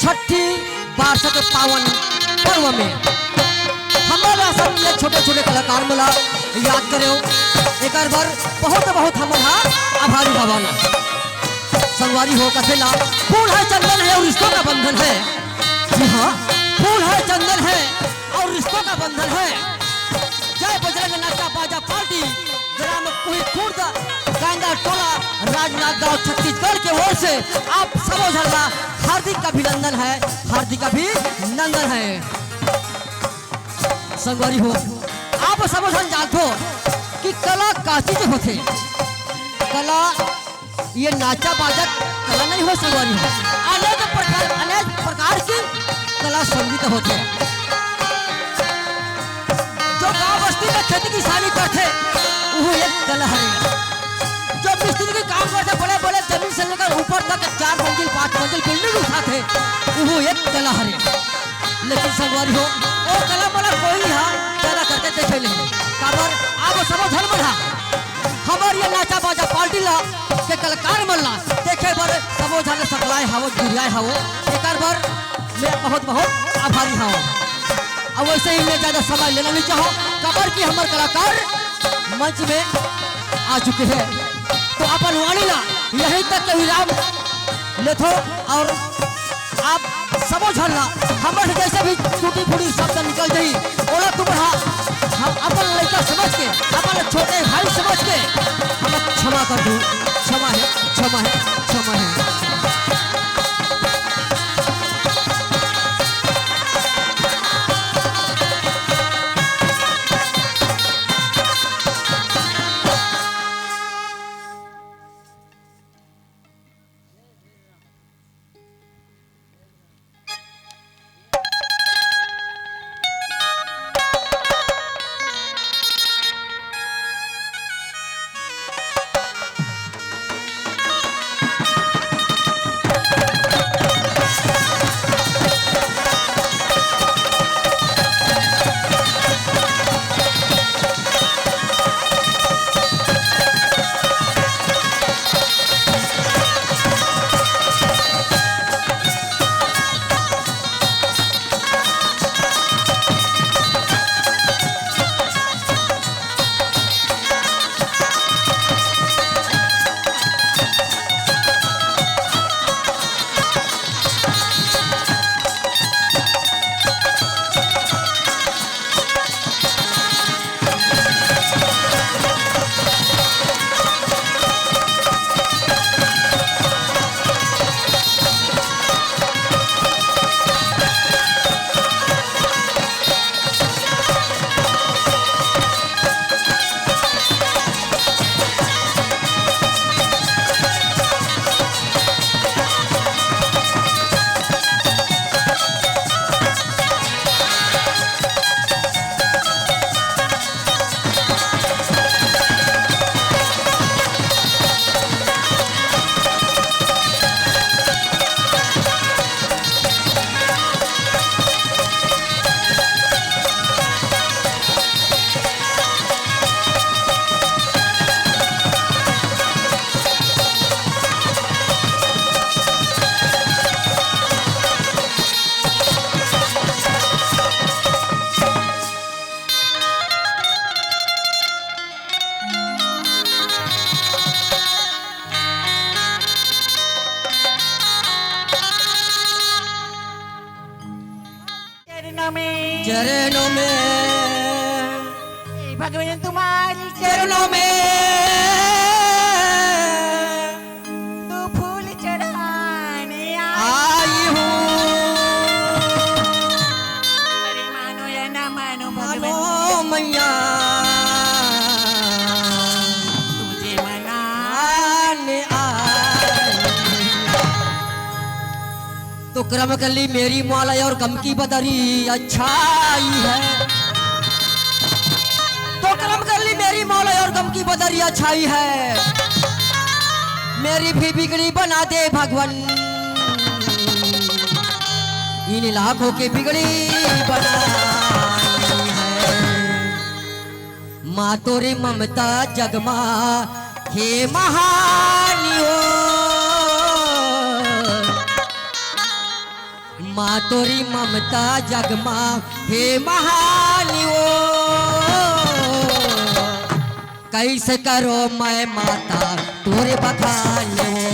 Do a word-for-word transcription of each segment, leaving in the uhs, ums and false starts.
छठी Barça के पावन पर्व में हमर असन ये छोटे-छोटे कलाकार मन ला याद करेव, एकर बर बहुत-बहुत हमन हा आभारी हवन। संगवारी हो, कथे ला, फूल है, चंदन है और रिश्तों का बंधन है। जी हाँ, फूल है, चंदन है और रिश्तों का बंधन है। जय बजरंग नाचा बाजा पार्टी, ग्राम कुही खुर्द, गांधा टोला, राजनांदगांव, छत्तीसगढ़ के ओर से आप सबो झन ला हार्दिक अभिनंदन है, हार्दिक अभिनंदन है। संगवारी हो, आप सबो झन जानथो कि कला का चीज होथे। कला ये नाचा बाजा कला नहीं हो संगवारी हो, अनेक प्रकार, अनेक प्रकार की कला संगीत होथे। जो गांव बस्ती में खेती किसानी करथे, वो एक कला हरे। जो मिस्त्री के काम करथे, बड़े-बड़े जमीन से लेकर ऊपर तक चार मंजिल, पांच मंजिल बिल्डिंग उठाथे, वो एक कला हरे। लेकिन संगवारी हो, वो कला मोला कोई हा पैदा करके देखे नहीं। काबर आप सबो झन मन हा हमर ये नाचा बाजा पार्टी ला के कलाकार मन ला देखे बर सबो झन सकलाए हवो, जुरियाए हवो, एकर बर मैं बहुत बहुत आभारी हवं। अब वैसे ही मैं ज्यादा समय लेना नहीं चाहूँ, काबर कि हमर कलाकार मंच में आ चुके हैं, तो अपन वाणी ला यहीं तक के विराम लेथो और आप सबो झन ला हमर से जैसे भी टूटी फूटी शब्द निकल जाही, ओला तुमन हा हम अपन लइका समझ के, अपन छोटे भाई समझ के हम क्षमा कर दू। क्षमा है, क्षमा है, क्षमा है। चरणों में। चरणों में। हे भगवान तुम्हारी चरणों में। तो फूल चढ़ाने आई आई हूँ। अरे मानो या ना मानो मानो भगवान। मैया। तुझे मनाने आई। तो करम कर ली मेरी मौला और गम की बदरी अच्छाई है। तो करम कर ली मेरी मौला और गम की बदरी अच्छाई है। मेरी भी बिगड़ी बना दे भगवान, इन लाखों की बिगड़ी बनाई है। माँ तोरी ममता जगमा हे महानी हो। माँ तोरी ममता जग मा हे महान वो। कैसे करो मैं माता तोरे बखान वो।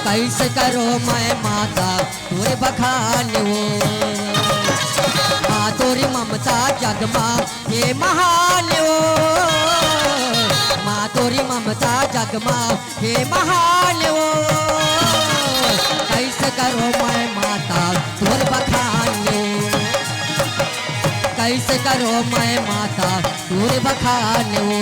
कैसे करो मैं माता तोरे बखान वो। माँ तोरी ममता जग मा हे महान वो। माँ तोरी ममता जग मा हे महान वो। कैसे करो मैं माता तोर बखान वो। कैसे करो मैं माता तोर बखान वो।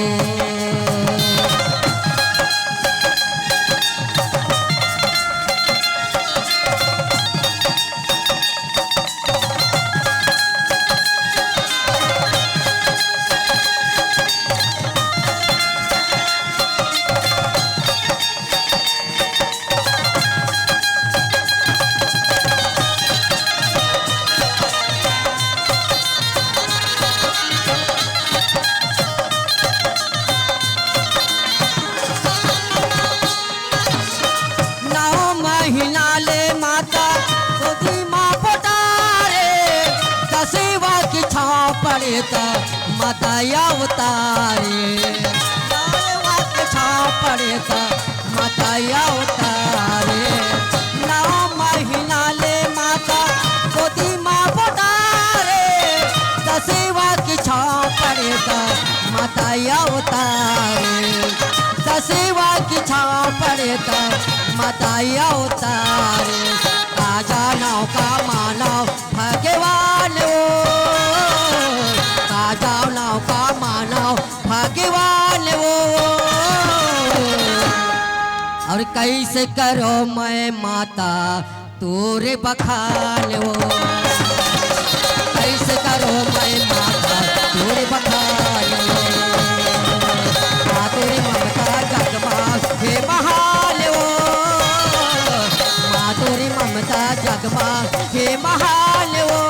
नौ महीना ले माता गोदी मा पोटारे, दसवा की छाँव पड़े त माता अवतारे। दसवा की छाँव पड़े त माता अवतारे। नौ महीना ले माता गोदी मा पोटारे, दसवा की छाँव पड़े त माता अवतारे। दसवा की छाँव पड़े त माता अवतारे। का जानव का मानव भगवान वो। का जानव का मानव भगवान वो। और कैसे करो मैं माता तोरे बखान वो। कैसे करो मैं माता तोरे बखान वो। माँ तोरी ममता जग मा हे महान वो। माँ तोरी ममता जग मा हे महान वो।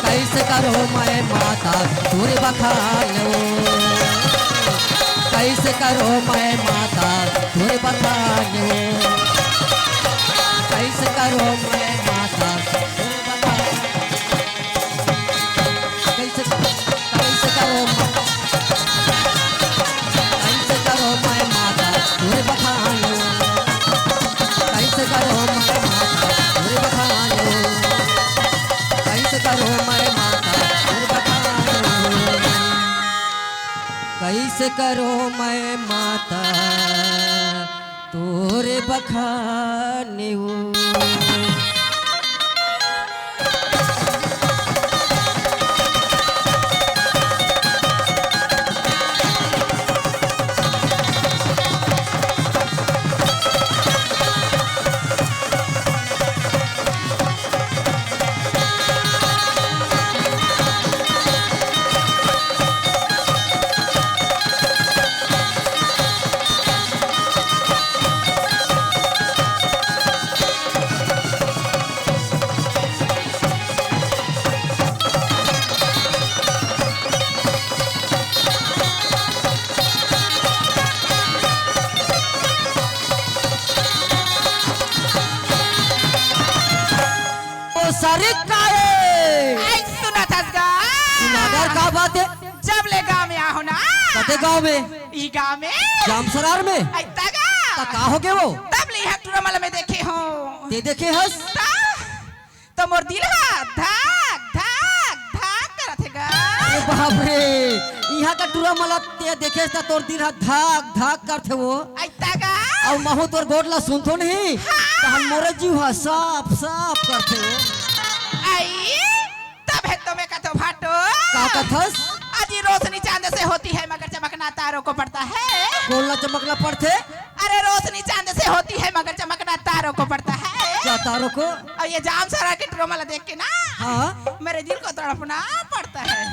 कैसे करो मैं माता तोरे बखान वो। कैसे करो मैं माता तोरे बखान वो। कैसे करो मैं माता तोरे बखान। कैसे, कैसे करो मैं, कैसे करो मैं माता तोरे बखान। कैसे करो मैं माता तोरे बखान। कैसे करो मैं माता तोरे बखान। कैसे करो मैं माता तोरे बखान। ओ सरिक का ए? आई सुनत हस गा? सुनागर का बात हे? जब ले गाँव में आहो ना। कते गाँव में? ई गाँव में। जामसरार में? आई तगा। त का हो गे वो? तब ले इहाँ टूरा मला में देखे हो। ते देखे हस? त तो मोर दिल हा धक धक धक करत हे गा। अरे बाप रे, इहाँ का टूरा मला ते देखे त तोर दिल हा धक धक करथे वो। आई तगा। अउ महू तोर गोठ ला सुनथों नहीं, हाँ। तहन मोरे जीव हा साफ साफ करथे वो। आई, तभे तो मैं कथों भाटो। का कथस? अजी रोशनी चांद से होती है मगर चमकना तारों को पड़ता है। कोन ला चमकना पड़थे? अरे रोशनी चांद से होती है मगर चमकना तारों को पड़ता है। का तारों को? अउ ये जामसरार के टूरा मला देख के ना, हाँ। मेरे दिल को तड़पना पड़ता है।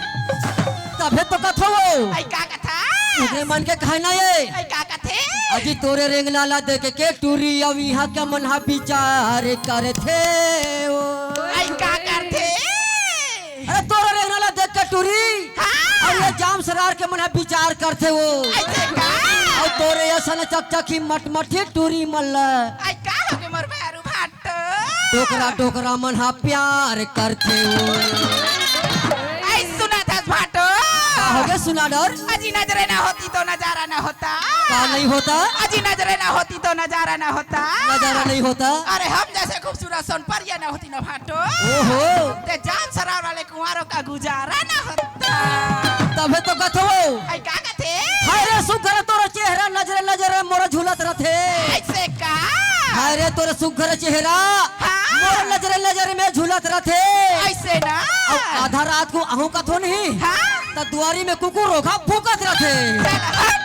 तभे तो कथों वो। आई का कथा? ओकरे मन के कहना ये। आई का कथे? अजी तोरे रेंगना ला देख के टूरी अउ इहाँ के मन हा विचार करथे वो। आई का करथे? अरे तोरे रेंगना ला देख के टूरी। हाँ। अउ ये जामसरार के मन हा विचार करथे वो। अइसे का? अउ तोरे असन चकचकी मटमटी टूरी मन ला। आई का हो गे मोर भैरू भाटो? डोकरा डोकरा मन हा प्यार करथे ओ। आई सुनत हस भाटो। का होगे सुना डर? अजी नजरे ना होती तो नजारा ना होता। का नहीं होता? अजी नजरे ना होती तो नजारा ना होता। नजारा नहीं होता। अरे हम जैसे खूबसूरत सोनपरिया ना होती ना भाटो। ओहो। ते जान सरार वाले कुंवारों का गुजारा ना होता। तभे तो कथो। आई का कथे? हाय रे सुघर तोर चेहरा नजरे नजरे मोर झूलत रथे। ऐसे का? हाय रे तोर सुघर चेहरा हाँ। मोर नजरे नजरे में झूलत रथे। ऐसे ना? अउ आधा रात को आहूं कथो नहीं। हाँ। त दुआरी में कुकुर रोखा भूकत रथे। चल हट।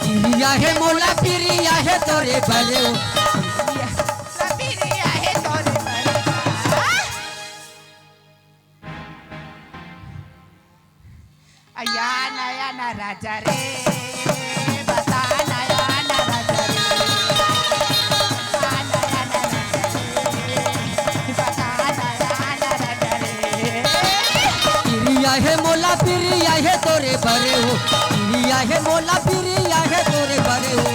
पिरिया हे मोला, पिरिया हे तोरे बरे ओ। पिरिया हे तोरे बरे ओ। अया नया ना राजा रे, बता नया ना राजा रे, बता नया ना राजा रे, बता नया ना राजा रे। पिरिया हे मोला, पिरिया हे तोरे बरे ओ, पिरिया हे मोला, पिरिया हे तोरे बरे ओ।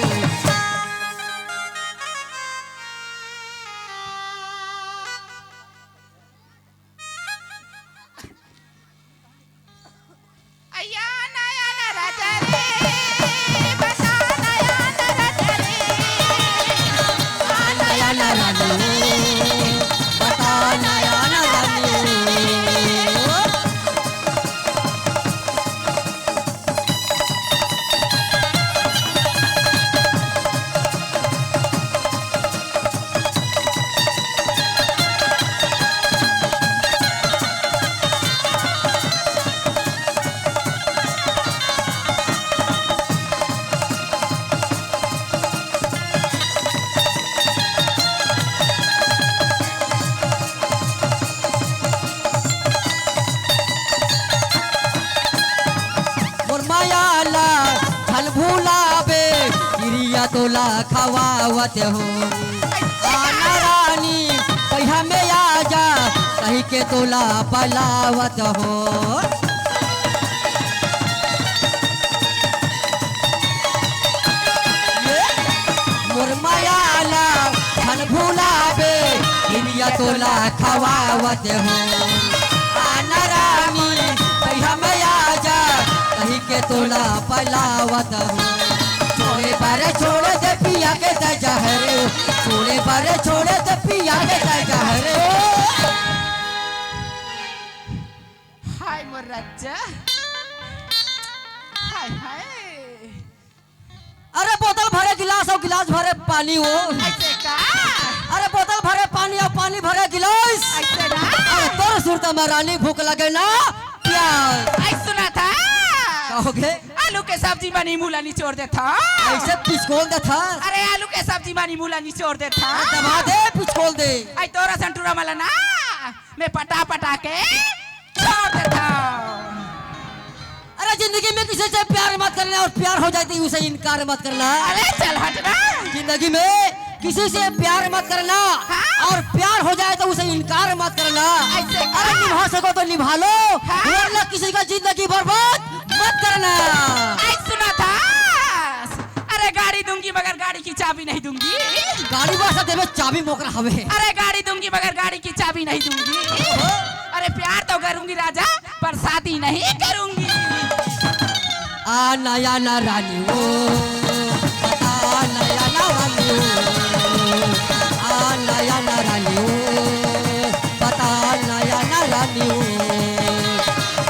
अया नया ना राजा रे, बता नया ना राजा रे। आ नया ना राजा रे, बता नया ना राजा रे। मोर माया ला झन भुलाबे, किरिया तोला खवावत हो। आना रानी, पहिया में आजा, कहि के तोला पलावत हो। मोर माया ला झन भुलाबे, किरिया तोला खवावत हो। आना रानी, पहिया में आजा, कहि के तोला पलावत हो। छोड़े बर छोड़ दे पिया के तैं जहर ओ, छोड़े बर छोड़ दे पिया के तैं जहर ओ। हाय मोर रज्जा, हाय हाय। अरे बोतल भरे गिलास अउ गिलास भरे पानी ओ। ऐसे का? अरे बोतल भरे पानी अउ पानी भरे गिलास। ऐसे ना? अरे तोर सुरता में रानी भूख लगे ना प्यास। ऐ सुना था। का होगे? आलू के सब्जी में नींबू ला निचोड़ देथा। ऐसे पिचकोल देथा। अरे आलू के सब्जी में नींबू ला निचोड़ देथा। अरे दबा दे, पिचकोल दे। ऐ तोर असन टूरा मन ला ना, मैं पटा पटा के छोड़ देथा। अरे जिंदगी में किसी से प्यार मत करना और प्यार हो जाए तो उसे इनकार मत करना। अरे चल हट ना। जिंदगी में किसी से प्यार मत करना हाँ? और प्यार हो जाए तो उसे इनकार मत करना। ऐसे का? अरे निभा सको तो निभा लो, हाँ? वरना किसी का जिंदगी बर्बाद मत करना। ऐ सुना था। अरे गाड़ी दूंगी मगर गाड़ी की चाबी नहीं दूंगी। गाड़ी वास्ता देवे, चाबी मोकरा हवे। अरे गाड़ी दूंगी मगर गाड़ी की चाबी नहीं दूंगी। ओहो। अरे प्यार तो करूंगी राजा, पर शादी नहीं करूंगी। आ नया ना रानी ओ, बता नया ना रानी ओ, आ नया ना रानी ओ, बता नया ना रानी ओ।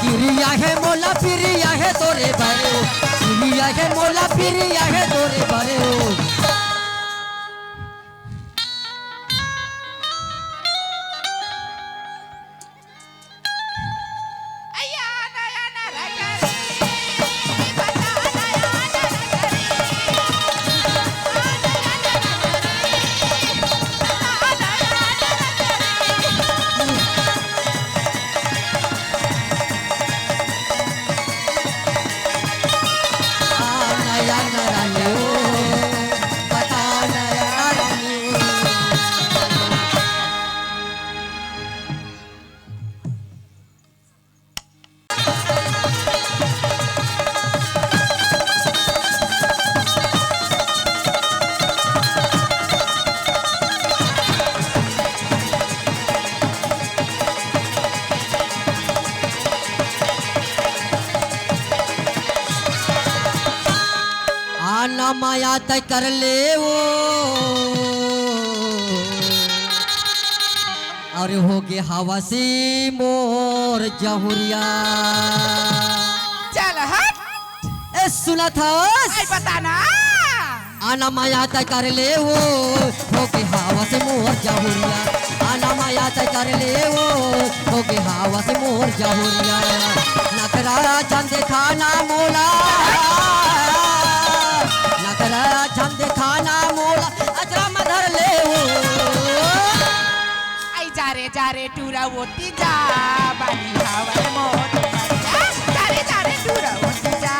किरिया हे मोला पिरिया हे तोरे बरे ओ, किरिया हे मोला पिरिया हे तोरे बरे ओ। अया नया ना राजा माया तय कर ले वो, अरे होगे हवस मोर जहुरिया। चल हट। ए, सुनत हस? अरे बता ना। आना माया तय कर ले वो, होगे हवस मोर जहुरिया। आना माया तय कर ले वो, होगे हवस मोर जहुरिया। नखरा झन देखाना मोला, नखरा झन देखाना मोला, अचरा म धर ले वो। आई जा रे जा रे टूरा ओती जा, बानी हवय मोर मरिया। जा रे जा रे टूरा ओती जा,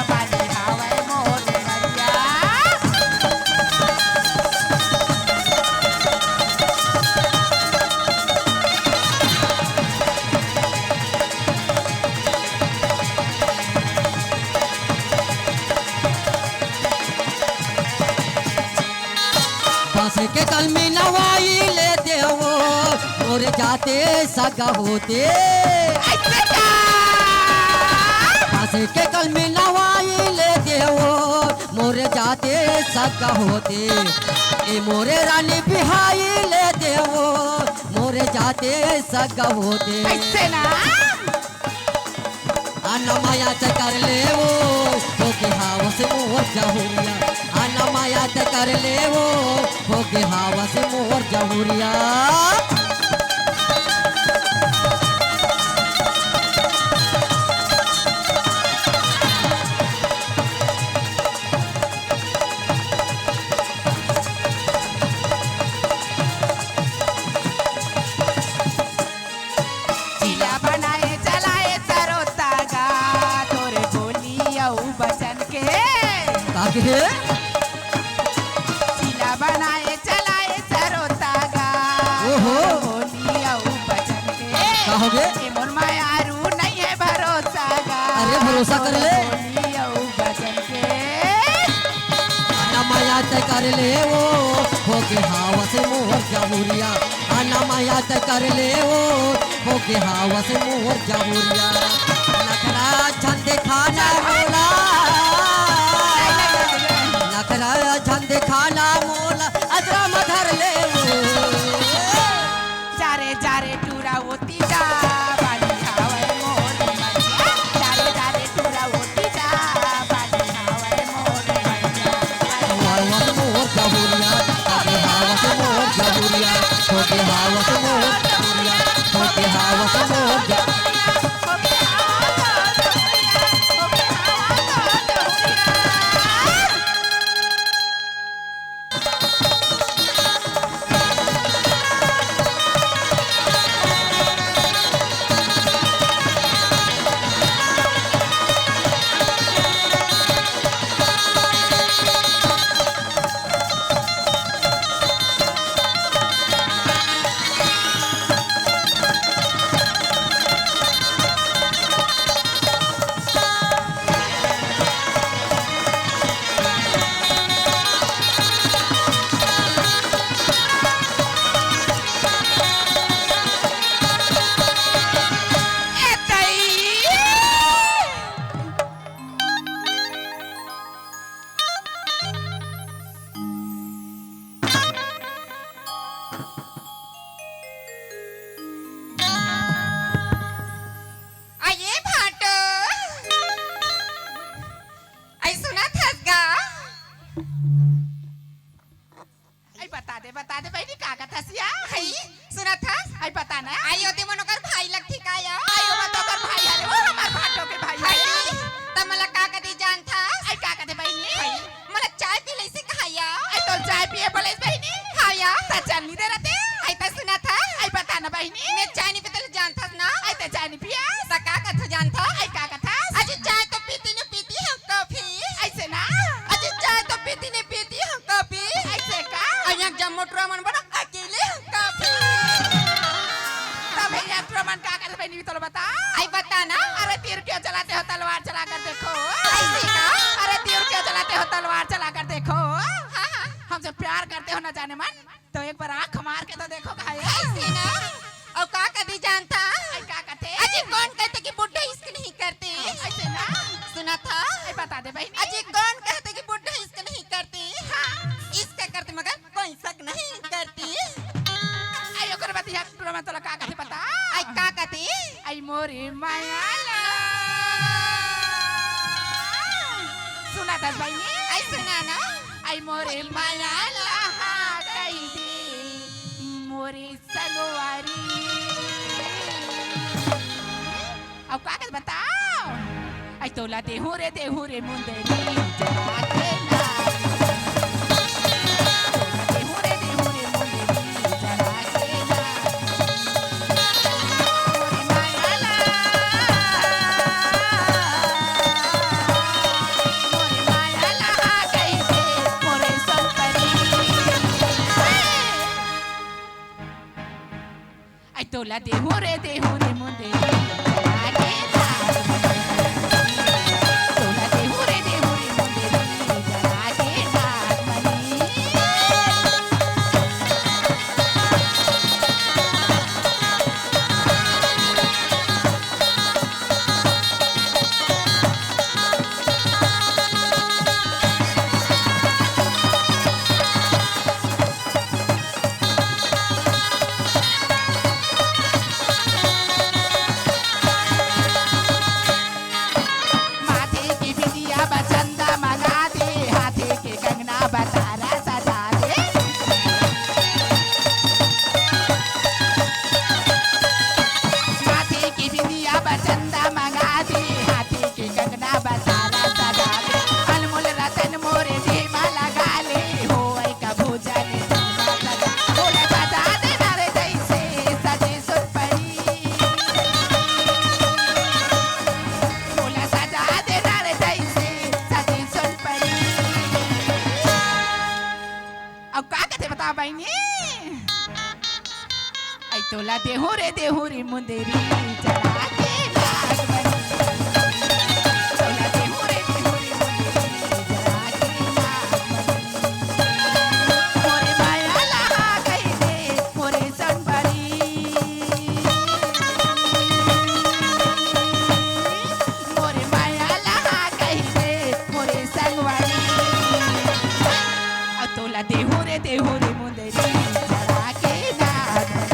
बानी हवय मोर मरिया। बांस के कलमी नवाई ले देवो, मोर जाते सगा होते। अच्छा। बांस के कलमी नवाई ले देवो, मोर जाते सगा होते। ए मोरे रानी बिहाई ले देवो, मोर जाते सगा होते। ऐसे ना। आना माया तय कर ले वो, होगे हवस मोर जहुरिया। आना माया तय कर ले वो, होगे हवस मोर जहुरिया। चीला बनाए चलाए सरोता गा, तोरे बोली अउ बचन के। का कहे? चीला बनाए चलाए सरोता गा, ओहो। तोरे बोली अउ बचन के। का होगे? ए मोर मायारू नइ हे भरोसा गा, अरे भरोसा कर ले। तोरे बोली अउ बचन के। आना माया तय कर ले वो, होगे हवस मोर जहुरिया। आना माया तय कर ले वो, होगे हवस मोर जहुरिया। नखरा झन देखाना मोला, नखरा झन देखाना मोला, अचरा म धर ले वो। जा रे जा रे टूरा ओती जा, बानी हवय मोर मरिया। जा रे जा रे टूरा ओती जा, बानी हवय मोर मरिया। हवस मोर जहुरिया, अरे हवस मोर जहुरिया, होगे हवस मोर जहुरिया, होगे हवस मोर जहुरिया। अये भाटो, अई सुनत हस गा? अई बता दे, बता दे बहिनी, का कथस या? हई, सुनत हस? अई बता ना। अई ओती मन ओकर भाई लगथे का या? अई ओ मत ओकर भाई हरे, ओ हमर भाटो के भाई हरे। त मोला का कथे जानथस? अई का कथे बहिनी? हई। मोला चाय पी लइसे कहा या? अई तोर चाय पिए बोलेस बहिनी? हाँ या। त चल नी दे रते? अई त सुनत हस? अई बता ना बहिनी। मैं चाय नी पीते ले जानथस ना? अई त चाय नी पियस? त का कथो जानथस? अई का कथस? अजी चाय तो पीती नी पीती हूँ कॉफी। अइसे ना? अजी चाय तो पीती नी पीती हूँ कॉफी। अइसे का? अई यहाँ जम्मो टुरा मन बना अकेले हूँ कॉफी। तब भैया टुरा मन का करत बहिनी तोला बता। अई बता ना। अरे तीर क्यों चलाते हो तलवार चला कर देखो। अइसे का? अरे तीर क्यों चलाते हो तलवार चला कर देखो। हाँ, हाँ। हमसे प्यार करते हो ना जाने मन, तो एक बार आंख मार के तो देखो कहा ये। अइसे ना। अउ का कथे जानथस? अई का कथे? अजी कौन कहते कि बुड्ढे इश्क नहीं करते? अइसे ना। सुनत हस? अई बता दे बहिनी। अजी कौन कहते कि बुड्ढे इश्क नहीं मोरे माया ला। सुना दस बहिनी? आई सुना ना। आई मोरे माया ला कहि दे मोरे संगवारी। अब का कहे बताओ? आई तोला देहूं रे, देहूं रे मुंदरी जरा के ना। तोला देहूं रे, देहूं रे मुंदरी जरा के ना। आई तोला देहूं रे, देहूं रे मुंदरी जरा के ना। तोला देहूं रे, देहूं रे मुंदरी जरा के ना। माथे के बिंदिया बर चंदा मंगा दे, हाथे के कंगना बर तारा सजा दे। माथे के बिंदिया बर चंदा मंगा दे, हाथे के कंगना बर तारा सजा दे। अनमोल रतन मोरे देह मा लगा ले, होवय कभू जन सीमा सजा। मोला सजा दे ना रे जइसे सजे सुन परी। मोला सजा दे ना रे जइसे सजे सुन परी। अब का कथे बता बहिनी? आई तोला देहूं रे, देहूं रे मुंदरी जरा के नागमनी। तोला देहूं रे, देहूं रे मुंदरी जरा के नागमनी। मोरे माया ला कहि दे, मोरे संगवारी। मोरे माया ला कहि दे, मोरे संगवारी। अउ तोला देहूं रे, देहूं रे मुंदरी जरा के नागमनी।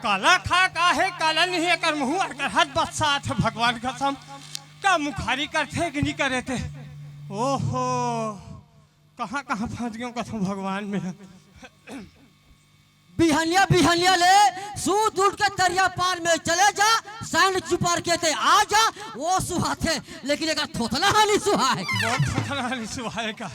काला खा का हे, काला नहीं, एकर मुंह अरगरहत बस्सात हे, भगवान कसम। का मुखारी करथे कि नहीं करे ते? ओहो, कहाँ कहाँ फंस गेंव कथों भगवान में। बिहनिया बिहनिया ले सूत उठ के तरिया पार में चले जा, सैंड चुपार के ते आ जा, वो सुहाथे, लेकिन एकर थोथना हा नहीं सुहाय। बहुत थोथना हा नहीं सुहाय का।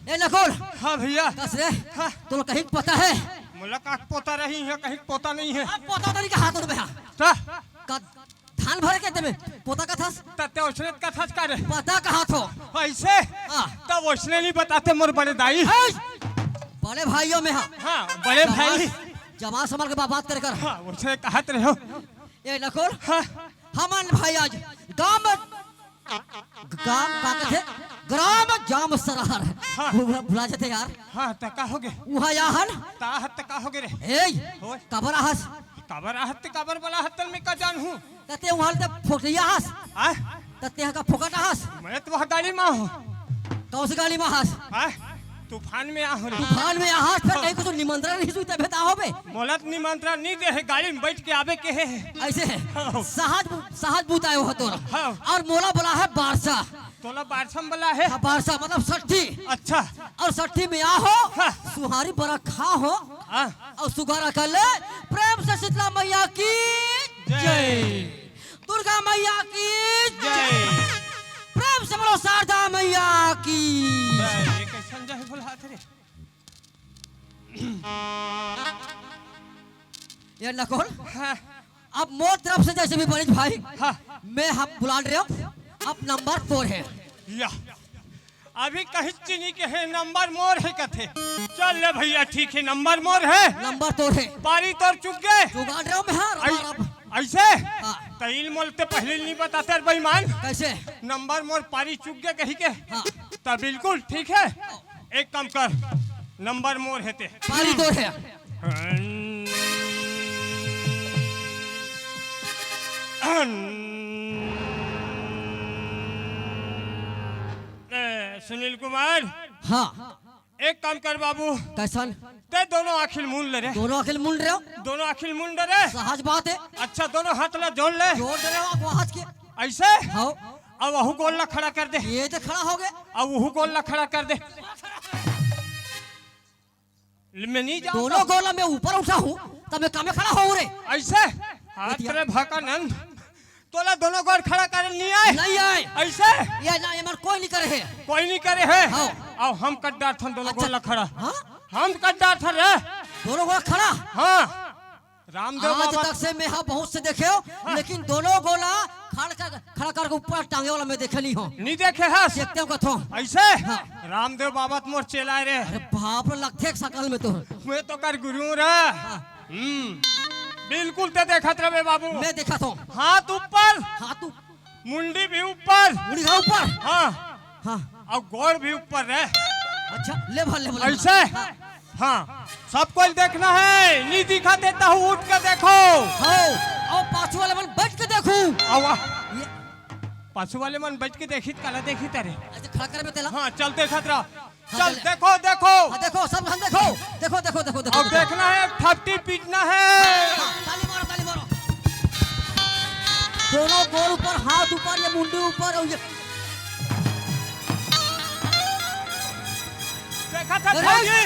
ए नकुल। हाँ भैया। कस रे? हाँ। तोला कहीं पता हे? मोला का पोता रही हे, कहीं पोता नहीं हे। अब पोता तरी का हाथ में हा। का? का धान भरे के ते में पोता कथस? त ते ओसने कथस का रे? पता कहा थो। ऐसे? हाँ। तब ओसने नहीं बताते मोर बड़े दाई। ए! बड़े भाइयों में हा। हाँ, बड़े जमा-, भाई। जमा संभाल के बा-, बात करे कर। हाँ, ओसने कहत रहे हो। ए नकुल। हाँ। हमन भाई आज गांव में गांव का कथे? ग्राम जाम सरार। हाँ। भुला, भुला जाते यार। हाँ, त का होगे? उहाँ या हन। ता हत त का होगे रे? ए, होय। काबर आहस? काबर आहत, काबर बला हत, में का जानहूँ? त ते उहाँ ते फोकटिया हस। हाँ? त ते हा का फोकट आहस? मैं तो वह गाड़ी में हूँ। कौन सी गाड़ी में हस? हाँ? तूफान में आहूँ रे। तूफान में आहस, फिर कहीं कुछ निमंत्रण नहीं सुनते भेदा होबे। मोला त निमंत्रण नहीं दे हे, गाड़ी में बैठ के आबे के हे। ऐसे हे? हाँ। सहज, सहज बुताए हो तोर। हाँ। और मोला बला हे बारसा। तोला बारसा में बला हे? हाँ, बारसा मतलब सट्ठी। अच्छा। और सट्ठी में आ हो, हाँ। सुहारी बरा खा हो, हाँ। और सुगारा कर ले, प्रेम से शीतला मैया की जय। जय। दुर्गा मैया की जय। जय। प्रेम से बोलो शारदा मैया की जय। ये कैसन जय बोला थे रे? ये नकुल, हाँ। अब मोर तरफ से जैसे भी बनिस भाई, हाँ। मैं हम बुला रहे हो, अब नंबर तोर हे। या, अभी कहीं चीनी के हे, नंबर मोर हे कथे। चल ले भैया, ठीक हे, नंबर मोर हे। नंबर तोर हे। पारी तोर चुक गे। जुगाड़ रहे हो मैं, हाँ, ऐ-, अब। ऐसे? हाँ। तैल मोल ते पहले नहीं बताते रे बेईमान। कैसे? नंबर मोर पारी चुक गे कही के। हाँ। त बिल्कुल ठीक हे। एक काम कर, नंबर मोर हे ते। पारी तोर हे। ए, सुनील कुमार। हाँ। एक काम कर बाबू। कैसन? ते दोनों आँखी ल मूंद ले रे। दोनों आँखी ल मूंद रहे हो? दोनों आँखी ल मूंद रे। सहज बात हे। अच्छा, दोनों हाथ ला जोड़ ले। जोड़ दे रहे हो आप हाथ के। ऐसे? हाँ। अब वहू गोड़ ला खड़ा कर दे। ये तो खड़ा हो गया। अब वहू गोड़ ला खड़ा कर दे। मैं नहीं जाऊँ दोनों तो। गोड़ ला मैं ऊपर उठा हूँ, तब मैं कामे खड़ा होऊँ रे। ऐसे? हाथ रे भका नंद। तोला दोनों गोड़ खड़ा करे नहीं आए? नहीं आए। ऐसे? ये ना, ये मन कोई नहीं करे हे। कोई नहीं करे हे? हाँ। अब हम कर डारथन दोनों अच्छा। गोड़ ला खड़ा। हाँ? हम कर डारथन रे। दोनों गोड़ खड़ा? हाँ। रामदेव आज बाबा तक से मैं हा बहुत से देखे हो, हाँ। लेकिन दोनों गोड़ ला खड़ा कर, खड़ा करके ऊपर टांगे वाला मैं देखे नहीं हो। नहीं देखे हस? देखते हो कथो। ऐसे? हाँ। रामदेव बाबा त मोर चेला हे रे। अरे बाप रे, लगथे एक सकल में तो। मैं तो कर गुरु रे। हाँ। हम्म। बिल्कुल ते देखत रहे बाबू। मैं देखत हूँ। हाथ ऊपर। हाथ ऊपर। मुंडी भी ऊपर। मुंडी का ऊपर? हाँ। हाँ। अउ गोड़ भी ऊपर रे। अच्छा, ले भर, ले भर, ले भर। ऐसे? हाँ। हाँ। सब कोई देखना हे, नहीं दिखा देता हूँ, उठ के देखो। हाँ, अउ पाछू वाले मन बैठ के देखू। अउ वाह। ये पाछू वाले मन बैठ के देखी त काला देखी तारे। अच्छा, खड़ा कर बे तेला। हाँ, चल देखत रह। हाँ, चल, चल। देखो, देखो। हाँ, देखो, सब हम देखो। देखो, देखो, देखो, देखो, अब देखो। देखना हे, थपटी पीटना हे। हाँ, ताली मारो, ताली मारो। दोनों गोड़ ऊपर, हाथ ऊपर, ये मुंडी ऊपर, और ये देखा था अरे! भौजी?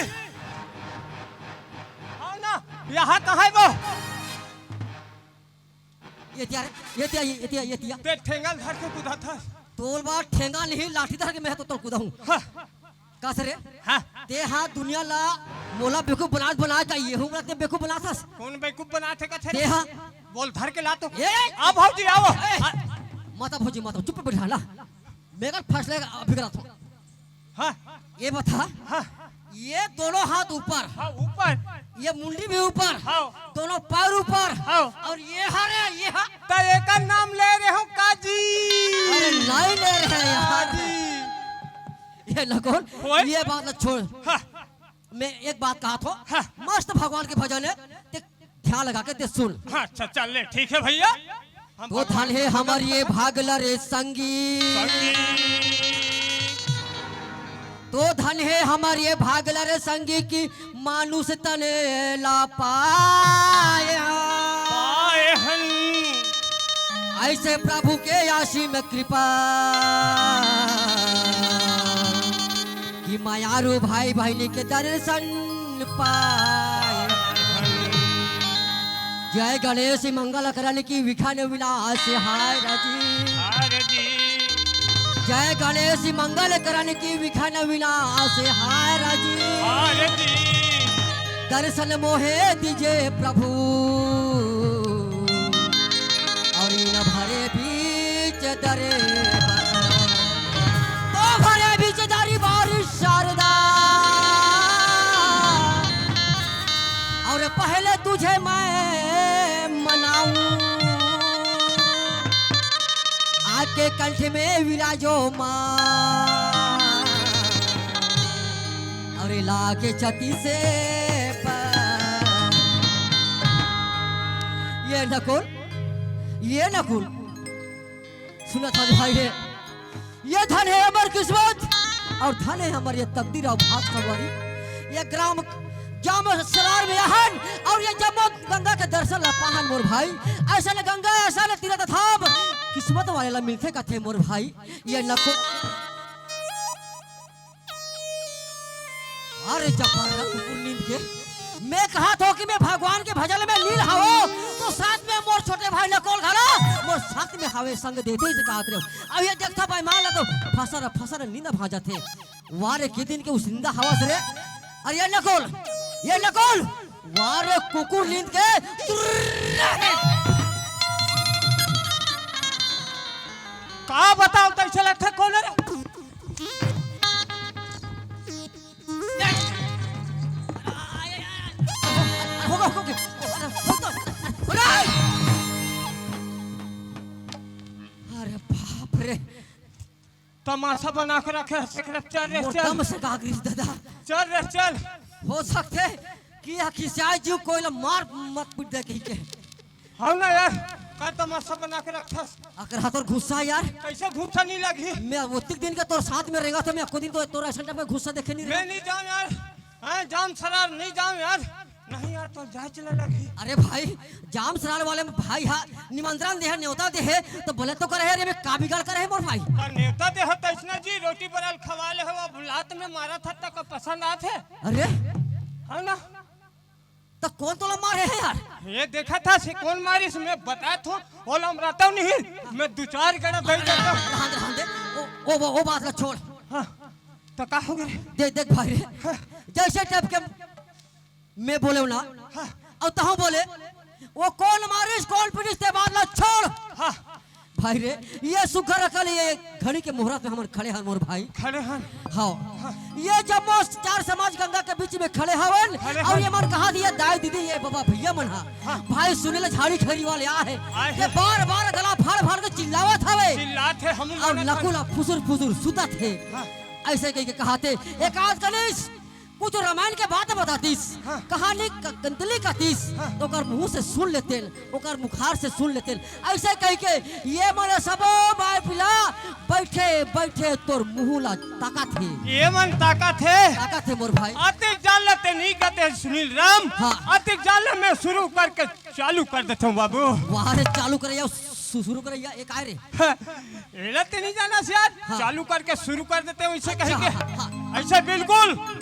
हाँ ना, यहाँ कहाँ हे वो? ये तिया रे, ये तिया, ये तिया, ये तिया। ते ठेंगा ल धर के कूदा था। तोल बा ठेंगा नहीं, लाठी धर के मैं तो तोल कूदा हूँ। हाँ। कस रे? हाँ। ते हा दुनिया ला मोला बेवकूफ बना, बना का ये हूँ ते बेवकूफ बना थस। कौन बेवकूफ बना थे का थे? ते हा। बोल धर के ला तो। ए! आ भौजी आओ। ए! हाँ। माता भौजी, माता चुप बैठा ला। मैं कर फैसले अभी कराता हूँ। हाँ। ये बता। हाँ। ये दोनों हाथ ऊपर। हाँ, ऊपर। ये मुंडी भी ऊपर। हाँ। दोनों पैर ऊपर। हाँ। और ये हा रे, ये हा। तो एकर नाम ले रहे हो काजी। अरे नहीं ले रहे यार। काजी। ये लगोन, ओए। ये बात ना छोड़। हाँ। मैं एक बात कहा थो, हाँ। मस्त भगवान के भजन हे, ते ध्यान लगा के ते सुन। हाँ, अच्छा, चल ले, ठीक हे भैया। हम तो भगवान धन हे के भजन हमर ये भाग ल रे संगी। संगी। तो धन हे हमर ये भाग ल रे संगी कि मानुष तन ला पाया। ऐसे प्रभु के असीम कृपा कि मयारू भाई बहिनी के दर्शन पाए। जय गणेश मंगल करण की विघ्न विनाश हाय राजी। हाय राजी। जय गणेश मंगल करण की विघ्न विनाश हाय राजी। हाय राजी। दर्शन मोहे दीजे प्रभु। और इन भरे बीच दरे तो भरे बीच दरी बारिश शारदा। और पहले तुझे मैं मनाऊं, आके कंठ में विराजो माँ, और लाके छाती से पर। ये नकुल, ये नकुल, सुना था भाई रे, ये धन है हमर किस्मत और धन है हमर ये तकदीर और भाग संगवारी। ये ग्राम जाम सरार में आहन और ये जम्मो गंगा के दर्शन ला पाहन मोर भाई। ऐसा न गंगा, ऐसा न तीरथ धाम, किस्मत वाले ला मिलथे कथे मोर भाई। ये नको अरे जब्बर कुकुर नींद के, मैं कहा थो कि मैं भगवान के भजन में लीन हवो, तो साथ में मोर छोटे भाई नकोल घलो मोर साथ में हवे, संग देते ही से कहत रहे। अब ये देखता भाई मान ला तो फसर फसर नींद भा जाथे। वारे के दिन के उस निंदा हवस रे। अरे ये नकोल, ये नकोल, वारे कुकुर नींद के। तुर्रे। का बताओ तैसे लगथे कौन रे? होगा, होगा। अरे बाप रे। तमाशा बना के रखे हस, चल रे, मोर चल। दम से गागरिस दादा। चल रे, चल। हो सकथे कि यह खिसियाए जीव कोई ला मार मत पीट दे कही के। हव ना यार, का तमाशा बना के रखथस? अकरहा तोर गुस्सा यार। कैसे गुस्सा नहीं लगी? मैं ओतिक दिन के तोर साथ में रेंगा तो मैं एको दिन तो तोर ऐसा टाइप का गुस्सा देखे नहीं मैं रहा। नहीं जाऊँ यार। हाँ, जाम सरार नहीं जाऊँ यार। नहीं यार, तो जाए चले लगी। अरे भाई, जाम सरार वाले में भाई हा निमंत्रण दे हे, न्योता दे हे, तो बोले तो करे हे, अरे मैं का बिगाड़ करे हे मोर भाई? का न्योता दे हे तैसना जी, रोटी बरल खवा ले हो, अब लात में मारा था तक पसंद आथे। अरे? है ना? त कौन तोला मारे हे यार? ये देखा था से कौन मारिस, मैं बता थो, ओला हम रहता नहीं, मैं दो चार गड़ा दे देता। रहन दे, रहन दे। ओ, ओ, ओ, ओ बात ला छोड़। हाँ, तो का हो गया? दे, देख भाई रे, हाँ। जैसे टाइप के मैं बोले ना, हाँ। और तहु बोले, वो कौन मारिस, कौन पीटिस, ते बात ला छोड़। हाँ। भाई रे, ये सुघर अकल, ये घड़ी के मुहूर्त में हमन खड़े हन मोर भाई। खड़े हन। हाँ। हाँ। ये जम्मो चार समाज गंगा के बीच में खड़े हवन खड़े और हन। ये मन कहा दिया दाई दीदी, ये बाबा भैया मन हा। हाँ। भाई सुनील झाड़ी खैरी वाले आ हे। आए ये हे। बार बार गला फाड़ फाड़ के चिल्लावत हवे। चिल्लात हे, हम और बोलत हन। नकुल फुसुर फुसुर सुतत हे। हाँ। ऐसे कह के कहाते, एक आध कनिस कुछ रामायण के बात बतातीस, हाँ। कहानी क-, कंतली कहतीस, हाँ। तो ओकर मुंह से सुन लेतेन, ओकर मुखार से सुन लेतेन। ऐसे कह के ये मन सबो बाय पिला बैठे बैठे तोर मुंह ला ताकत हे। ये मन ताकत हे। ताकत हे मोर भाई। अतिक जान लेते नहीं कहते सुनील राम। हाँ। अतिक जान ले, मैं शुरू करके चालू कर देता हूँ बाबू। वाह रे, चालू करैया, सु-, शुरू करैया, एक आए रे। हाँ, एला ते नहीं जाना सियार, हाँ। चालू करके शुरू कर देते हैं, वैसे अच्छा, कहेंगे। हाँ, हाँ। ऐसे बिल्कुल।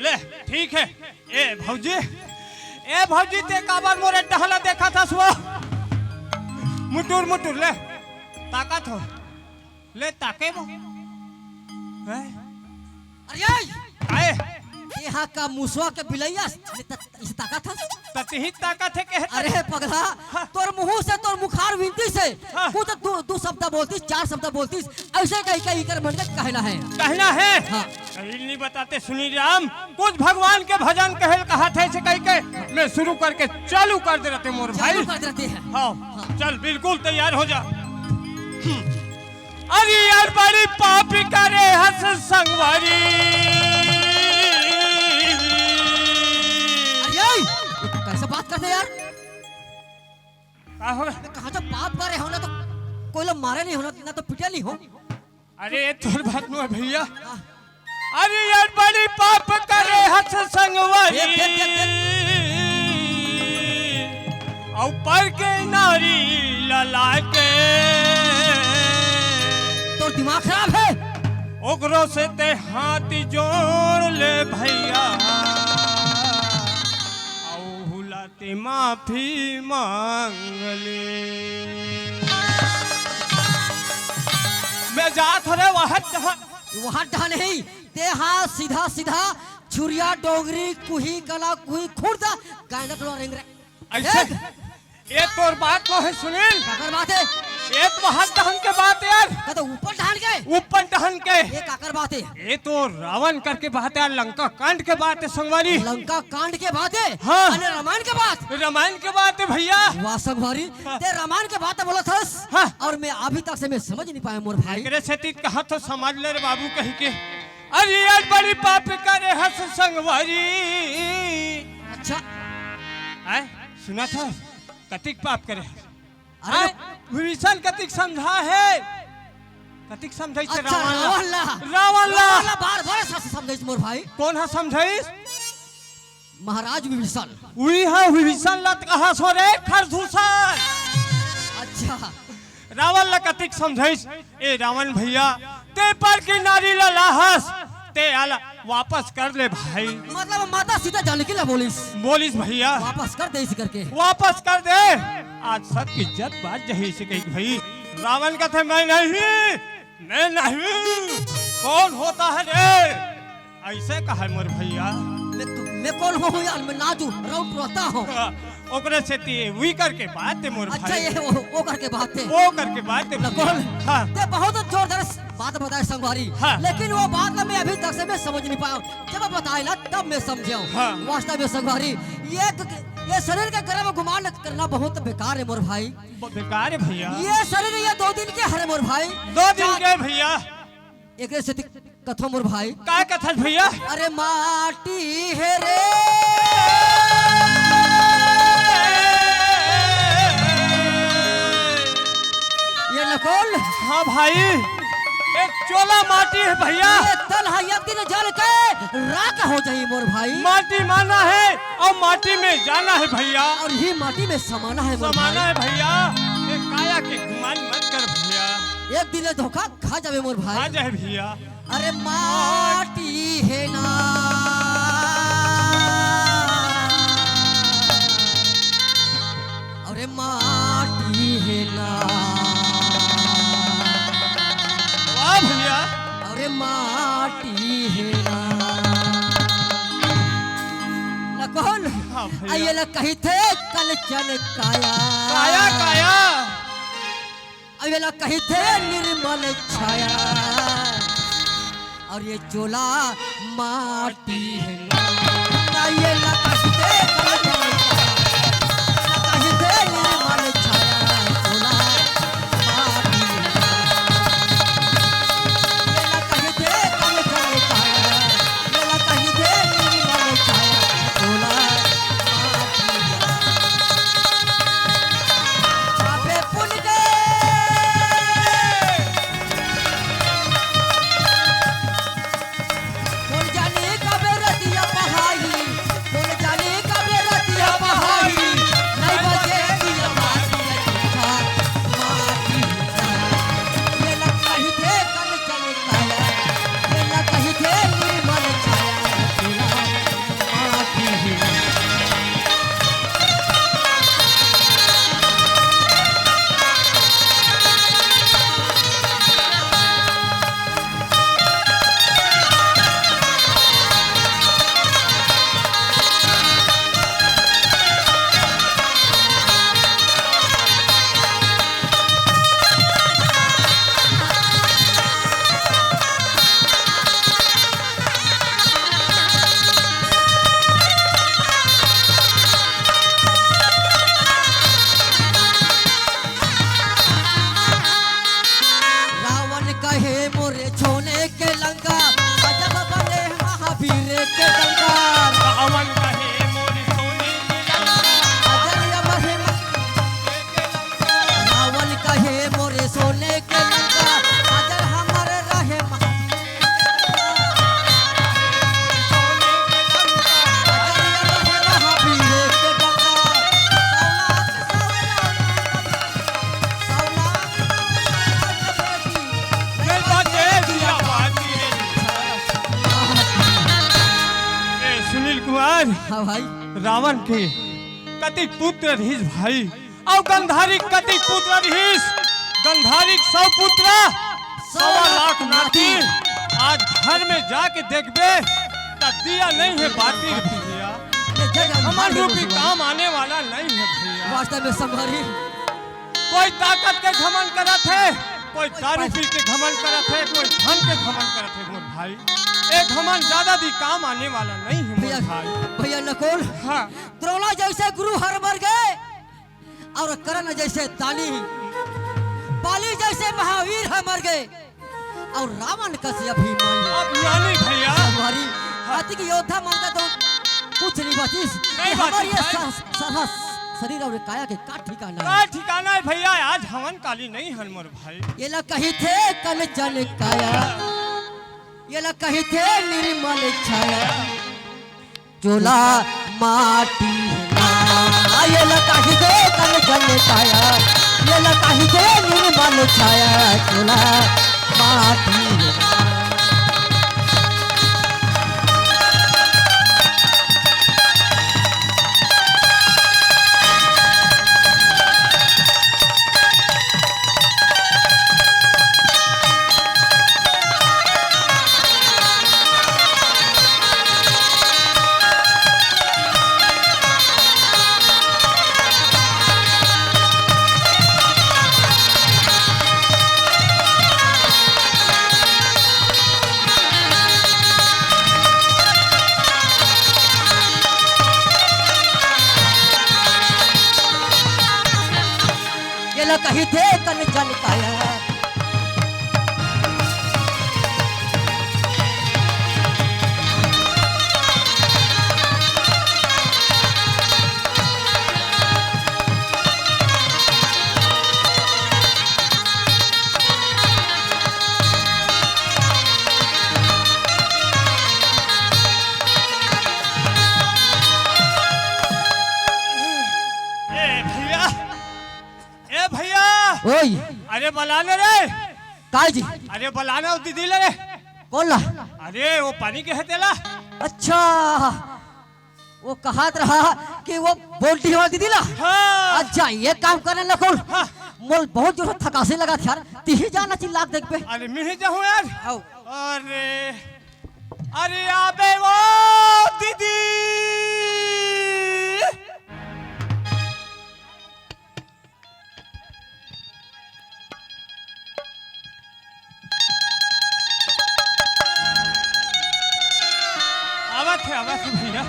ले, ठीक है। ए भौजी, ए भौजी, ते काबर मोरे डहला देखा था सुआ? मुटुर, मुटुर, ले। ताकत हो। ले ताके वो। हैं? अरे, ए! आए। ये हा का मुसवा के बिलैया, ले त-, इसे ताकत हा? ततही ताकत हे, कहे त- अरे पगला, हाँ। तोर मुंह से, तोर मुखार विनती से, हाँ। कुछ दू, दू शब्द बोलतीस, चार शब्द बोलतीस, ऐसे कही, कही कर मन का कहना है। कहना है? हाँ। कहीं नहीं बताते, सुनी राम, कुछ भगवान के भजन कहल कहा था, ऐसे कही के मैं शुरू करके चालू कर दे रहते मोर भाई। चालू कर देते हैं। हाँ, हाँ। चल, बिल्कुल तैयार हो जा। हम्म। अरे यार, बड़ी पाप करे हस संगवारी। अरे, ये कैसे बात करते यार? का हो? मैं कहा था पाप करे हो ना तो कोई लोग मारे नहीं हो ना, ना तो पिटे नहीं हो। अरे, ये तोर बात नो है भैया। हाँ। अरे यार, बड़ी पाप करे हस संगवारी। देख, देख, देख, देख। अउ पर के नारी लला के। खराब है। ओकरो से ते हाथ जोड़ ले भैया, अउ हुला ते माफी मांग ले। मैं जात हरे वहत जहाँ वहत डहा नहीं, ते हा सीधा सीधा छुरिया डोंगरी कुही कला कुही खुर्द गायना टोला रेंग रे। ऐसे देख। ये तोर बात को है सुनील। काकर बात है? ये तो वहत डहन के बात है यार। का तो ऊपर डहन के? ऊपर डहन के। ये काकर बात है? ये तो रावण करके बात है यार, लंका कांड के बात है संगवारी। लंका कांड के बात है? हाँ। अरे रामायण के बात? रामायण के बात है भैया। वाह संगवारी, हाँ। ते रामायण के बात बोला थस। हाँ। और मैं अभी तक से मैं समझ नहीं पाया मोर भाई। एकरे से तीत कहा तो समझ ले रे बाबू कही के। अरे यार बड़ी पाप करे हस संगवारी। अच्छा। आय, सुना था? कतिक पाप करे हस? अरे आय, विभीषण कतिक समझा है? कतिक समझाइस अच्छा, रावण ला? रावण ला। रावण ला। रावण ला बार बार स-, समझाइस मोर भाई। कौन हा समझाइस? महाराज विभीषण। उही हा विभीषण ला त कहा सो रे खरदूषण। अच्छा। रावण ला कतिक समझाइस, ए रावण भैया, ते पर की नारी ला लाहस, ते आला वापस कर ले भाई। मतलब माता सीता जानकी ला बोलिस। बोलिस भैया। वापस कर दे इसी करके। वापस कर दे। आज सबके इज्जत बाच जही इसे कही भाई। रावण कथे मैं नहीं, मैं नहीं। कौन होता है रे? ऐसे कहा मोर भैया। मैं, मैं कौन हूँ यार? मैं नाजू राउत रहता हूँ। हाँ, ओकरे से ते उही करके बात है मोर अच्छा, भाई। ये वो, वो करके बात है। वो करके बात है नकुल, भैया। हाँ। ते बहुत जोरदार बात बताए संगवारी। हाँ। लेकिन वो बात ला मैं अभी तक से मैं समझ नहीं पाया। जब बताए ना तब मैं समझे हूँ। हाँ। वास्तव में संगवारी, ये, ये शरीर का गर्भ गुमान करना बहुत बेकार है मोर भाई। ब-, बेकार है भैया। ये शरीर ये दो दिन के हरे मोर भाई। दो दिन जा- के भैया। एकरे से कथो मोर भाई। का कथस भैया? अरे माटी हे रे। ये नकुल। हाँ भाई, एक चोला माटी है भैया। ये तन हा एक दिन जल के राख हो जाही मोर भाई। माटी माना है और माटी में जाना है भैया। और ही माटी में समाना है मोर समाना भाई। है भैया। ये काया के गुमान मत कर भैया। एक दिन ये धोखा खा जावे मोर भाई। खा जाए भैया। अरे माटी हे ना, अरे माटी हे ना, वाह भैया। अरे माटी हे ना। नकुल, हाँ भैया। अइला कहिथे कलचन काया। काया, काया। अइला कहिथे निर्मल छाया। और ये चोला माटी हे ना। अइला कहिथे कलचन काया। अइला कहिथे निर्मल छाया। चोला माटी हे ना। अइला कहिथे कलचन काया। अइला कहिथे निर्मल छाया। चोला माटी हे ना। पापे पुन के। कोन जाने कबे रतिया पहाई, कोन भाई। रावण के कतिक पुत्र रहिस भाई, अउ गंधारी कतिक पुत्र रहिस? गंधारी सौ पुत्र, सवा लाख नाती। आज घर में जाके देखबे, त दिया नहीं है बाती रे भैया। ये जग घमंड रूपी काम आने वाला नहीं है भैया। वास्तव में संभारी। कोई ताकत के घमंड करत हे, कोई दारू पी के घमंड करत हे, कोई धन के घमंड करत हे मोर भाई। ए घमंड ज्यादा दिन काम आने वाला नहीं है मोर भैया, भाई। भैया नकुल, हाँ। द्रोणा जैसे गुरु हर मर गए अउ कर्ण जैसे दानी, बाली जैसे महावीर ह मर गए अउ रावण कस अभिमानी। अभिमानी भैया। हमारी हाँ। अतिक योद्धा मन का तो कुछ नहीं बचिस कि हमारी ये सा-, सारा शरीर अउ काया के का ठिकाना हे? का ठिकाना हे भैया? आज हवन काली नहीं हन मोर भाई। एला कहिथे कंचन काया, एला कहिथे निर्मल छाया। चोला माटी ना, एला कहिथे कंचन काया, एला कहिथे निर्मल छाया, चोला माटी ना। एला कहिथे कंचन काया। ए भैया, ए भैया। ओए। अरे बला ना रे। काय जी? अरे बला ना वो दीदी ला रे। कोन ला? अरे वो पानी के हे तेला। अच्छा, वो कहत रहा कि वो बोल्टी वाला दीदी ला। हाँ। अच्छा, ये काम करने लगोल। हाँ। मोल बहुत जोर से थकासी लगत हे यार, तिही जाना चिल्ला के देखबे। अरे मिही जाहूँ यार। आओ। अरे, अरे आबे वो दीदी। आवत हे, आवत हे भैया।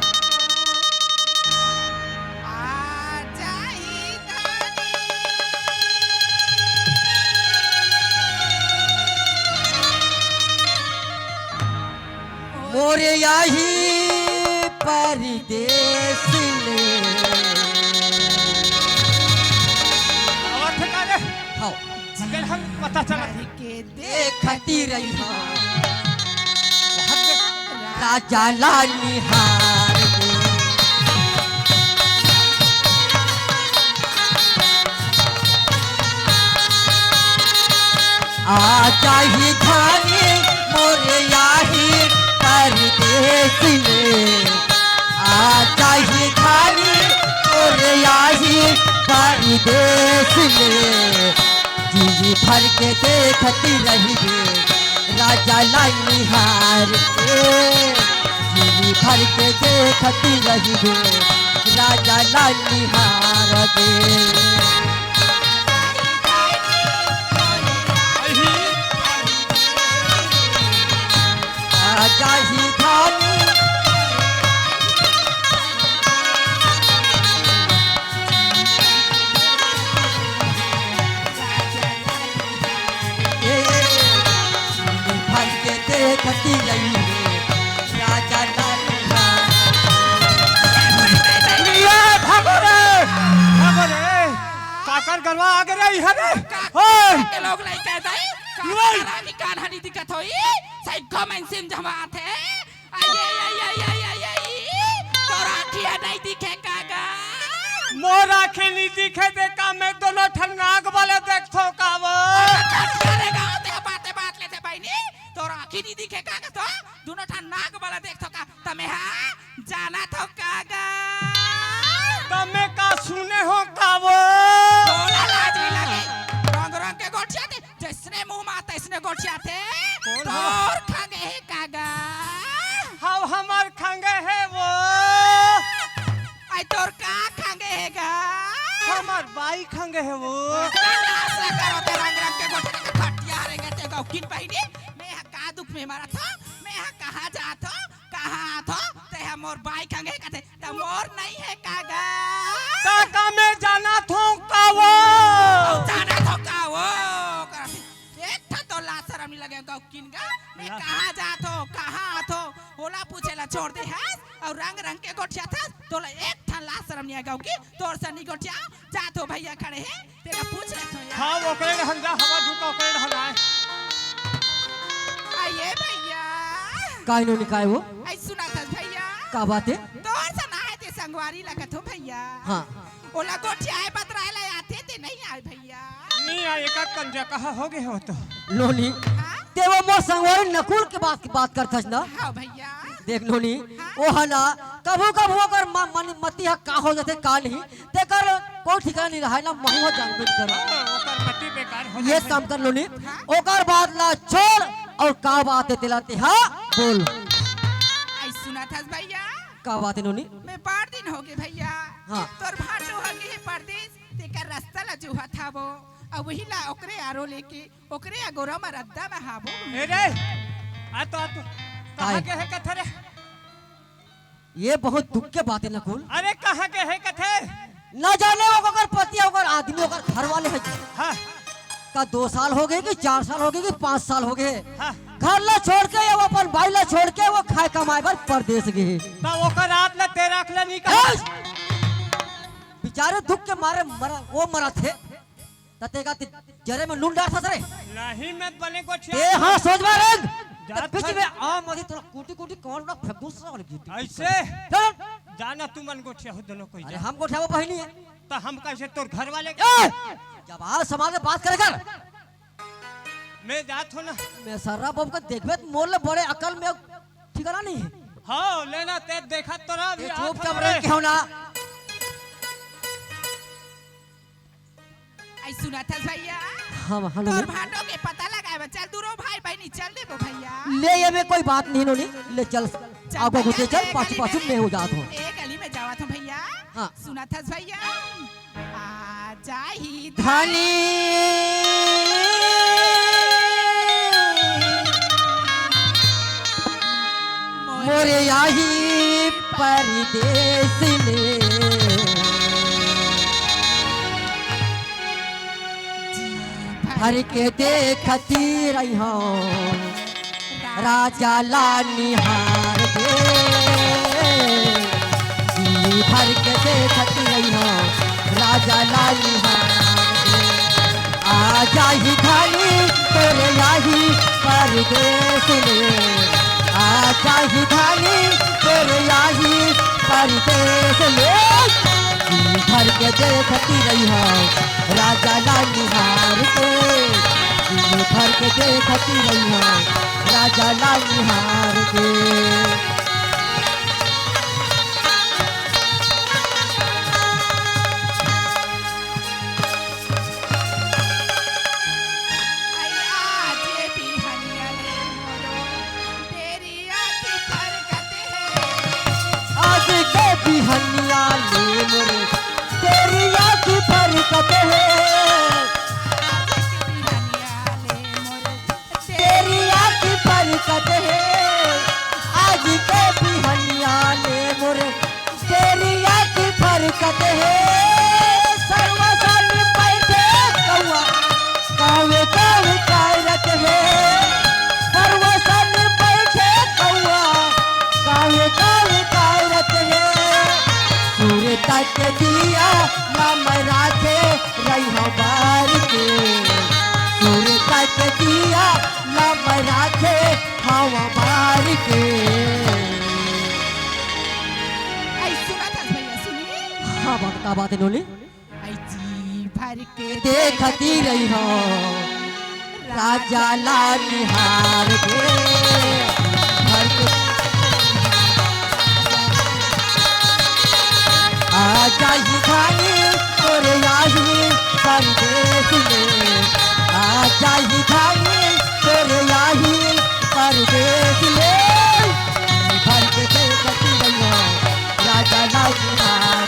मोरे आही परदेस ले। आवत हे का रे? हाँ। अगर हम पता चला के देखती रही हो, राजा ला निहार के। आ जाही धानी मोरे आही परदेस ले, आ जाही धानी मोरे आही परदेस ले। जिही भर के देखती रहिबे राजा ला निहार के, जिही भर के देखती रहिबे राजा ला निहार के। आ जाही धानी। ए, भर के देखती रही रे, राजा लाल। ए, भागो रे, भागो रे। काकर गरवा आ गे रे, इहाँ रे। का-, ओए! के लोग नहीं कहता है, का-, नहीं। कान हनी दिखत होई, सही घमन सिम जमात है। आय, आय, आय, आय, तोर आँखी ह नइ दिखे का गा? मोर आँखी नइ दिखे ते का मैं दोनों ठन नाक वाले देखथों का वो? अरे, कट करे गाँव ते बाते बात लेथे बहिनी, तोर आँखी नइ दिखे का गा तो? दोनों ठन नाक वाले देखथों का? त मैं हा जानथों का गा? तोर का खंगे हे गा? हमर बाई खंगे हे वो। का नास ल करो ते रंग रंग के गोठिया के खटिया रे गे ते गौकिन बहिनी। मैं ह का दुख में मरत हो, मैं ह कहाँ जात हो, कहाँ आत हो, ते ह मोर बाई खंगे कथे, त मोर नहीं हे का गा? काका मैं जानत हूँ का वो। अउ जानत हो का वो करत हे। एक ठा तो लाज शरम नहीं लगे गौकिन गा। मैं ला- कहाँ जात हो, कहाँ आत हो, ओला पूछे ला छोड़ दे हस, अउ रंग रंग के गोठियाथस, तोला एक ठा लाज शरम नहीं आए गौकिन, तोर से नहीं गोठियाओ, जात हो भैया खड़े हे, तेला पूछ लेत हो यार। हाँ, ओकरे रहन जा, हवा झोंका ओकरे रहन आए। आइए भैया। काय नोनी काय वो? आई सुनत हस भैया। का बात हे? तोर से ना हे ते संगवारी लगत हो भैया। हाँ। ओला गोठियाए बतराए ला आथे ते नहीं आए भैया। नहीं आए, एका कंजा कहा हो गे हो तो। नोनी, हाँ? ते वो मोर संगवारी नकुल के बात, बात करथस ना? हाँ भैया। देख नोनी, हाँ? वो ह ना, कभू कभू ओकर म-, मन, मति ह का हो जाथे, का नहीं, तेकर कोई ठिकाना नहीं रहे ना, महूँ ह जानबे नहीं करो। हाँ, ओकर मति बेकार हो ये जाथे। काम कर नोनी, हाँ? ओकर बात ला छोड़, अउ का बात हे तेला तेहा बोल। आई सुनत हस भैया? का बात हे नोनी? मैं बड़ दिन हो गे भैया। हाँ। तोर भाटो ह गे हे परदेस, तेकर रस्ता ला जोहत हावो। अउ वही ला ओकरे आरो लेके, ओकरे अगोरा म रद्दा म हावो। ए रे, आ तो, आ तो, कहाँ काय? गे हे कथे रे? ये बहुत दुख के बात हे नकुल। अरे कहाँ गे हे कथे? ना जाने वो ओकर पति, ओकर आदमी, ओकर घर वाले हे जी। हाँ। का दो साल हो गे कि चार साल हो गे कि पाँच साल हो गे? हाँ। घर ला छोड़ के या वो अपन बाई ला छोड़ के वो खाए कमाए बर परदेस गे हे। त ओकर आत ला ते रख ले नहीं कहा? ए! बेचारे दुख के मारे मरा, वो मरत हे। त तेका ते जरे में नून डारथस रे। नहीं मैं बने गोठिया। ते हाँ सोच मार रंग। जात ते बीच हन। में आ मधी तोला कूटी कूटी कौन ना फेंकूस वाली गीत। ऐसे? चल। जाना तू मन गोठिया हो दोनों कोई अरे जा। हम गोठिया वो बहिनी हे। त हम कैसे तोर घर वाले? ए! जब आज समाज में बात करे कर। मैं जात हो ना। मैं सर्रा बाबू का देखबे त मोर ले बड़े अकल में ठिकाना नहीं हे। हाँ, लेना ते देखा तो रहा अभी ये हाथ चुपचाप हमारे। रह के हो ना। आई सुनत हस भैया? हाँ, हाँ, तोर नोनी। भाटो के पता लगाए बर चल, दूनो भाई बहिनी चल देबो भैया। ले, ये में कोई बात नहीं नोनी, ले चल, चल आगो भैया, घुसे चल, मैं पाछू गली पाछू में, मैं हो जात हूँ। ए गली में जावत हूँ भैया। हाँ। सुनत हस भैया? आ जाही धानी। मोरे आही परदेस ले। भर के देखती रही हूँ राजा ला निहार के। जी भर के देखती रही हूँ राजा ला निहार के। आ जाही धानी तोरे आही परदेस ले। आ जाही धानी तोरे आही परदेस ले। जी भर के देखती रही हूँ राजा ला निहार के। जी भर के देखती रही हूँ राजा ला निहार के। अरे आज बिहनिया ले मोरो डेरिया की फरकत हे। आज के बिहनिया ले मोरो डेरिया की फरकत हे। आज के बिहनिया ले मोरो डेरिया की फरकत हे। आज के बिहनिया ले मोरो डेरिया की फरकत हे। सर्वसन बैठे कौआ, कावे कावे करत हे। सर्वसन बैठे कौआ, कावे कावे करत हे। सूरत के दिया ला मैं राखे रही हूँ बार के। सूरत के दिया ला मैं राखे हूँ बार के। आई सुनत हस भैया, सुनी? हाँ, बात का बात हे नोनी? आई जी भर के देखती रही हूँ राजा ला निहार के। भर के आ जाही धानी तोरे आही परदेस ले। आ जाही धानी तोरे आही परदेस ले। भर के देखती रही हूँ राजा ला निहार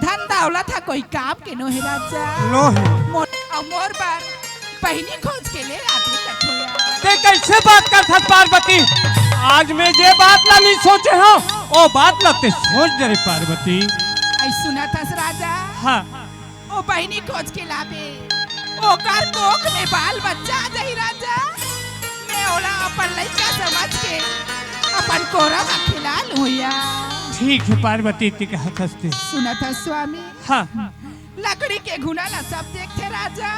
धन दौलत ह कोई काम के नोहे राजा। नोहे। मोर, अउ मोर बर बहिनी खोज के ले आबे कथो यार। ते कइसे बात करथस पार्वती? आज मैं जे बात ला नइ सोचे हंव, ओ बात ला ते सोच डरे पार्वती। अई सुनत हस राजा? हाँ। ओ बहिनी खोज के लाबे, ओकर कोख में बाल बच्चा आ जाही राजा। मैं ओला अपन लइका समझ के अपन कोरा म खिला लूं यार। ठीक हे पार्वती, ते कहत हस ते। सुनत हस स्वामी? हाँ। लकड़ी के घुना ला सब देखथे राजा,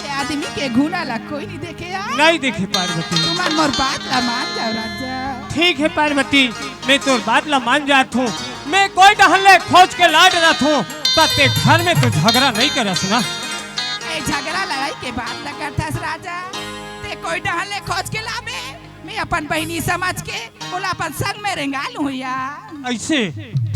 ये आदमी के घुना ला कोई नइ देखे यार। नइ देखे पार्वती। तुमन मोर बात ला मान जाव राजा। ठीक हे पार्वती, मैं तोर बात ला मान जात हंव। मैं कोई डहन ले खोज के ला डरत हंव, त ते घर में तो झगरा नइ करस ना। ए झगरा लड़ाई के बात ला करथस राजा, ते कोई डहन ले खोज के लाबे, मैं अपन बहिनी समझ के ओला अपन संग में रेंगा लूं यार। अइसे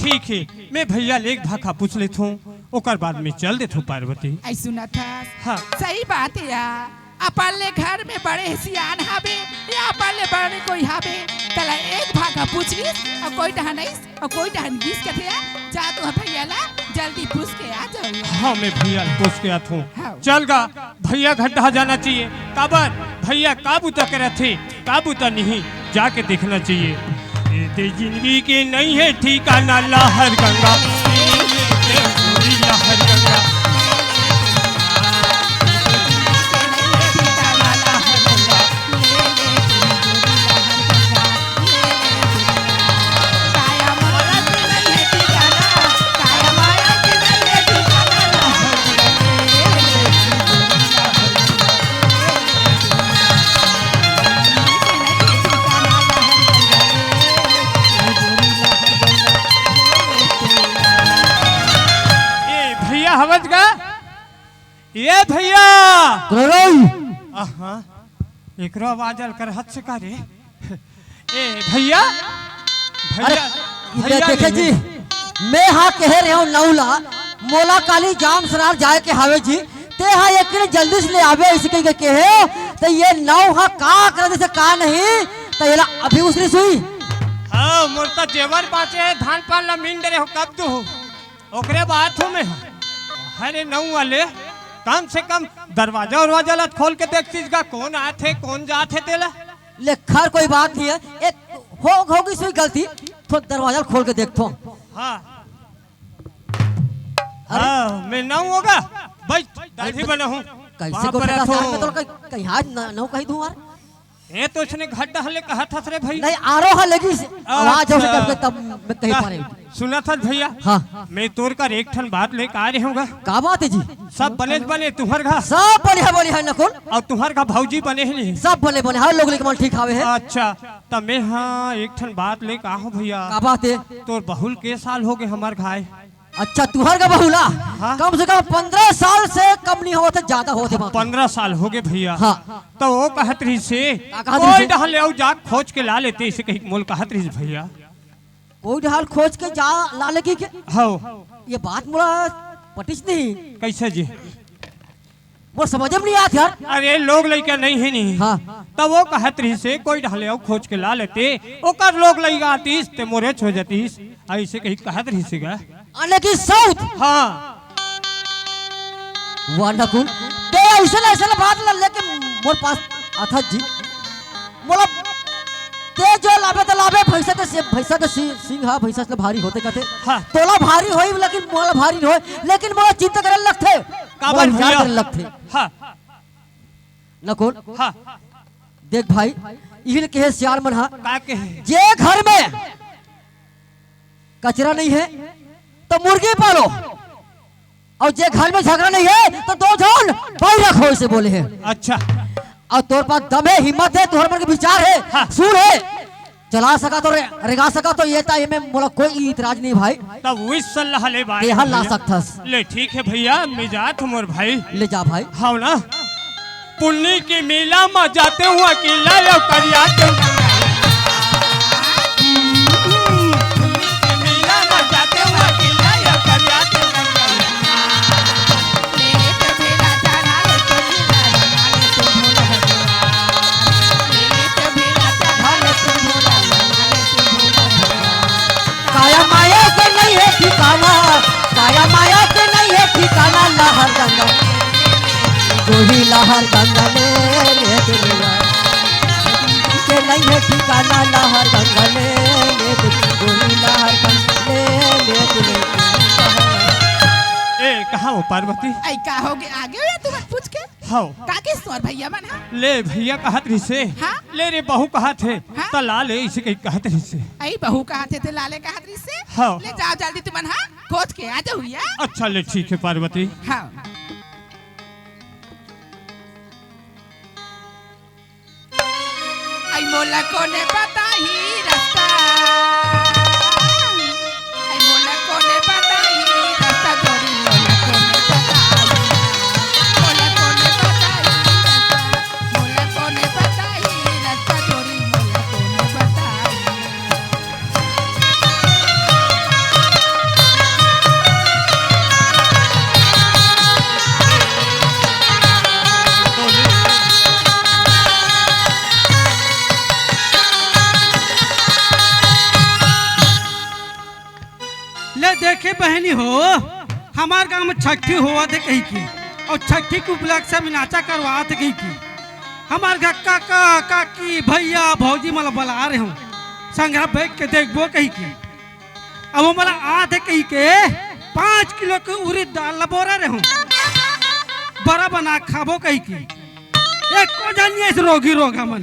ठीक हे, मैं भइया ले एक भाखा पूछ लेथंव, ओकर बाद में चल देथंव पार्वती। अई सुनत हस? हाँ। सही बात हे यार, अपन ले घर में बड़े सियान हाबे या अपन ले बड़े कोई हाबे, तेला एक भाखा पूछ लिस अउ कोई डहन अइस अउ कोई डहन गिस कथे यार, जा तो भइया ला जल्दी पूछ के आ जाव। हाँ, मैं भइया ला पूछ के आथंव। हाँ। चल गा, भइया घर डहा जाना चाहिए। काबर भइया का बुता करत हे, का बुता नहीं, जाके देखना चाहिए। ए ते जिंदगी के नइ हे ठिकाना, लहर गंगा। ए ते गोरी लहर गंगा। ए भइया हवस गा? ए भइया! अहा, एकरो आवाज अलकर हद से का रे? ए भइया, अरे, भइया, ये भइया देखे नहीं। जी, मैं हा कहे रहेंव नऊ ला, मोला काली जामसरार जाए के हावे जी, ते हा एक दिन जल्दी से ले आबे, अइसे कहिके कहे, त ये नऊ हा का कर देथे का नहीं, त एला अभी उसने सुई। हाँ, मोर त जेवर बांचे हे, धान पान ला मीन डरे हंव कब तो। ओकरे बात हंव मैं। अरे नऊ वाले, कम से कम दरवाजा उरवाजा ला खोल के देखतिस गा, कोन आथे, कोन जाथे तेला। ले खैर कोई बात नहीं हे, एक हो, होगिस होही गलती, तो दरवाजा खोल के देखथंव। हाँ। अरे। हाँ, मैं नऊ हंव गा, बइठ, दाढ़ी अरे, बनाहूं। कइसे वहां पर गोठियाथस यार, मैं तो कहीं, कहीं आज न-, नऊ कहि दूं यार। ए तो इसने घट डहले कहत हस रे भई। नहीं, आरो हा लेगिस, आवाज हो अच्छा। तब, तब मैं कहि पारे। सुनत हस भइया? हाँ। मैं तोर कर एक ठन बात लेके आए रहेंव गा। का बात हे जी? सब बने बने तुंहर घर? सब बढ़िया बढ़िया हे नकुल। अउ तुंहर घर भौजी बने हे नहीं? सब बने बने, हर लोग लेके मन ठीक हावे हे। अच्छा, त मैं हा एक ठन बात लेके आए हंव भइया। का बात हे? तोर बहू ल के साल होगे हमर घर आए? अच्छा, तुंहर का बहू ला? हाँ। कम से कम पंद्रह साल से कम नहीं होत हे, ज्यादा होत हे बाबा। पंद्रह साल होगे भइया। हाँ। त ओ कहत रहिस हे, का कहत रहिस हे? कोई डहन ले अउ जा खोज के ला लेते, अइसे कहिके मोला कहत रहिस भइया। कोई डहन खोज के जा ला लेके के? हव। ये बात मोला पटिस नहीं। कइसे जी? मोर समझ में नहीं आत यार। अरे, लोग लइका नहीं हे नहीं। हाँ। त ओ कहत रहिस हे, कोई डहन ले अउ खोज के ला लेते, ओकर लोग लइका आतिस, ते मोरेच हो जातिस, अइसे कहिके कहत रहिस हे गा। अने कि साउथ? हाँ। वाह नकुल, ते अइसन अइसन बात ला लेके मोर पास आथस जी। मोला ते जो लाबे त लाबे, भइसा के से-, भइसा के सी-, सींग हा भइसा ले भारी होथे कथे। हाँ। तोला भारी होही, लेकिन मोला भारी नइ होय, लेकिन मोला चिंता करे लगथे। काबर मोला विचार भइया? करे लगथे। हाँ। नकुल। हाँ। देख भाई, इही ल कहे सियान मन हा। का कहे? जे घर में कचरा नहीं हे, त मुर्गी पालो। अउ जे घर में झगरा नहीं हे, त दो झन बइरख हो, अइसे बोले हे। अच्छा। अउ तोर पास दम हे, हिम्मत हे, तोर मन के विचार हे, हाँ। सुर हे, चला सकत हो, रे-, रेंगा सकत हो, ये त एमे मोला कोई इतराज नहीं भाई। तब उही सलाह ले भाई। तेहा ला सकथस। ले ठीक हे भइया, मैं जात हंव मोर भाई। ले जा भाई। हव ना? पुन्नी के मेला म जाते हंव अकेला, अउ करिया के। पुन्नी के मेला म जाते हंव अकेला, अउ करिया के। काया माया के नहीं हे ठिकाना, काया गोरी लहर गंगा ले ले दुनिया, के नहीं है ठिकाना लहर गंगा ले ले दुनिया, गोरी लहर गंगा ले ले दुनिया। ए, कहाँ हो पार्वती? ऐ, का हो गे? आगे हो या तुमन पूछ के? हव। का के तोर भैया मन हा? ले भैया कहत रिसे। हाँ? ले रे बहू कहत हे। हाँ? त ला ले इसे कही कहत रिसे। ऐ बहू कहत हे ते ला ले कहत रिसे? हव। ले जाव जल्दी तुमन हा, खोज के आ जाव या। अच्छा ले ठीक हे पार्वती। हाँ। ऐ मोला कोने बताही रस्ता, ऐ मोला कोने बताही रस्ता, जोड़ी मोला कोने बताही, मोला कोने बताही रस्ता, मोला कोने बताही रस्ता, जोड़ी मोला कोने बताही। ले देखे बहनी हो, हमार गांव में छट्ठी होवत हे कही के, अउ छट्ठी के उपलक्ष्य में नाचा करवात हे कही के, हमार घर काका, काकी, भैया, भौजी मन ला बला रहे हों, संघरा बैठ के देखबो कही के। अब मोला आत हे कही के पाँच किलो के उरिद दाल ला बोरे रहे हों, बरा बना खाबो कही के। एको झन नइ हे रोगी रोगा मन,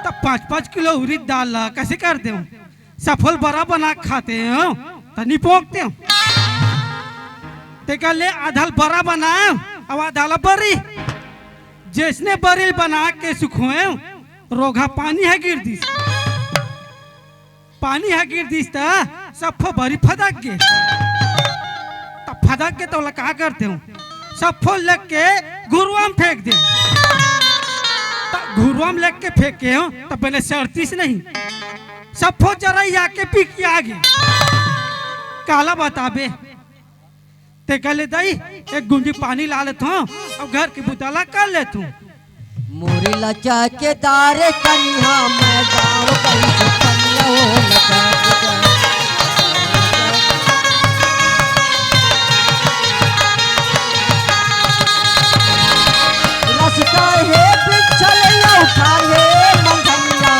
त पाँच पाँच किलो उरिद दाल ला कइसे कर देंव? सफल बरा बना खातेंव, त निपोकतेंव। तेकर ले आधा ल बरा बनाएंव, अउ आधा ल बरी। जइसने बरी ल बना के सुखोएंव, रोगहा पानी ह गिर दिस। पानी ह गिर दिस त सफो बरी फदक गे। त फदक गे त ओला का करतेंव? सफो लेग के घुरुवा म फेंक देंव। त घुरुवा म लेग के फेंकेंव, त बने सड़तिस नहीं। सफो जरई आके पिकिया गे। काला बताबे? तेकर ले दई, एक गुंजी पानी ला लेथों, अउ घर के बुता ला कर लेथों। मोरी लचकदार कनिहा, मैं गाँव कइसे पनिया हो लचकदार। रस्ता हे पिछल अउ ठाढ़े मंझनिया।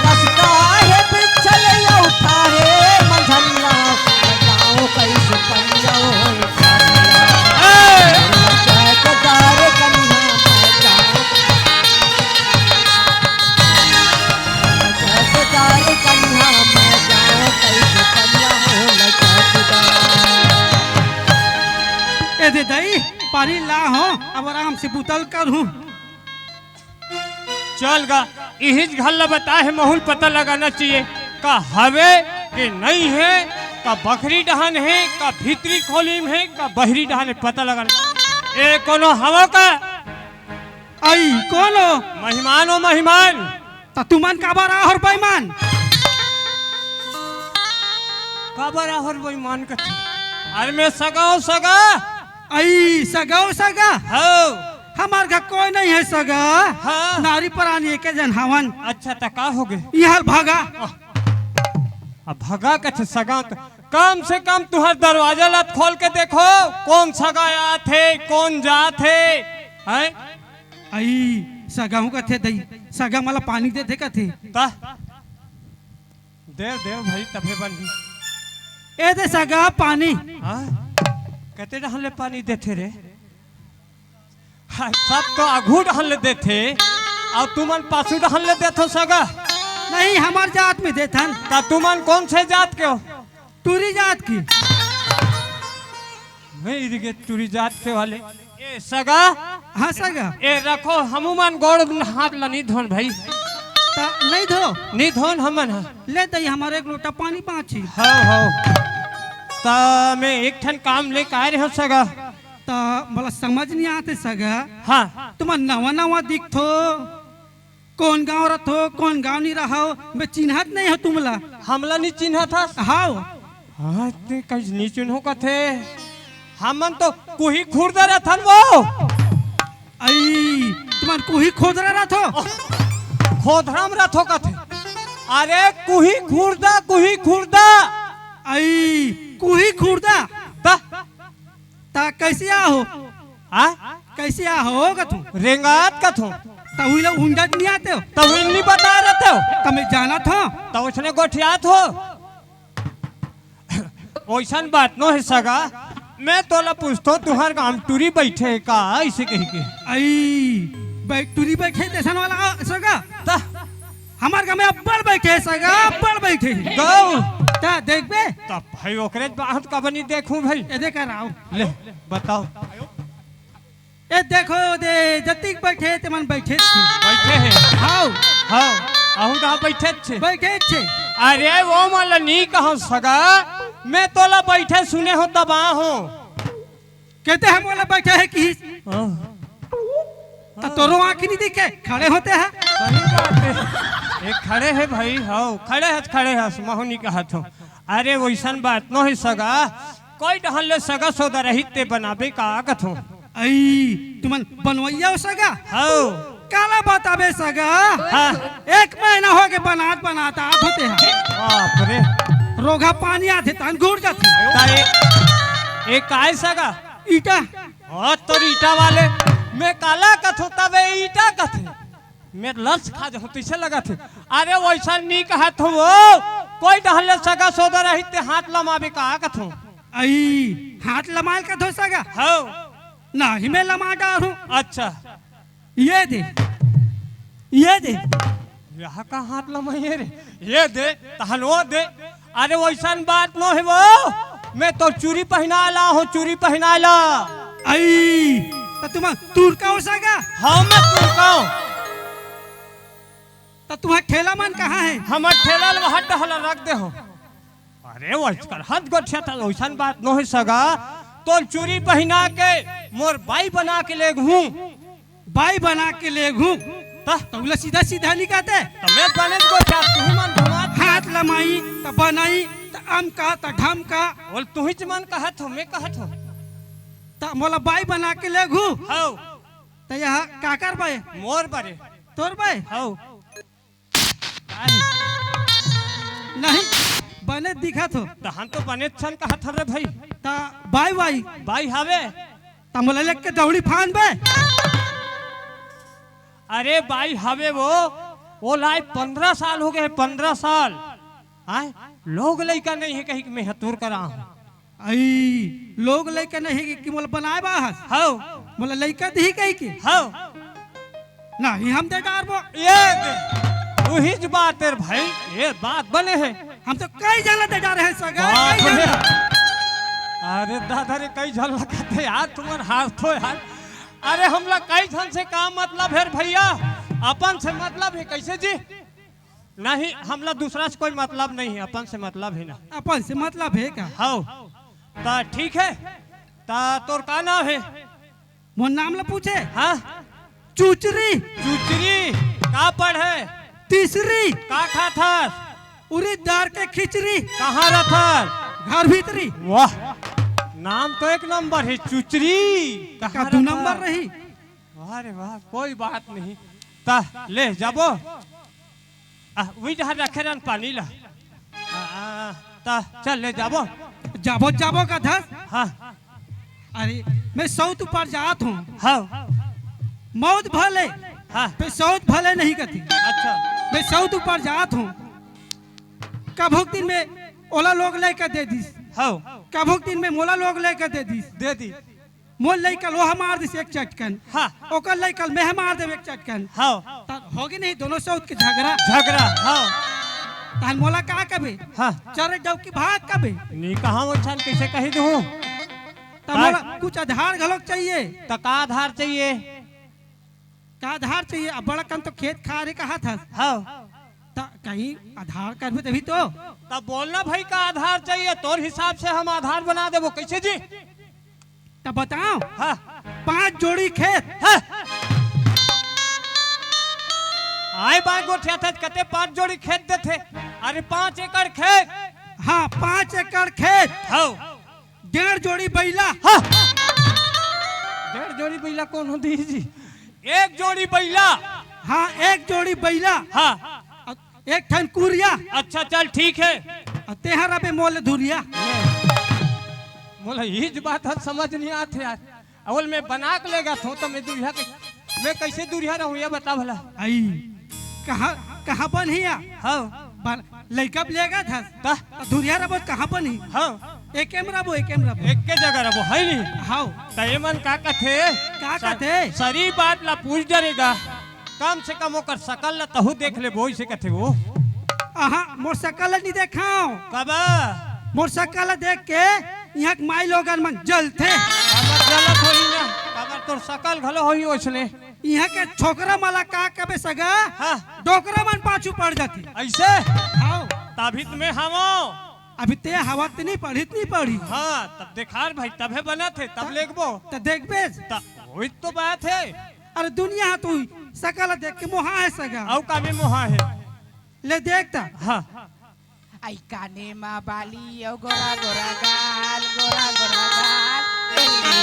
रस्ता हे पिछल अउ ठाढ़े मंझनिया। गाँव कइसे पनिया हो लचकदार कनिहा, मैं गाँव लचकदार कनिहा, मैं गाँव कइसे पनिया हो लचकदार। ए दे दई, पानी ला हों, अब आराम से बुता ल करहूँ। चल गा, इहीच घर ला बताए हे, महूँ ल पता लगाना चाहिए, का हवे के नइ हे, का बखरी डहन हे, का भीतरी खोली म हे, का बहरी डहन हे, पता लगाना। ए, कोनो हवव का? अई, कोन हो? महिमान हो, महिमान। त तुमन काबर आहो बेईमान? काबर आहो बेईमान कथे? अरे मैं सगा हो, सगा। अई, सगा हो, सगा? हव। हमार घर कोई नइ हे सगा। हाँ। नारी परानी एके झन हवन। अच्छा, त का हो गे? इहाँ ले भगा। अब भगा कथे सगा त कम से कम तुँहर दरवाजा ला खोल के देखो, कोन सगा आत हे, कोन जात हे, हैं? अई, सगा हूँ कथे दई, सगा मोला पानी देथे कथे। त देव, देव भाई, तभे बनही। ए दे सगा पानी। हाँ? कते डहन ले पानी देथे रे? हाँ, सब तो आघू डहन ले देथे, अउ तुमन पाछू डहन ले देथो सगा। नहीं, हमार जात में देथन। त तुमन कोन से जात के हो? टूरी जात के। मैं इधर के टूरी जात के वाले। ए सगा। हाँ सगा। ए रखो, हमू मन गोड़ हाथ ला नइ धोन भाई। त नइ धो? नइ धोन हमन ह। ले दई, हमार एक लोटा पानी बाँची। हव, हव। त मैं एक ठन काम लेके आए रहेंव सगा। त मोला समझ नइ आत हे सगा। हाँ। तुमन नवा नवा दिखथो। कोन गाँव रथो, कोन गाँव नइ रहव, मैं चिन्हत नइ हों तुमला। हमला नइ चिन्हत हस? हव। हाँ, ते कइसे नइ चिन्हों कथे? हमन तो कुही खुर्द रथन वो। अई, तुमन कुही खुर्द रथो? खोधरा म रथो कथे। अरे कुही खुर्द, कुही खुर्द। अई, कुही खुर्द? कइसे आहो? हाँ? कइसे आहो कथों? रेंगात कथों। त उही ला उंडत नइ आते हो? त उही नइ बता रहते हो? त मैं जानत हों। त ओइसने गोठियात हो? ओइसन बात नोहे सगा। मैं तोला पूछथों, तुंहर गाँव टूरी बइठे हे का? अइसे कहिके। अई, बै-, टूरी बइठे तइसन वाला सगा? त? हमर गाँव में अब्बड़ बइठे हे सगा, अब्बड़ बइठे हे। गऊ। त देखबे? त भाई ओकरे बात काबर नइ देखहूँ भाई। ए दे कर आव। ले, बताव। ए देखो दे, जतिक बइठे हे, तेमन बइठे हे। बइठे हे। हव। हव, अहूँ त बइठे हे। बइठे हे। अरे ओ मन ला नइ कहँव सगा, मैं तोला बइठे सुने हों तब आहों। कहिथे हम ओला बइठे हे कि? हाँ। त तोरो आँखी नइ दिखे, खड़े होते हैं। सही बात हे। ए खड़े हे भाई, हव, खड़े हस, खड़े हस, महूँ नइ कहत हों। अरे ओइसन बात नोहे सगा, कोई डहर ले सगा सोदर रही ते बनाबे का कथों? अई, तुमन बनवइया हो सगा? हव। काला बताबे सगा? हाँ। एक महीना होगे बनात बनात आत होते हैं। बाप रे। रोगहा पानी आथे तहन घुट जाथे। त ए, ए काय सगा? ईटा। ओ तोर ईटा वाले, मैं काला कथों तब ए ईटा कथे। मैं लस खा जाहूँ, तइसे लगथे। अरे, वइसन नइ कहत हों वो। कोई डहर ले सगा सोदर रही ते हाथ लमाबे का कथों? अई, हाथ लमाय ल कथों सगा? हव। नहीं, मैं लमा डारहूँ। अच्छा। ये दे, ये दे। यहाँ का हाथ लमाय हे रे? ये दे, तहन वो दे। अरे वइसन बात नोहे वो, मैं तो चूरी पहिनाय ल आहों, चूरी पहिनाय ल। अई, त तुमन तुरका हो सगा? हाँ, मैं तुरका हों। त तुंहर ठेला मन कहाँ हे? हमर ठेला ल वहाँ डहर रख दे हों। अरे वइसकर हद गोठियाथस, वइसन बात नोहे सगा, तोर चूरी पहिना के मोर बाई बना के लेगहूँ। बाई बना के लेगहूँ। त? त ओला सीधा सीधा नइ कथे। त मैं बने गोठियाथों, तुही मन घुमात। हाथ लमाई, त बनाई, त अमका, त ढमका। ओला तुहीच मन कहत हो, मैं कहत हों। त मोला बाई बना के लेगहू। हव। त एहा काकर बर? मोर बर। तोर बर? हव। नहीं, बने दिखत हो। तहन तो बने छन कहत हन रे भाई। त बाई, बाई। बाई हवे। त मोला लेके दौड़ी फांदबे। अरे बाई हवे वो, ओला पंद्रह साल होगे हे, पंद्रह साल। आय, लोग लइका नइ हे कहिके मैं ह तोर करा हूँ। अई, लोग लइका नइ हे कि मोला बनाय बर हस? हव। मोला लइका दिही कहिके? हव। नहीं, हम दे डारबो। ये दे, उहीच बात हे भाई, ये बात बने हे। हम तो कई झन ला दे डारे हन सगा, बाप कई झन रे। ला। अरे दादा रे, कई झन ला कथे यार, तुमन हारथो यार। अरे हमला कई झन से का मतलब हे रे भइया, अपन से मतलब हे, कइसे जी? नहीं, हमला दूसरा से कोई मतलब नहीं हे, अपन से मतलब हे ना। अपन से मतलब हे का? हव। त ठीक हे, त तोर का नाम हे? मोर नाम ला पूछे? हाँ। चुचरी। चुचरी, का पढ़े? तीसरी। का खाथस? उरीद दार के खिचरी। कहाँ रथस? घर भीतरी। वाह, नाम तो एक नंबर हे, चुचरी। कहाँ का दू रथस? नंबर रही? वाह रे वाह, कोई बात नहीं। त ले जाबो। आ, उही डहर रखे रहन पानी ला। आ, आ, त चल ले जाबो। जाबो, जाबो कथस? हाँ। अरे, मैं सौत ऊपर जात हों। हाँ। मौत भले, हाँ। मैं सौत भले नहीं कथे। अच्छा। मैं सौत ऊपर जात हों। कभू दिन में ओला लोग लइका दे दिस। हाँ। कभू दिन में मोला लोग लइका दे दिस। दे दिस। मोर लइका ल ओह मार दिस एक चटकन। हाँ। ओकर लइका ल मैं ह मार देबे एक चटकन। हाँ। त होगे नहीं दोनों सौत के झगरा। झगरा, हाँ। तहन मोला का कबे? हाँ। चरे डौकी भाग कबे? नी कहा वो छन कैसे कही दूँ? त मोला कुछ आधार घलोक चाहिए। त का आधार चाहिए? का आधार चाहिए? अब बड़ा कन तो खेत खार हे कहा था। हाँ। त कहीं आधार करबे तभी तो। त बोलना भाई का आधार चाहिए, तोर हिसाब से हम आधार बना देबो। कैसे जी? त बताओ। हाँ। पांच जोड़ी खेत। हाँ। आय बाय गोठियाथस कथे पांच जोड़ी खेत देथे। अरे पांच एकड़ खेत। हाँ, पांच एकड़ खेत। हाँ। डेढ़ जोड़ी बइला। हाँ। डेढ़ जोड़ी बइला कोन हो दिही जी? एक जोड़ी बइला। हाँ, एक जोड़ी बइला। हाँ। अउ एक ठन कुरिया। अच्छा, चल ठीक हे। अउ तेहर अबे मोल धुरिया। मोला इही बात ह समझ नहीं आत हे यार। अवल मैं बना के लेगत हों त मैं दूरिहा के, मैं कैसे दूरिहा रहूं, ये बता भला। आई, कहाँ, कहाँ बनही या? हाँ। बन-, लइका ब लेगत हस? त? दूरिहा रबो त कहाँ बनही? हाँ। एके म रबो, एके म रबो। एके जगह रबो, है नी? हाँ। त एमन का कथे? का स-, कथे? सरी बात ला पूछ डरेगा। कम से कम ओकर सकल ला तहू देख लेबो, इसे कथे वो। आहा, मोर सकल ला नी देखाव। काबर? मोर सकल ला देख के इहाँ के माई लोगन मन जलथे। काबर जलत होही ना? काबर तोर सकल घलो होही ओइसने। इहाँ के छोकरा मन ला का कबे सगा, हाँ। डोकरा मन पाछू पड़ जाथे। अइसे? हाँ। तभी त मैं हवं। अभी ते हवा त नहीं पड़ी, त नहीं पड़ी। हाँ, तब देखार भाई, तभे बनत हे, तब त-, लेगबो। त देखबे। त वही तो बात हे। अरे दुनिया ह तू सकल देख के मोहा हे सगा। अउ का में मोहा हे? ले देख त। हाँ। आई काने मा बाली अउ गोरा गोरा गाल, गोरा गोरा गाल। ए ले।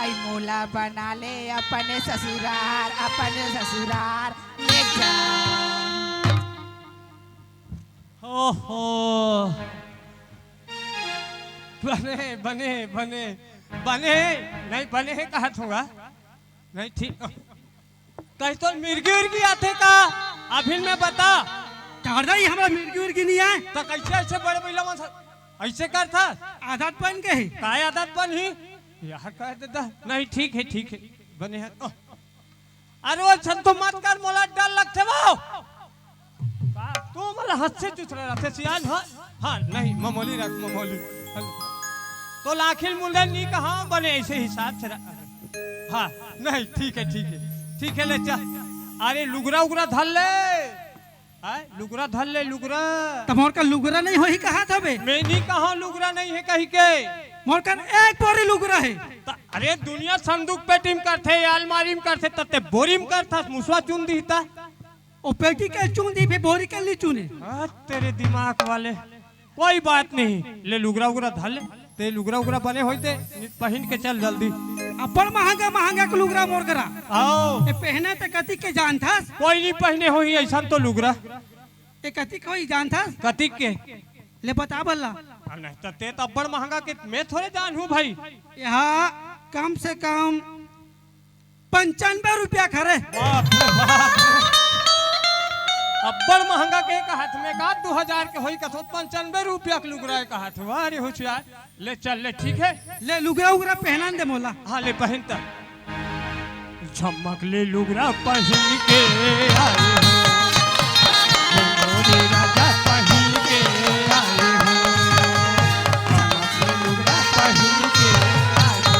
आई मोला बना ले अपने ससुरार, अपने ससुरार ले जा। ओहो। बने, बने, बने, बने, नहीं बने हे कहत हों गा। नहीं ठीक। कहीं तो मिर्गी उर्गी आथे का? अभिन में बता। दादा, ये हमरा मिर्गी उर्गी नहीं आय। त कैसे ऐसे बड़े बइला मन से ऐसे करथस? आदत बन गे हे। काय आदत बनही? यार कह देता। नहीं ठीक हे, ठीक हे। बने हे। ओह। अरे वो छन तो मत कर, मोला डर लगथे वो। का तू मोला हंसे चुचरा रथे सियान, हाँ? हाँ, नहीं, ममोली रख, ममोली। तोला आखिर मुंडन नी कहा बने ऐसे हिसाब से रख। हाँ, नहीं, ठीक हे, ठीक हे। ठीक हे, ले चल। अरे लुगरा उगरा धर ले। हाँ, लुगरा धर ले, लुगरा। त मोर का लुगरा नहीं होही कहा था बे? मैं नी कहा लुगरा नहीं हे कही के। मोर का एक बोरी लुगरा हे। त अरे दुनिया संदूक पेटी म करथे, अलमारी म करथे, त ते बोरी म करथस, मुसवा चुन दिही त। ओ पेटी के चुन दिही, फेर बोरी के नी चुने। हाँ, तेरे दिमाग वाले। कोई बात नहीं, ले लुगरा उगरा धर ले। ते लुगरा उगरा बने होई ते पहिन के चल जल्दी। अब्बड़ महंगा महंगा के लुगरा मोर करा। आओ। ए पहने ते कतिक के जानथस? कोई नहीं पहने होही ऐसा तो लुगरा। ए कतिक के होही जानथस? कतिक के? ले बता भला। अरे नहीं, त ते त अब्बड़ महंगा के मैं थोड़े जानहूँ भाई। यहाँ कम से कम पंचानबे रुपया खरे। बाप रे बाप। अब्बड़ महंगा के कहत में का दू हजार के होही कथो, पंचानबे रुपया के लुगरा हे कहत। वाह रे होशियार। ले चल ले, ठीक हे। ले लुगरा उगरा पहनान दे मोला। हाँ, ले पहन त। झमक ले लुगरा पहिन के आए हो, मोरे राजा पहिन के आए हो। झमक ले लुगरा पहिन के आए हो।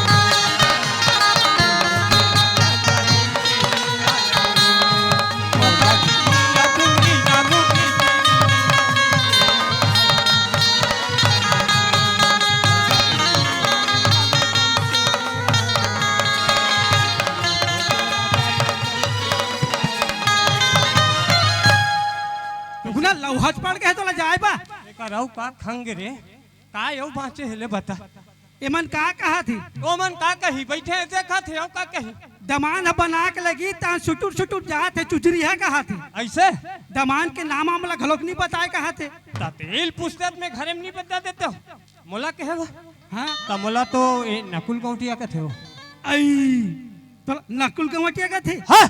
गुना लौहच पड़ गए तोला जाए बा। एकर अउ का खंग रे? का अउ बाँचे हे ले बता। एमन का कहत हे? ओमन का कही? बइठे हे, देखत हे, अउ का कही? दमांद ह बना के लगी, तहाँ सुटुर सुटुर जात हे, चुचरी ह कहत हे। अइसे? दमांद के नाम हमला घलोक नहीं बताए कहत हे। त तेल पूछते त मैं घरे में नहीं बता देते हो। मोला कहे बा? हाँ? त मोला तो ए नकुल गौंटिया कथे हो। आई, तो नकुल गौंटिया कथे? हाँ?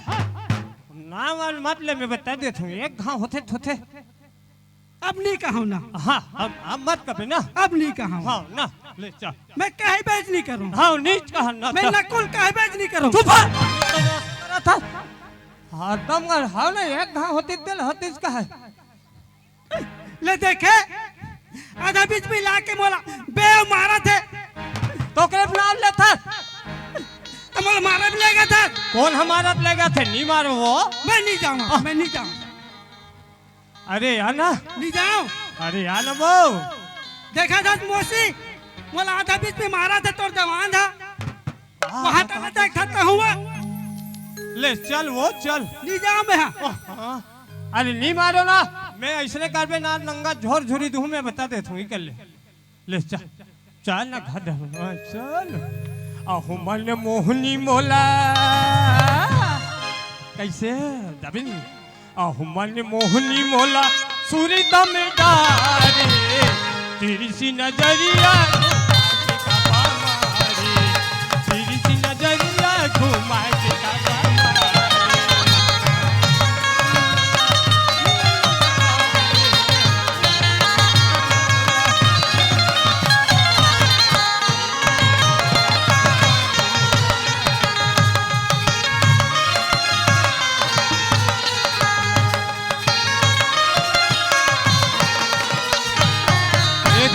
नाम वाल मत ले, मैं बता देत हूँ, एक घाव होथे त होथे। अब नहीं कहूँ ना। हाँ, अब, अब मत कबे ना। अब नहीं कहूँ। हाँ, ना, ले चल। मैं कहबे ज नहीं करूँ। हाँ, नहीं कहा ना, मैं चल। नकुल कहबे ज नहीं करूँ। चुप रह। हरदम अगर हाँ ना, एक घाव होती तेल होती इसका है। ले देखे, आधा बीच में लाके मोला बे मारत हे। तो ओकरे नाम लेथस? त मोला मारे भी लेगथे। कौन ह मारत लेगथे? नहीं मारो वो। मैं नहीं जाऊँ, आह। मैं नहीं जाऊँ। अरे यार ना। नहीं जाऊँ। अरे यार ना वो। देखा था मौसी, मोला आधा बीच में मारत हे तोर दमांद ह। हाँ, वहाँ हाँ, तक हाँ। देखा था हुआ। ले चल वो चल। नहीं जाऊँ मैं, हाँ। ओह, हाँ। अरे नहीं मारो ना, मैं ऐसने करबे ना, नंगा झोर झुरी दूँ, मैं बता देत हूँ, कर ले। ले चल, चल ना घर, हाँ, चल। अहो मन मोहनी मोला, कैसे दबिन? अहो मन मोहनी मोला, सूरी दम डारे, नजरिया घुमा के काबा मारी, तिरछी नजरिया घुमा के काबा मारी। ए,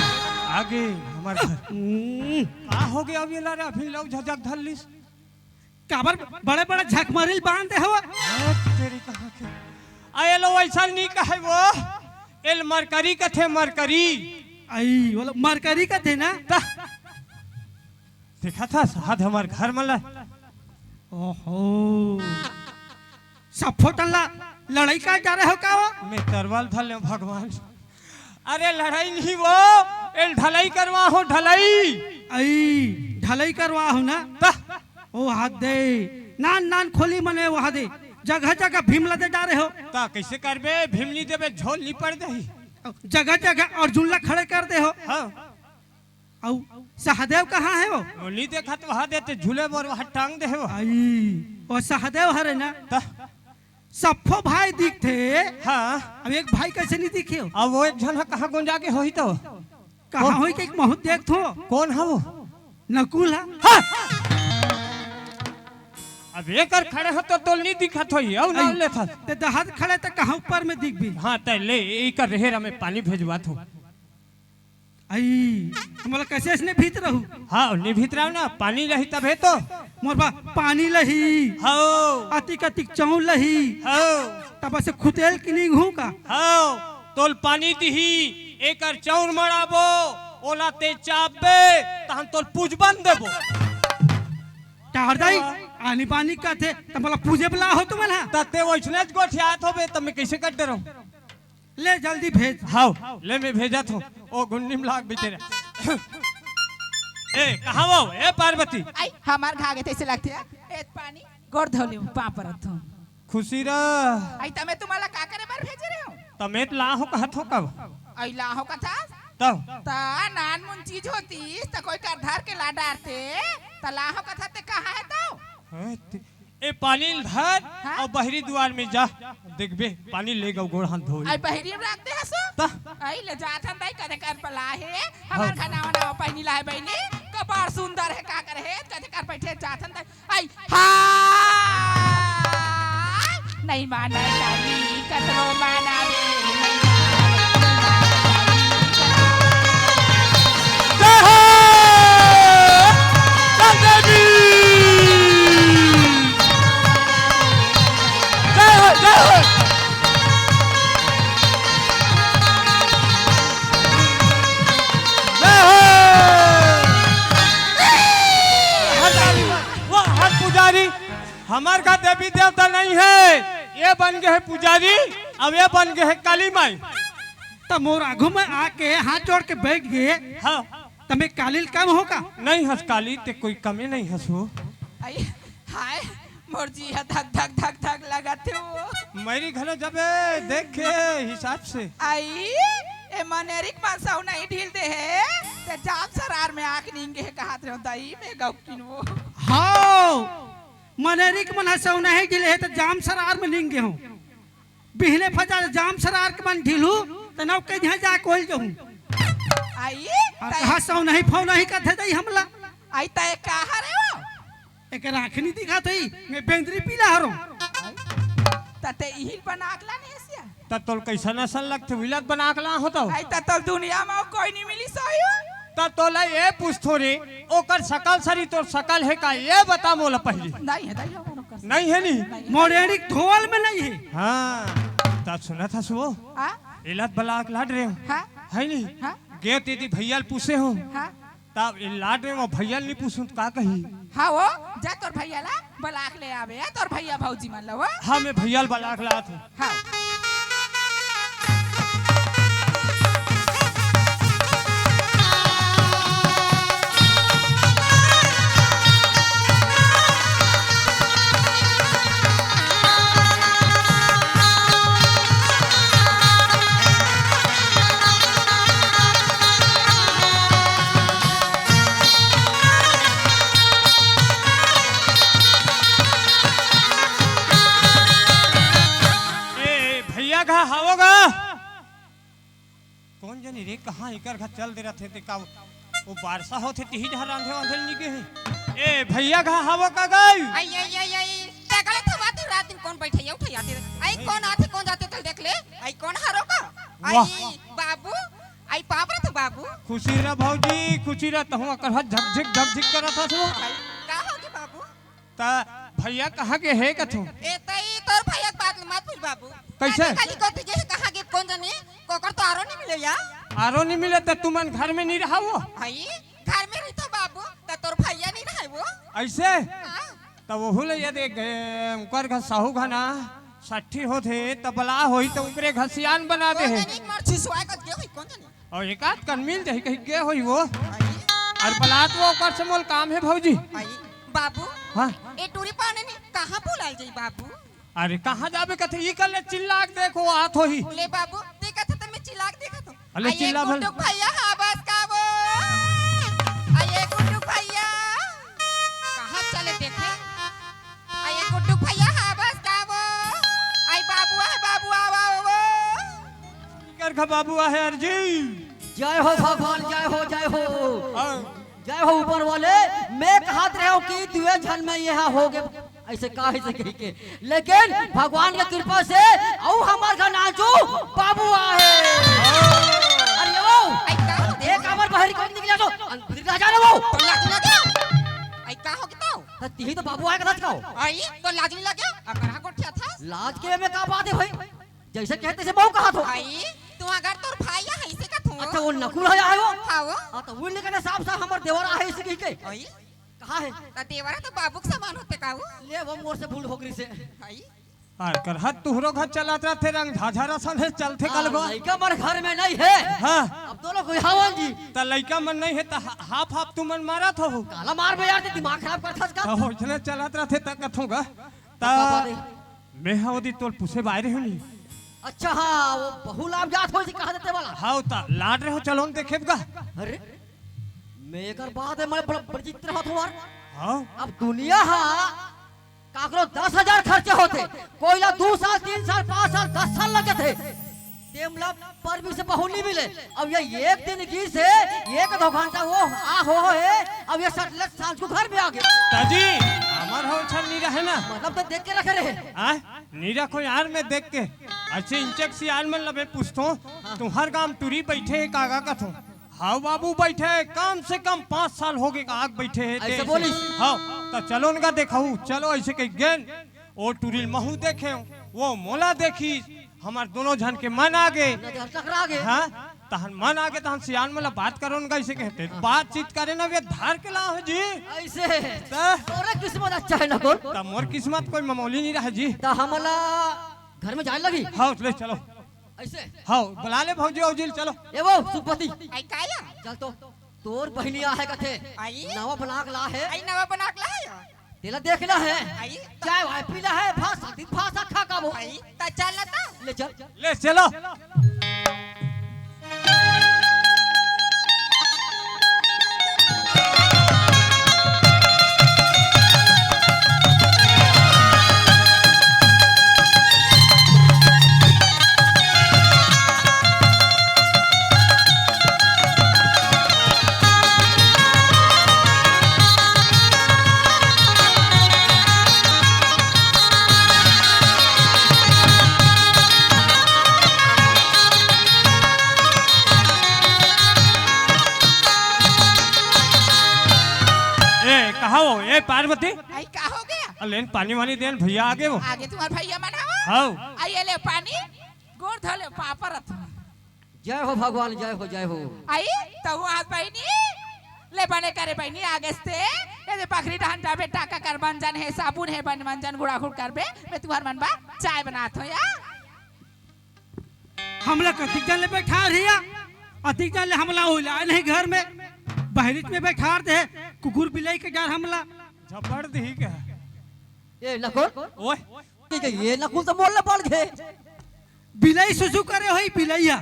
आगे हमर घर। हम्म। का हो गया अभी ला रे? अभी लौ झझक धर लिस। काबर बड़े-बड़े झक मारिल बांध दे हव? ए, तेरी कहाँ के? आ, एलो वैसा नहीं कहे वो। एल मरकरी कथे, मरकरी। आई, बोलो, मरकरी कथे ना? त देखा था साध हमर घर मला। ओहो। सब फोटन ला लड़ाई का जा रहे हो का वो? मैं तरवाल धर ले भगवान। अरे लड़ाई नहीं वो, एल ढलाई करवा हो, ढलाई। आई, ढलाई करवा हो ना? त ओ हाथ दे, नान नान खोली मने वहा दे, जगह जगह भीम लदे डारे हो। त कैसे करबे? भीम नहीं देबे, झोल नहीं पड़ दही। जगह जगह अर्जुन ला खड़े कर दे हो। हाँ। अउ सहदेव कहाँ हे वो? वो नहीं देखत, वहा देते झूले मोर वहा टांग दे हो। आई, वो सहदेव हरे ना? त सफो भाई दिखथे। हाँ। अब एक भाई कैसे नहीं दिखे हो? अब वो एक झन ह कहाँ गोंजा के होही तो? कहाँ होही के एक बहुत देख थो। कौन ह वो? नकुल ह। हाँ। अब एकर खड़े ह तो तोल नहीं दिखत होही, अउ नाम अई, लेथस। ते दहत खड़े त कहाँ ऊपर में दिख भी? हाँ, ते ले, एकर रहेरा में पानी भेजवात हो। आई, मोला कैसे इसने भीत रहू? हाँ, नहीं भीत रहू ना, पानी रही तबे तो। मोर बा पानी लही। हाँ। अतिक अतिक चौल लही। हाँ। तब से खुदेल की नहीं हूँ का? हाँ, तोल पानी दिही, एकर चौर मड़ाबो, ओला ते चापबे, तहन तोल पूजबन देबो। टाहर दाई, आनी बानी कथे, त मोला पूजे बला हो तुमन हा? त ते वैसने ज गोठियात होबे, त मैं कैसे कर दे रहूं? ले जल्दी भेज। हाव, ले मैं भेजत हूँ। ओ गुन्नी में लाग बितेरा। ए, कहाँ वो? ए पार्वती। आई, हमार घागे तैसे लगथे। ए पानी, गोड़ धो ले, पाँव परत हूँ। खुशी रह। आई, तमे तुम्हाला का करे बर भेजे रहे हो? तमेत ला हो कहत हो कब? आई, ला हो कथा? तब? त नान मुन चीज होती, त कोई कर धर के ला डारते, त ला हो कथा ते कहाँ है तो? हैं, ते-, ए पानी ल धर हाँ? अउ बहरी दुआर में जा, देखबे पानी ले गऊ गोड़ हाथ धोए। आई बहरी में रख दे हसो। त? आई ले जात हन दाई, कदे कर पला हे, हमार हाँ। घर नावा नावा पानी लाए बहिनी, कपार सुंदर है, का करे है, कदे कर बैठे जात हन दाई। आई, हाय! नहीं माने दाई, कतरो माना रे, नहीं माने। जय हो! चल देवी! जय हो, जय हो! जय हो! हर पुजारी, वो हर पुजारी, हमर का देवी देवता नहीं है, ये बन गए हैं पुजारी, अब ये बन गए हैं काली माई। त मोर आगू में आके हाथ जोड़ के बैठ गए, हाँ। त मैं कालिल कम हो का? नहीं हस काली, ते कोई कमी नहीं हस हो। आई, हाय, मोर जी हा धक धक धक धक लगत हे वो। मेरी घलो जबे देख के हिसाब से। आई, ए मनेरिक मन सौ नहीं ढील दे हे, ते जाम सरार में आँख नींगे हे कहत रहो, दई में गौकिन वो। हाव, मनेरिक मन ह सौ नहीं ढीले हे, त जाम सरार में नींगे हो। बिहने फजा जाम सरार के मन ढीलू, त नौ के यहाँ जा कोल जहूँ। आई, और तय कहा सौ नहीं फौ नहीं कथे दई हमला। आई तय कहा रे वो? एक आँख नहीं दिखात हई, मैं बेंदरी पीला हरो। तते इहिल बना के लाने हसिया। त तोल कैसन असन लगथे, विलत बना के ला हो तो। आई त तोल दुनिया में कोई नहीं मिली सोयू। त तोला ये पूछथो रे, ओकर सकल सरी तोर सकल हे का? ये बता मोला पहली। नहीं है, नहीं है, मोर ओकर नहीं है नी? नहीं है। मोर एड़ी धोल में नहीं है। हाँ, त सुनत हस वो। हाँ? इलत बला के लाड रे। हाँ? है नी? हाँ? गे तेती भैया ल पूछे हो। हाँ? तब इ लाड में वो भैया ल नहीं पूछूं त का कही? हाँ वो, जा तोर भैया ला बलाक ले आवे, तोर भैया भौजी मन ला वो। हाँ, मैं भैया ल बलाक लात हूँ। हाँ। रे, कहाँ एकर घर चल दे रथे ते का? वो बारसा होथे, तिही डहर रांधे वांधे ल नी गे हे। ए, भैया घर हवो का गई? आई, आई, आई, आई। ते गलत हवा, तू रात दिन कौन बैठे, उठे आते? आई, कौन आथे, कौन जाथे, चल देख ले। आई, कौन हरो का? वाह। आई, बाबू, आई, पाप रथ बाबू। खुशी रह भौजी, खुशी रह, तहूँ अकर हाथ झकझिक, झकझिक करत हस वो। आई, का होगे बाबू? त भैया कहाँ गे हे कथों? ए, तई तोर भैया के बात ल मत पूछ बाबू। कैसे? आधी काली कोती गे हे, कहाँ गे कोन जनी, कोकर तो आरो नहीं मिले या। आरो नहीं मिले त तुमन घर में नहीं रहा वो? हई, घर में रहिथों बाबू, त तोर भैया नहीं रहे वो। ऐसे? हाँ। त वहू ले ये देख गए, उनकर घर साहू घना साठी होथे, त बला होई त उनकरे घर सियान बना दे कोन हे। जनी मर छिसवाए कत गे होई, कोन जनी? अउ एक आध कन मिल जाही कहि गे होही वो। अउ बलात वो ओकर से मोल काम हे भौजी। आई, बाबू, हाँ। ए टूरी पाने नी, कहाँ बुलाए जाई बाबू? अरे कहाँ जाबे कथे, ई कर ले चिल्ला के देखो आत होही। ले बाबू, ते कथे त मैं चिल्ला के देखत हों। अले अये चिल्ला भल। गुड्डू भैया, हाँ बस का वो? अये गुड्डू भैया, कहाँ चले देखे? अये गुड्डू भैया, हाँ बस का वो? अये बाबू आहे, बाबू, आओ, आओ, आओ। कर खा बाबू आहे अर्जी। जय हो भगवान, जय हो, जय हो। हाँ। जय हो ऊपर वाले। मैं कहत रहे हूँ कि दुए झन में ये हा हो गए, ऐसे का, ऐसे कही के, लेकिन भगवान के कृपा से अउ हमर घर नानचू बाबू आहे। अरे वो, आई का हो? एक हमर बहरी कोन निकला तो, अन फिर राजा रे वो। तो लाज लगे। आई का हो गया तो? त तिही तो बाबू आहे का नाच का हो? आई तो लाज नहीं लगे। अब कहाँ गोठिया था? लाज के में का बात है भाई? जैसे कहते से बहू कहा थो। आई, तू अगर तोर भाई है, ऐसे का थो? अच्छा, वो नकुल है, आहे वो? हाँ, वो। हाँ, तो वो नहीं कहते साफ साफ हमर देवर आहे, ऐसे कही के। आई। कहाँ है? त देवर है तो बाबू के समान होथे का वो? ले, वो मोर से भूल हो गई से। आई। अरे कर हद तुहरो घर चलत रथे रंग झाझा रसन हे चलथे हाँ, कल गो। लइका मन घर में नहीं है। हाँ। अब दोनों कोई हवन जी। त लइका मन नहीं है त हा-, हाफ हाफ तुमन मारत हो। काला मार में यार, ते दिमाग खराब करथस का? त ओइसने चलत रथे त कथों गा। त का बात है? मैं हा ओदी तोल पूछे बाय रहे हूँ नी। अच्छा, हाँ, वो बहू लाभ जात हो जी, कहा देते वाला। हाँ, उता लाड रहे हो, चलो न देखे बगा। अरे, मैं एकर बात है, मैं बड़ा, बड़ा चित्र हाथ हुआ। हाँ। अब दुनिया हा, काकरो दस हजार खर्चे होते, कोई ला दो साल, तीन साल, पाँच साल, दस साल लगे थे। तेमला परवी से बहू नहीं मिले। अब ये एक दिन की से एक दो घंटा वो आ हो, हो है, अब ये सटले सांझ को घर में आ गए। ताजी, हमार हो छन नहीं रहे ना। मतलब तो देख के रखे रहे। आ? नहीं रखो यार, मैं देख के। अच्छे इंचक सियान मन लबे पूछतो, हाँ। तुम्हार गांव टूरी बैठे है, कागा कथो? हाँ बाबू, बैठे है, कम से कम पाँच साल हो गए, आग बैठे है, ऐसे तेज। बोलिस? हाँ, तो चलो उनका देखाऊ, चलो ऐसे कही गेन। ओ टूरी ल महू देखे, वो मोला देखी, हमार दोनों झन के मन आ गए। नजर टकरा गए। हाँ, तहन मन आ गए, तहन सियान मन ला बात करो न, कैसे कहते? बातचीत करे ना, वे धार के लाओ जी। ऐसे। त? तोरे किस्मत अच्छा है ना कौन? त मोर किस्मत कोई मामूली नहीं रहा जी। त हमला घर में जाए लगी? हाँ, ले चलो। ऐसे? हाँ, बुला ले भौजी, औजी ल चलो। ए वो, सुपति। आई काया? चल तो, तोर बहिनी आहे कथे। आई? नवा बनाक ला है। आई नवा बनाक ला है? तेला देखना है। आई। चाय वाय पीना है, भाषा दी भाषा खा का वो। आई, त चल ना त। ले चल। ले चलो। ए, कहाँ हो? ए, पार्वती। आई, का हो गया? अ, लेन पानी वानी देन, भैया आगे वो। आगे तुम्हार भैया मन हवा? हाँ। आई, ये ले पानी, गोड़ धो ले, पापा रथ। जय हो भगवान, जय हो, जय हो। आई, तो वो हाथ बहिनी, ले बने करे बहिनी, आगे से, ये दे पखरी डहन जाबे, टाका कर मंजन है, साबुन है, बन मंजन, गुड़ा गुड़ करबे, मैं तुम्हार मन बा, चाय बनात हो या। हमला कतिक जन ले बैठार हे या, अतिक जन ले हमला ओला नहीं घर में, बहरीच में बैठार दे, कुकुर बिलाई के डर हमला। झपड़ दही का। ए, नकुल। ओए। ठीक है, ये नकुल तो मोल पड़ गए। बिलाई सुसु करे होई बिलैया।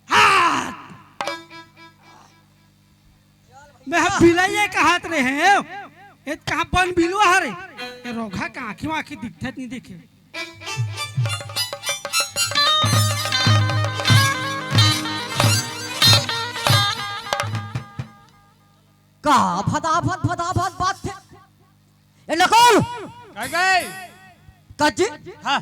हाँ। मैं हम बिलैया कहत रहे हैं। ए कहाँ बन बिलवा हरे? ए रोघा का आँखी वाँखी दिखत नहीं देखे। का फटाफट, फटाफट बात थे। ए नकुल! कह गए? कज्जी? हाँ।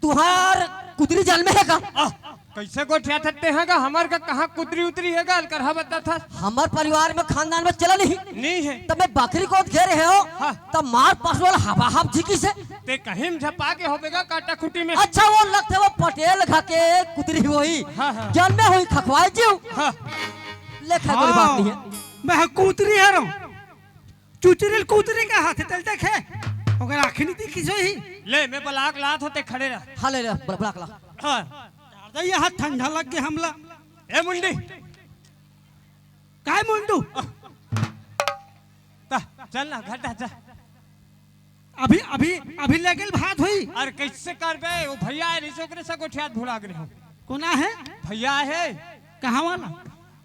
तुहार कुतरी जन्मे हे का? आह, कैसे गोठिया थत्ते हैं का? हमर का कहाँ कुतरी उतरी हे का? अलकरहा बता था। हमर परिवार में, खानदान में चला नहीं। नहीं है। तब मैं बकरी को घेरे हो, हाँ। तब मार पसुल हवा हब झिकी से। ते कहीं में झपा के होबेगा काटा खुटी में। अच्छा, वो लगते वो पटेल घर के कुतरी होई। हाँ, हाँ। जन्मे होई खखवाए जीव। हाँ। लेखा कोई बात नहीं है। हाँ। मैं कुतरी है रो। चुचरिल कुतरी का हाथ है, तल देखे। ओकर आँखें नहीं दिखी सोई। ले, मैं बलाक लात होते खड़े रह। हाँ, ले, ले, बल-, बलाक ला। हाँ। ज्यादा ये हाथ ठंडा लग गया हमला। ए मुंडी। काय मुंडू? ता, चल ना, घर जा, जा। अभी, अभी, अभी लेगेल भात हुई। अरे कैसे करबे? वो भैया है, नहीं से ओकरे से गोठियात भुला गए हो। कोना है? भैया है। कहाँ वाला?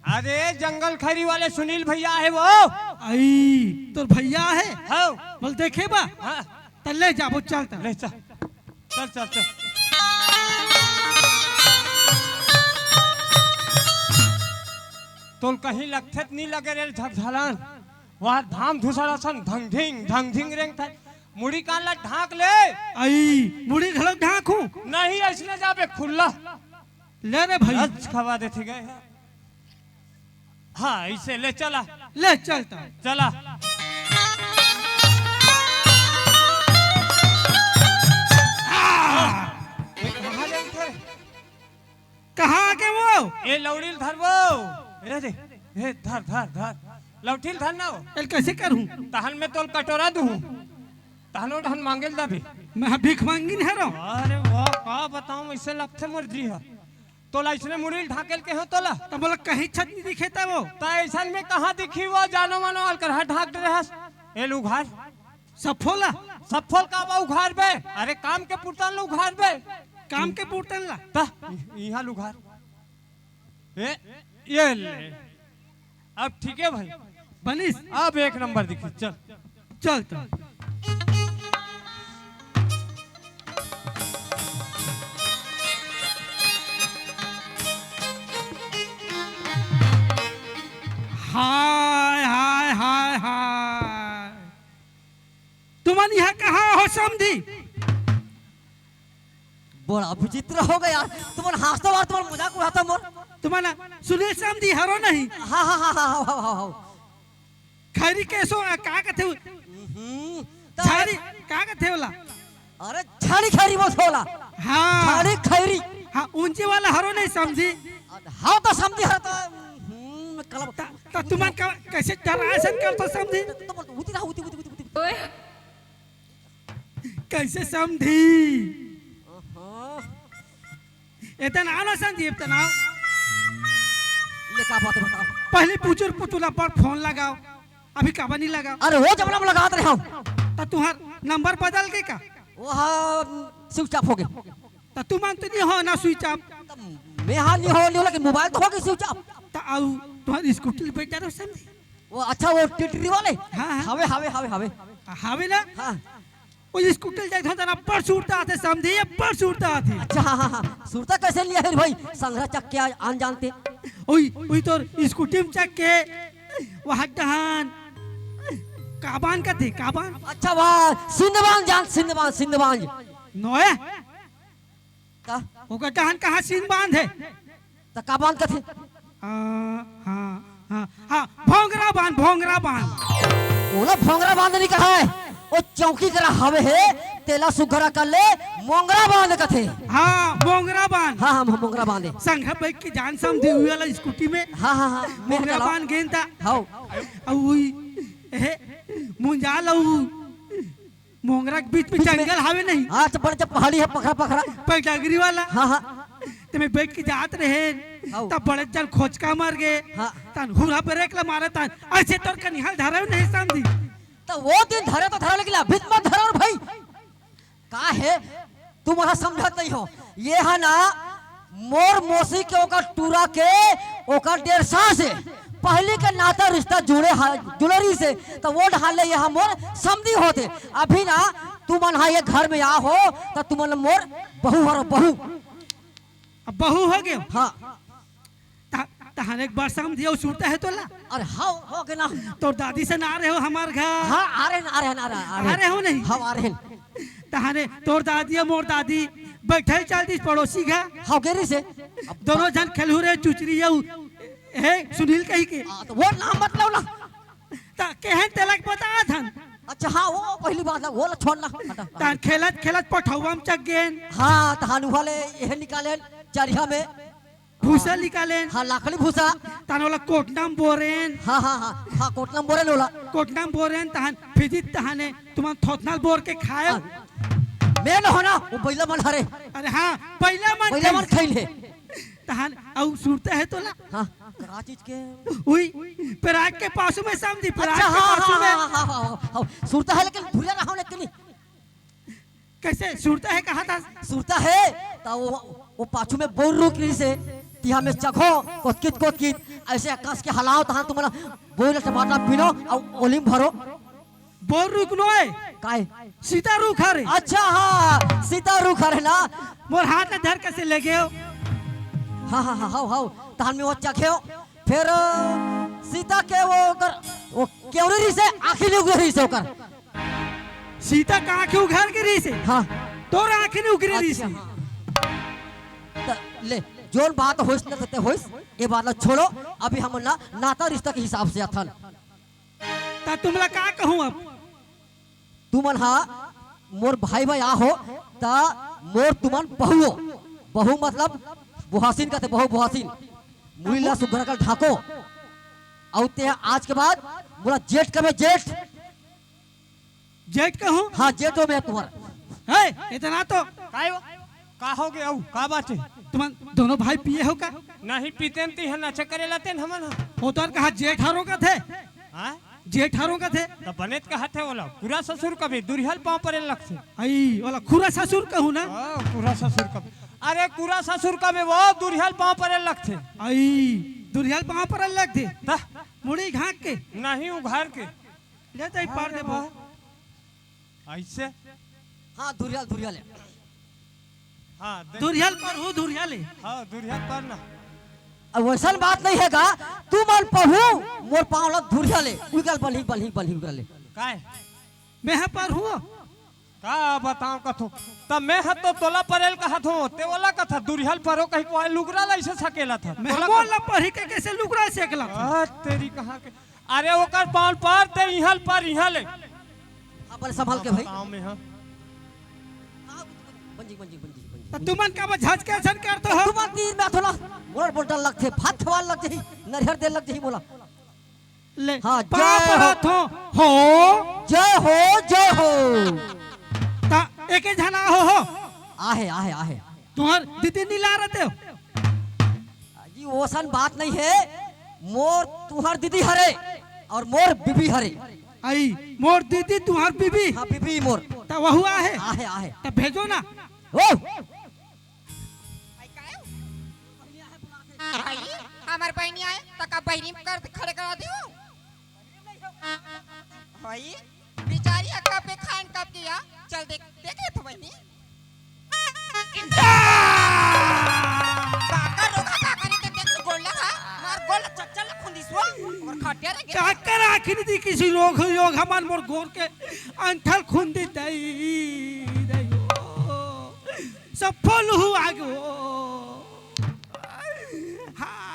अरे जंगल खैरी वाले सुनील भैया है वो। आई, तोर भैया है? हाँ। बोल देखे बा? हाँ। त ले जाबो, चल त। ले चल। चल, चल, चल। तोल कहीं लगथे त नहीं लगे रे झकझलान। वहाँ धाम धुसर असन धंग धिंग, धंग धिंग रेंग थे। मुड़ी कान ला ढांक ले। आई, मुड़ी घलो ढांकू। नहीं, ऐसने जाबे खुल्ला। ले रे भाई। रच खवा देथे गए। हाँ, इसे ले चला। ले चलता। चला। आ! ये कहाँ जाते? कहाँ के वो? ए लौड़ील धर वो। ए रे, ए धर, धर, धर। लौठील धर ना वो। एल कैसे करूँ? तहन मैं तोल कटोरा दूँ। तहन वो ढन मांगेल दबे। मैं भीख मांगिन है रो। अरे वाह, का बताऊँ, ऐसे लगथे मोर जी है। तोला इसने मुड़ील ढाकेल के हो तोला। त बोला कहीं छत नहीं दिखे त वो। त ऐसन में कहाँ दिखी वो जानो मानो अलकर हट ढाक दे रहस। एल उघार। सफोला। सफोल का बा उघार बे। अरे काम के पुरतन ला उघार बे। काम के पुरतन ला। त यहाँ ला उघार। ए, ये ले। अब ठीक है भाई। बनिस। अब एक नंबर दिखी, चल। चल, चल। हाय, हाय, हाय, हाय। तुमन यहाँ कहाँ हो समधी? बड़ा विचित्र हो गया यार। तुमन हंसता हुआ, तुमन मजाक उड़ाता मोर। तुमन सुनील समधी हरो नहीं? हाँ, हाँ, हाँ, हाँ, हाँ, हाँ, हाँ। खैरी कैसो, आ, का कथे उ? हम्म, त झाड़ी, का कथे ओला? अरे झाड़ी खैरी बोलथे ओला। हाँ। झाड़ी खैरी। हाँ, ऊंची वाला हरो नहीं समधी। हाँ, तो समधी हरो तो, हम्म, कलब। त, त तुमन का, कैसे डराए सन कर तो समधी? तो, तो, उती रहा, उती, उती, उती, उती। ओए। कैसे समधी? अहा। एतना ना समधी, एतना। ले का बात बताओ? पहले पुचुर पुतुला पर फोन लगाओ, अभी काबर नहीं लगाओ? अरे वो जमाना में लगात रहे हम। त तुहार नंबर बदल के का? वो हाँ, switch off हो गए। त तुमन तो नहीं हो ना switch off। त मैं हाँ नहीं हो, नहीं हो, लेकिन मोबाइल तो हो गई switch off। त आऊ तुहार स्कूटी ले बैठ जा रहो समधी। वो अच्छा, वो टिटरी वाले? हाँ, हाँ। हवे, हवे, हवे, हवे। हावे ना? हाँ। वो स्कूटी ले जाए तो ना, बड़ सुरता आथे समधी, ये बड़ सुरता आथे। अच्छा, हाँ, हाँ, हाँ। सुरता कैसे लिया है भाई? संघरा चक के आ-, आन जानते। ओई, ओई तोर स्कूटी में चक के, वहाँ डहान। काबान कथे, काबान? अच्छा, वाह, सिंधबान जान, सिंधबान, सिंधबान। नोए? का? ओकर डहान कहाँ सीन बांध है? त का बांध कथे? आ, हाँ, हाँ, हाँ, भोंगरा बांध, भोंगरा बांध। ओला भोंगरा बांध नहीं कहा है, वो चौकी करा हवे है, तेला सुघरा कर ले, मोंगरा बांध कथे। हाँ, मोंगरा बांध। हाँ, हाँ, मोंगरा बांध है। संघा बैठ के जान समधी हुई वाला स्कूटी में। हाँ, हाँ, हाँ, मैं मोंगरा चलाओ। बांध गेंद था। हाँ। अउ उई, ए, मुंजा लऊ। मोंगरा के बीच में बीच में जंगल हावे नहीं? हाँ, तो बड़े जब पहाड़ी है, पखरा, पखरा। पैडागरी वाला। हाँ, हाँ। ते में बैठ के जात रहे, हाँ। तब बड़े जन खोचका मर गए। हाँ। तन हुरा ब्रेक ला मारे तन, ऐसे तोर कनिहाल धरे नहीं समधी। तो वो दिन धरे तो धरे, लेकिन अभी मत धरो भाई। का है? तुम वहाँ समझत नहीं हो। ये है ना, मोर मौसी के ओकर टूरा के ओकर डेढ़ साल से पहली के नाता रिश्ता जुड़े हा-, जुड़े रही से, तो वो ढाले ये मोर समधी होते। अभी ना तुमन हा ये घर में आ हो, तो तुमन मोर बहू हरो, बहू। अब बहू हो गए? हाँ। त, त तहाने एक बार समझियो, सुरता हे तोला? अरे हव, हो गे ना। तोर दादी सन आ रहे हो हमर घर? हाँ, आ रहे हैं, आ रहे हैं, आ रहे हैं, आ रहे हैं। आ रहे हो नहीं? हव, आ रहे हैं। तहाने तोर दादी अउ मोर दादी बइठे चल दिस पड़ोसी घर। हव, गे रहिसे। अब दोनों झन खेलहू रहे चुचरी अउ, हे, सुनील कही के। हाँ, त वो नाम मत लो ना। त केहेन तेला के बतात हन। अच्छा, हाँ, वो पहली बात है, वो ला छोड़ ना, हटा। तहान खेलत खेलत पठौवा म चघ गेन। हाँ, तहान उहा ले एहे निकालेन, चरिहा में। भूसा निकालेन। हाँ, लाकड़ी भूसा। तहान ओला कोटना म बोरेन। हाँ, हाँ, हाँ, हाँ, कोटना म बोरेन ओला। कोटना म बोरेन, तहान फिजित तहाने तुमन थोथना ल बोर के खाए। हाँ। मैं न हो ना, वो बइला मन हरे। अरे हाँ, बइला मन बइला मन खाइस। खाइन हे। तहान अउ सुरता हे तोला? हाँ, का चीज के? उही, पेराक के पाछू में समझी, पेराक अच्छा, के हाँ, पाछू हाँ, में। हाँ, हाँ, हाँ, हाँ, हाँ। सुरता हे, लेकिन भूला रहा हूँ, लेकिन कैसे सुरता हे, कहा था? सुरता हे, त वो, वो पाछू में बउर रूख रहिसे, तिहा में चघो, कोतकित, कोतकित, अइसे कस के हलाव, तहान तुमन बउर टमाटर बीनो, अउ ओली म भरो। बउर रूख नोहे। काय? सीता रूख हरे। अच्छा, हाँ, सीता रूख हरे ना। मोर हाथ ल धर के से ले गेव। हाँ, हाँ, हाँ, हव, हव। तहान में वो चघेव। फेर, अ, सीता के वो ओकर, वो केवरी रहिसे, आँखी नइ उघरे रहिसे ओकर। सीता के आँखी उघर गे रहिसे? हाँ। तोर आँखी नइ उघरे अच्छा, रहिसे? हाँ। त ले, जोन बात होइस न, ते होइस, ये बात ला छोड़ो। अभी हमन ना नाता रिश्ता के हिसाब से अथन। त तुमला का कहूँ अब? तुमन हा मोर भाई भाई आ हो, त मोर तुमन बहू हो। बहू मतलब बोहासिन कथे, बहू बोहासिन। मुड़ी ला सुघर कर ढाको। अउ ते आज के बाद मोला जेठ कबे, जेठ। जेठ कहूँ? हाँ, जेठ हो मैं तुम्हार। हे, इतना तो। काय हो? का हो गे अउ? का बात हे? तुमन दोनों भाई पिए हो का? नहीं पीतेन, तिहन अच्छा करे लातेन हमन ह। ओ तोर कहा जेठ हरो कथे? हाँ? जेठ हरो कथे? त बने त कहत हे ओला। खुरा ससुर कबे दुरिहा ल पाँव परे लगथे। अई, ओला खुरा ससुर कहूँ ना? ओ, खुरा ससुर कबे। अरे, खुरा ससुर कबे वो दुरिहा ल पाँव परे लगथे। अई, दुरिहा ल पाँव परे लगथे? त? मुड़ी घाँक के? नहीं, उघार के। ले त ई पार देबो। अइसे? हाँ, दुरिहा ल, दुरिहा ले। हाँ, देख। दुरिहा ल परहू, दुरिहा ले। हाँ, दुरिहा ल पर ना। अब वइसन बात नहीं हे गा, तुमन परहू, मोर पाँव ला दुरिहा ले। उगल बलही, बलही, बलही उगल ले। काय? मैं ह परहू। का बतावँ कथों? त मैं ह तो तोला परे ल कहत हों, ते ओला कथा दुरिहा ल परो कहिके लुगरा ल अइसे सकेलत हस। मैं तोला मोर कहा ला परही के कइसे लुगरा ल सेकला? आ, तेरी कहाँ के अरे ओकर पाँव ल पर, ते इहाँ ल पर, इहाँ ले। अपन संभाल के भाई। बताओ में, हाँ। बन जी, बन जी, बन जी, बन जी। त तुमन का बा झचके असन करत हो? तुमन तीर में थोड़ा मोर बोल डर लगथे, भात खवाल लग जही, नरिहर दे लग जही मोला। ले, हाँ, पाँव जय हो। परत हो। हो। जय हो, जय हो। त एके झन आ हो, हो। आहे, आहे, आहे। तुँहर दीदी नी ला रहते हो? जी, ओसन बात नहीं हे। मोर तुँहर दीदी हरे अउ मोर बीबी हरे। अई, मोर दीदी तुँहर बीबी? हाँ, बीबी मोर। त वहू आहे? आहे, आहे। त भेजो ना। ओ! भाई, हमर बहिनी आए, त का बहिनी कर खड़े करा दियो? भाई, बिचारी ह कब के खाइन कब के आ, चल देख, देख लेथों बहिनी। काकर रोग हा, काकर नहीं तो देख लो गोड़ लगा, मार गोड़ चच्चल खुंदिस वो, अउ खटिया रह गया। काकर आँखी नइ दिखिस रोग, रोग हमन मोर गोड़ के अंठल खुंदी दई, दई ओ। सब फूल हुआ गो। हाँ।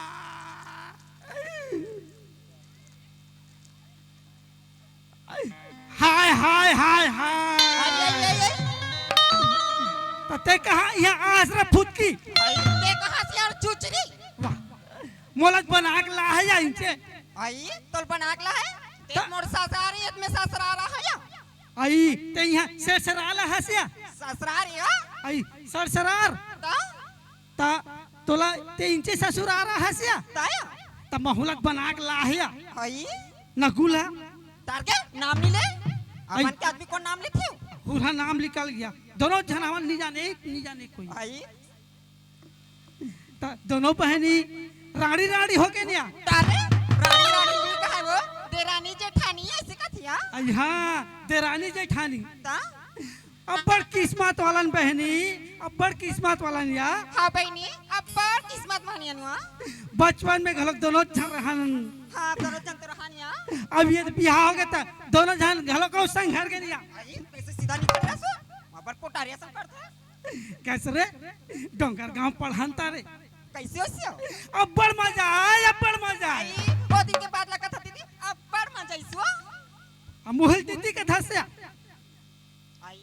हाय, हाय, हाय, हाय। अरे, अरे, अरे। त ते कहाँ यहाँ आस रे फुदकी? अरे, ते कहाँ से यार चुचरी? वाह। मोला बना के ला हे या इनसे? आई, तोल बना के ला हे? ते त- मोर ससुरारी, ये में ससुरारा हे या? आई, ते यहाँ ससुराला हस या? ससुरारी, हाँ? आई, सरसरार। त? त तोला ते इंचे ससुरारा हस या? ताया? त महुलक बना के ला हे या? हई? नकुल हा? तार के नाम नी ले? आई। अपन के आदमी कोन नाम लेथे? हुरहा नाम निकल गया। दोनों झनावन नी जाने, नी जाने कोई। हई? त दोनों बहिनी राड़ी राड़ी होके निया। तारे? राड़ी राड़ी नी कहे वो, देरानी जेठानी ऐसे कथे या? आई हाँ, देरानी जेठानी। त? अब्बड़ किस्मत वालन बहिनी, अब्बड़ किस्मत वालन या। हाँ बहिनी, अब्बड़ किस्मत मानिया नुआ। बचपन में घलोक दोनों झन रहन। हाँ, दोनों झन तो रहन या। अब ये बिहाव होगे त दोनों झन घलोक अउ संग घर के निया। आई, कैसे सीधा निकल रहा सो? अब्बड़ पोटारिया संग करथे। कैसे रे? डोंगरगांव पढ़न ता रे। कैसे हो सियो? अब्बड़ मजा आय, अब्बड़ मजा आय। आई, वो दिन के बात ला कथा दीदी, अब्बड़ मजा आइस वो। अब मुहिल दीदी कथा से। आई,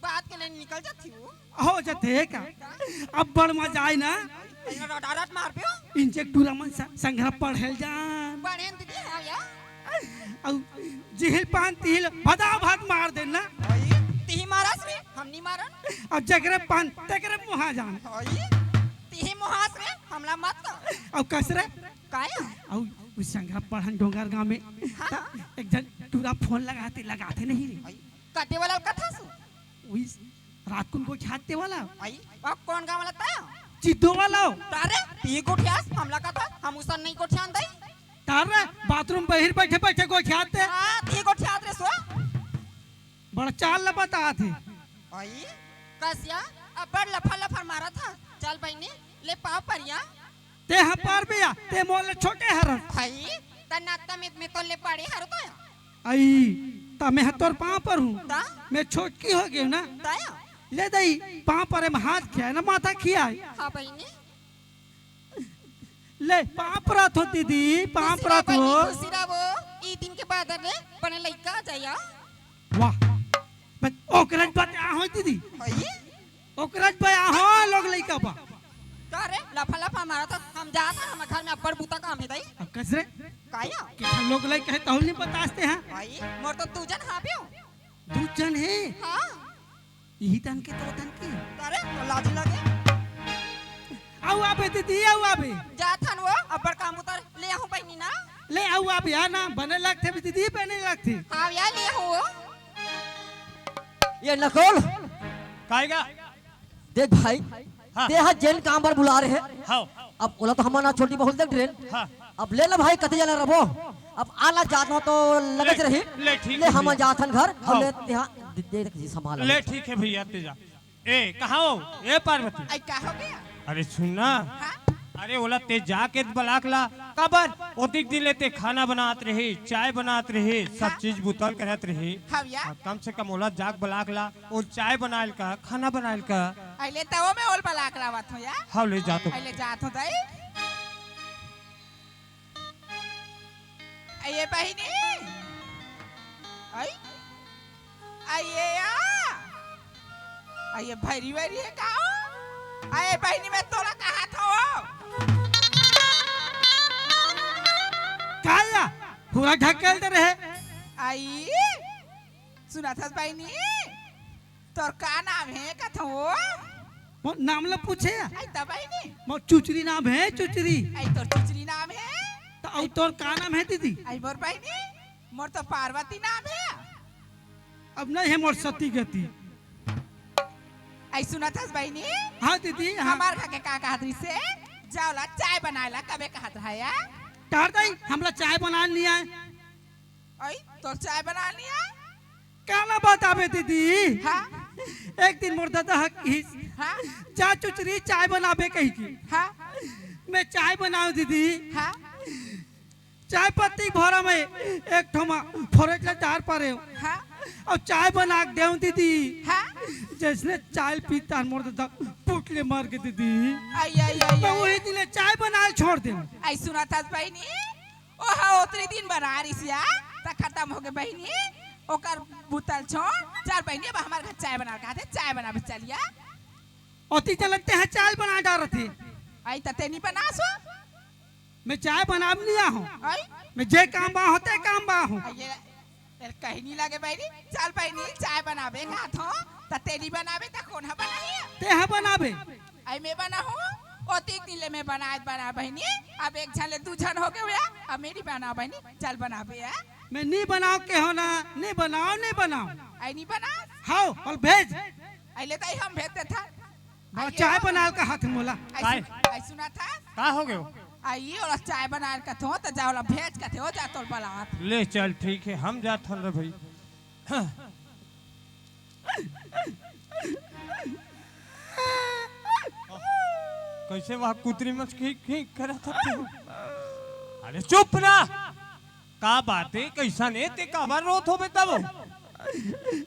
बात के लाइन निकल जाती वो। हो जाथे का? अब्बड़ मजा आय ना। आई, रडारट मार पियो। इंजेक्ट टूरा मन स-, संघरा पढ़े ल जान। पढ़े न दीदी, हाँ या। अउ जिहिल पान तिहिल भदा भद मार देन ना। आई, तिही मारस रे, हम नी मारन। अउ जगरे पान तेकरे मुहा जान। आई, तिही मुहास रे, हमला मत कर। अउ कस रे? काया? अउ उ संघरा पढ़न डोंगरगांव में। हाँ। त एक झन टूरा फोन लगाथे, लगाथे नहीं रे। आई, कते वाला कथा सु? उही रात कुन गोठियाथे वाला। आई, अब कौन गाँव वाला ता? चिद्दो वाला हो। तारे, ती गोठियास, हमला कथा, हम उसन नहीं गोठियान दई। तारे, बाथरूम बहिर बैठे बैठे गोठियाथे। हाँ, ती गोठियात रे सो। बड़ा चाल ल बतात हे। आई, कसिया, अब्बड़ लफर लफर मारत हा। चल बहिनी, ले पाँव परिया। ते ह पार बिया, ते मोर ले छोटे हरस। आई, त नाता में, में तो ले बड़े हरो तो या। आई, त मैं ह तोर पाँव पर हूँ। त? मैं छोटकी हो गई ना। त या? ले दई, पाँव परे में हाथ खिया ना, माथा खिया। हाँ बहिनी। ले, पाँव परत हो दीदी, पाँव खुशी रहो परत हो। बहिनी, खुशी रहो। ई दिन के बाद रे, बने लइका आ जाया। वाह, बस ओकरज बता हो दीदी। हई? ओकरज बया हो लोग लइका बा। का रे, लफा लफा मारत हस, हम जात हन, हमर घर में अब्बड़ बूता काम हे दाई। अब कस रे? काया? के लोग लइका हे, तहु नहीं बतासते हैं। भाई, मोर तो दू झन हाबे हो। दू झन हे? हाँ। इही तन के तो तन के। अरे, तो लाज लगे। अउ आबे दीदी, अउ आबे। जात हन वो, अब्बड़ काम उतर, ले आहूँ बहिनी ना। ले अउ आबे, या ना, बने लगथे दीदी, बने लगथे। हाँ, या ले आहूँ वो। ये नकुल। कायगा? देख भाई, हाँ। ते हा जेन काम बर बुला रहे। हाँ। अब ओला तो हमन ना छोटी बहुत देख रहे। हाँ। अब ले ला भाई, कते जना रबो। अब आना जात ना तो लगत ले, रही। ले, ठीक ले, है हमन भैया। जात हन घर। अब हाँ। ले, ते हा, दे, दे, दे, संभाल। ले, ठीक है भैया, ते जा। ए, कहाँ हो? ए, पार्वती। आई, का हो गया? अरे, सुन ना। हाँ? अरे, ओला ते जाके बलाक ला। काबर? ओतिक दिन ले ते खाना बनात रही, चाय बनात रही, सब हाँ? चीज बुतल करत रही। हाँ भैया। हाँ, कम से कम ओला जाके बलाक ला। ओ चाय बनाइल का, खाना बनाइल का। अइले तवो में ओल बलाक लावत हो या। हाँ, ले जा तो। अइले जात हो दाई। अये बहिनी। आई। अये या। अये भैरी वैरी हे का हो? अये बहिनी, मैं तोला कहत हो। का या? पूरा ढकेल दे रहे। आई। सुनत हस बहिनी? तोर का नाम हे कथो? मोर नाम ल पूछे या? आई त बहिनी। मोर चुचरी नाम हे, चुचरी। आई तोर चुचरी नाम हे? त अउ तोर का नाम हे दीदी? आई मोर बहिनी, मोर तो पार्वती नाम हे। अब नहीं हे मोर सती गति। आई सुनत हस बहिनी? हाँ दीदी, हाँ। हमार घर के का कहत रहिस हे? जाओ ला चाय बनाए ला, कबे कहत रहा या? टार दाई, हमला चाय बनाए नहीं आय। आई, तोर चाय बनाए नहीं आय? काला बताबे दीदी? हाँ? एक दिन मोर ददा ह किहिस, हाँ? जा चुचरी चाय बनाबे कहिके। हाँ? मैं चाय बनाओं दीदी। हाँ? चाय पत्ती भोरा में एक ठो मा फोरेट ला डार पारेंव। हाँ? अउ चाय बना के देंव दीदी। हाँ? जइसने चाय पीता मोर ददा पुट ले मर गे दीदी। आई, आई, आई, तो आई। वही दिन ले चाय बनाए ल छोड़ देंव। आई सुनत हस बहिनी? ओहा ओतरी दिन बना रिहिस या, त खतम होगे बहिनी, ओकर बुतल छोड़। चल बहिनी, अब हमर घर चाय बना के आथे, चाय बनाबे चल या। ओती चलते हैं चाय बना डारत हे। आई त ते नी बनासो? मैं चाय बनाब नहीं आहूँ। आई? मैं जे काम बा होते काम बा आहूँ। आई ये तेल कहीं नहीं लगे बहिनी, चल बहिनी, चाय बनाबे कहत हो, त ते नी बनाबे त कोन ह बनाही? ते ह बनाबे। आई मैं बनाहूँ, ओतिक दिन ले मैं बनाए बना बहिनी, अब एक झन ले दू झन होगे हुआ, अब मैं नी बनाओं बहिनी, चल बनाबे आ। मैं नी बनाओं के हो ना, नी बनाओं, नी बनाओं। आई नी बना? हाव, अउ भेज। आई ले ताई हम भेज देथन। बा, आई चाय हो। बनाए ल कहत हे मोला। आई काय? सुन-, आई सुनत हस? का होगे? आई ओला चाय बनाए ल कथों, त जा ओला भेज कथे हो, जा तोर बलात। ले चल, ठीक हे, हम जात हन रे भाई। कइसे वह कुतरी मस खींच खींच करत हस? अरे चुप ना। का बात हे, कइसन हे, तें काबर रोत होबे तब?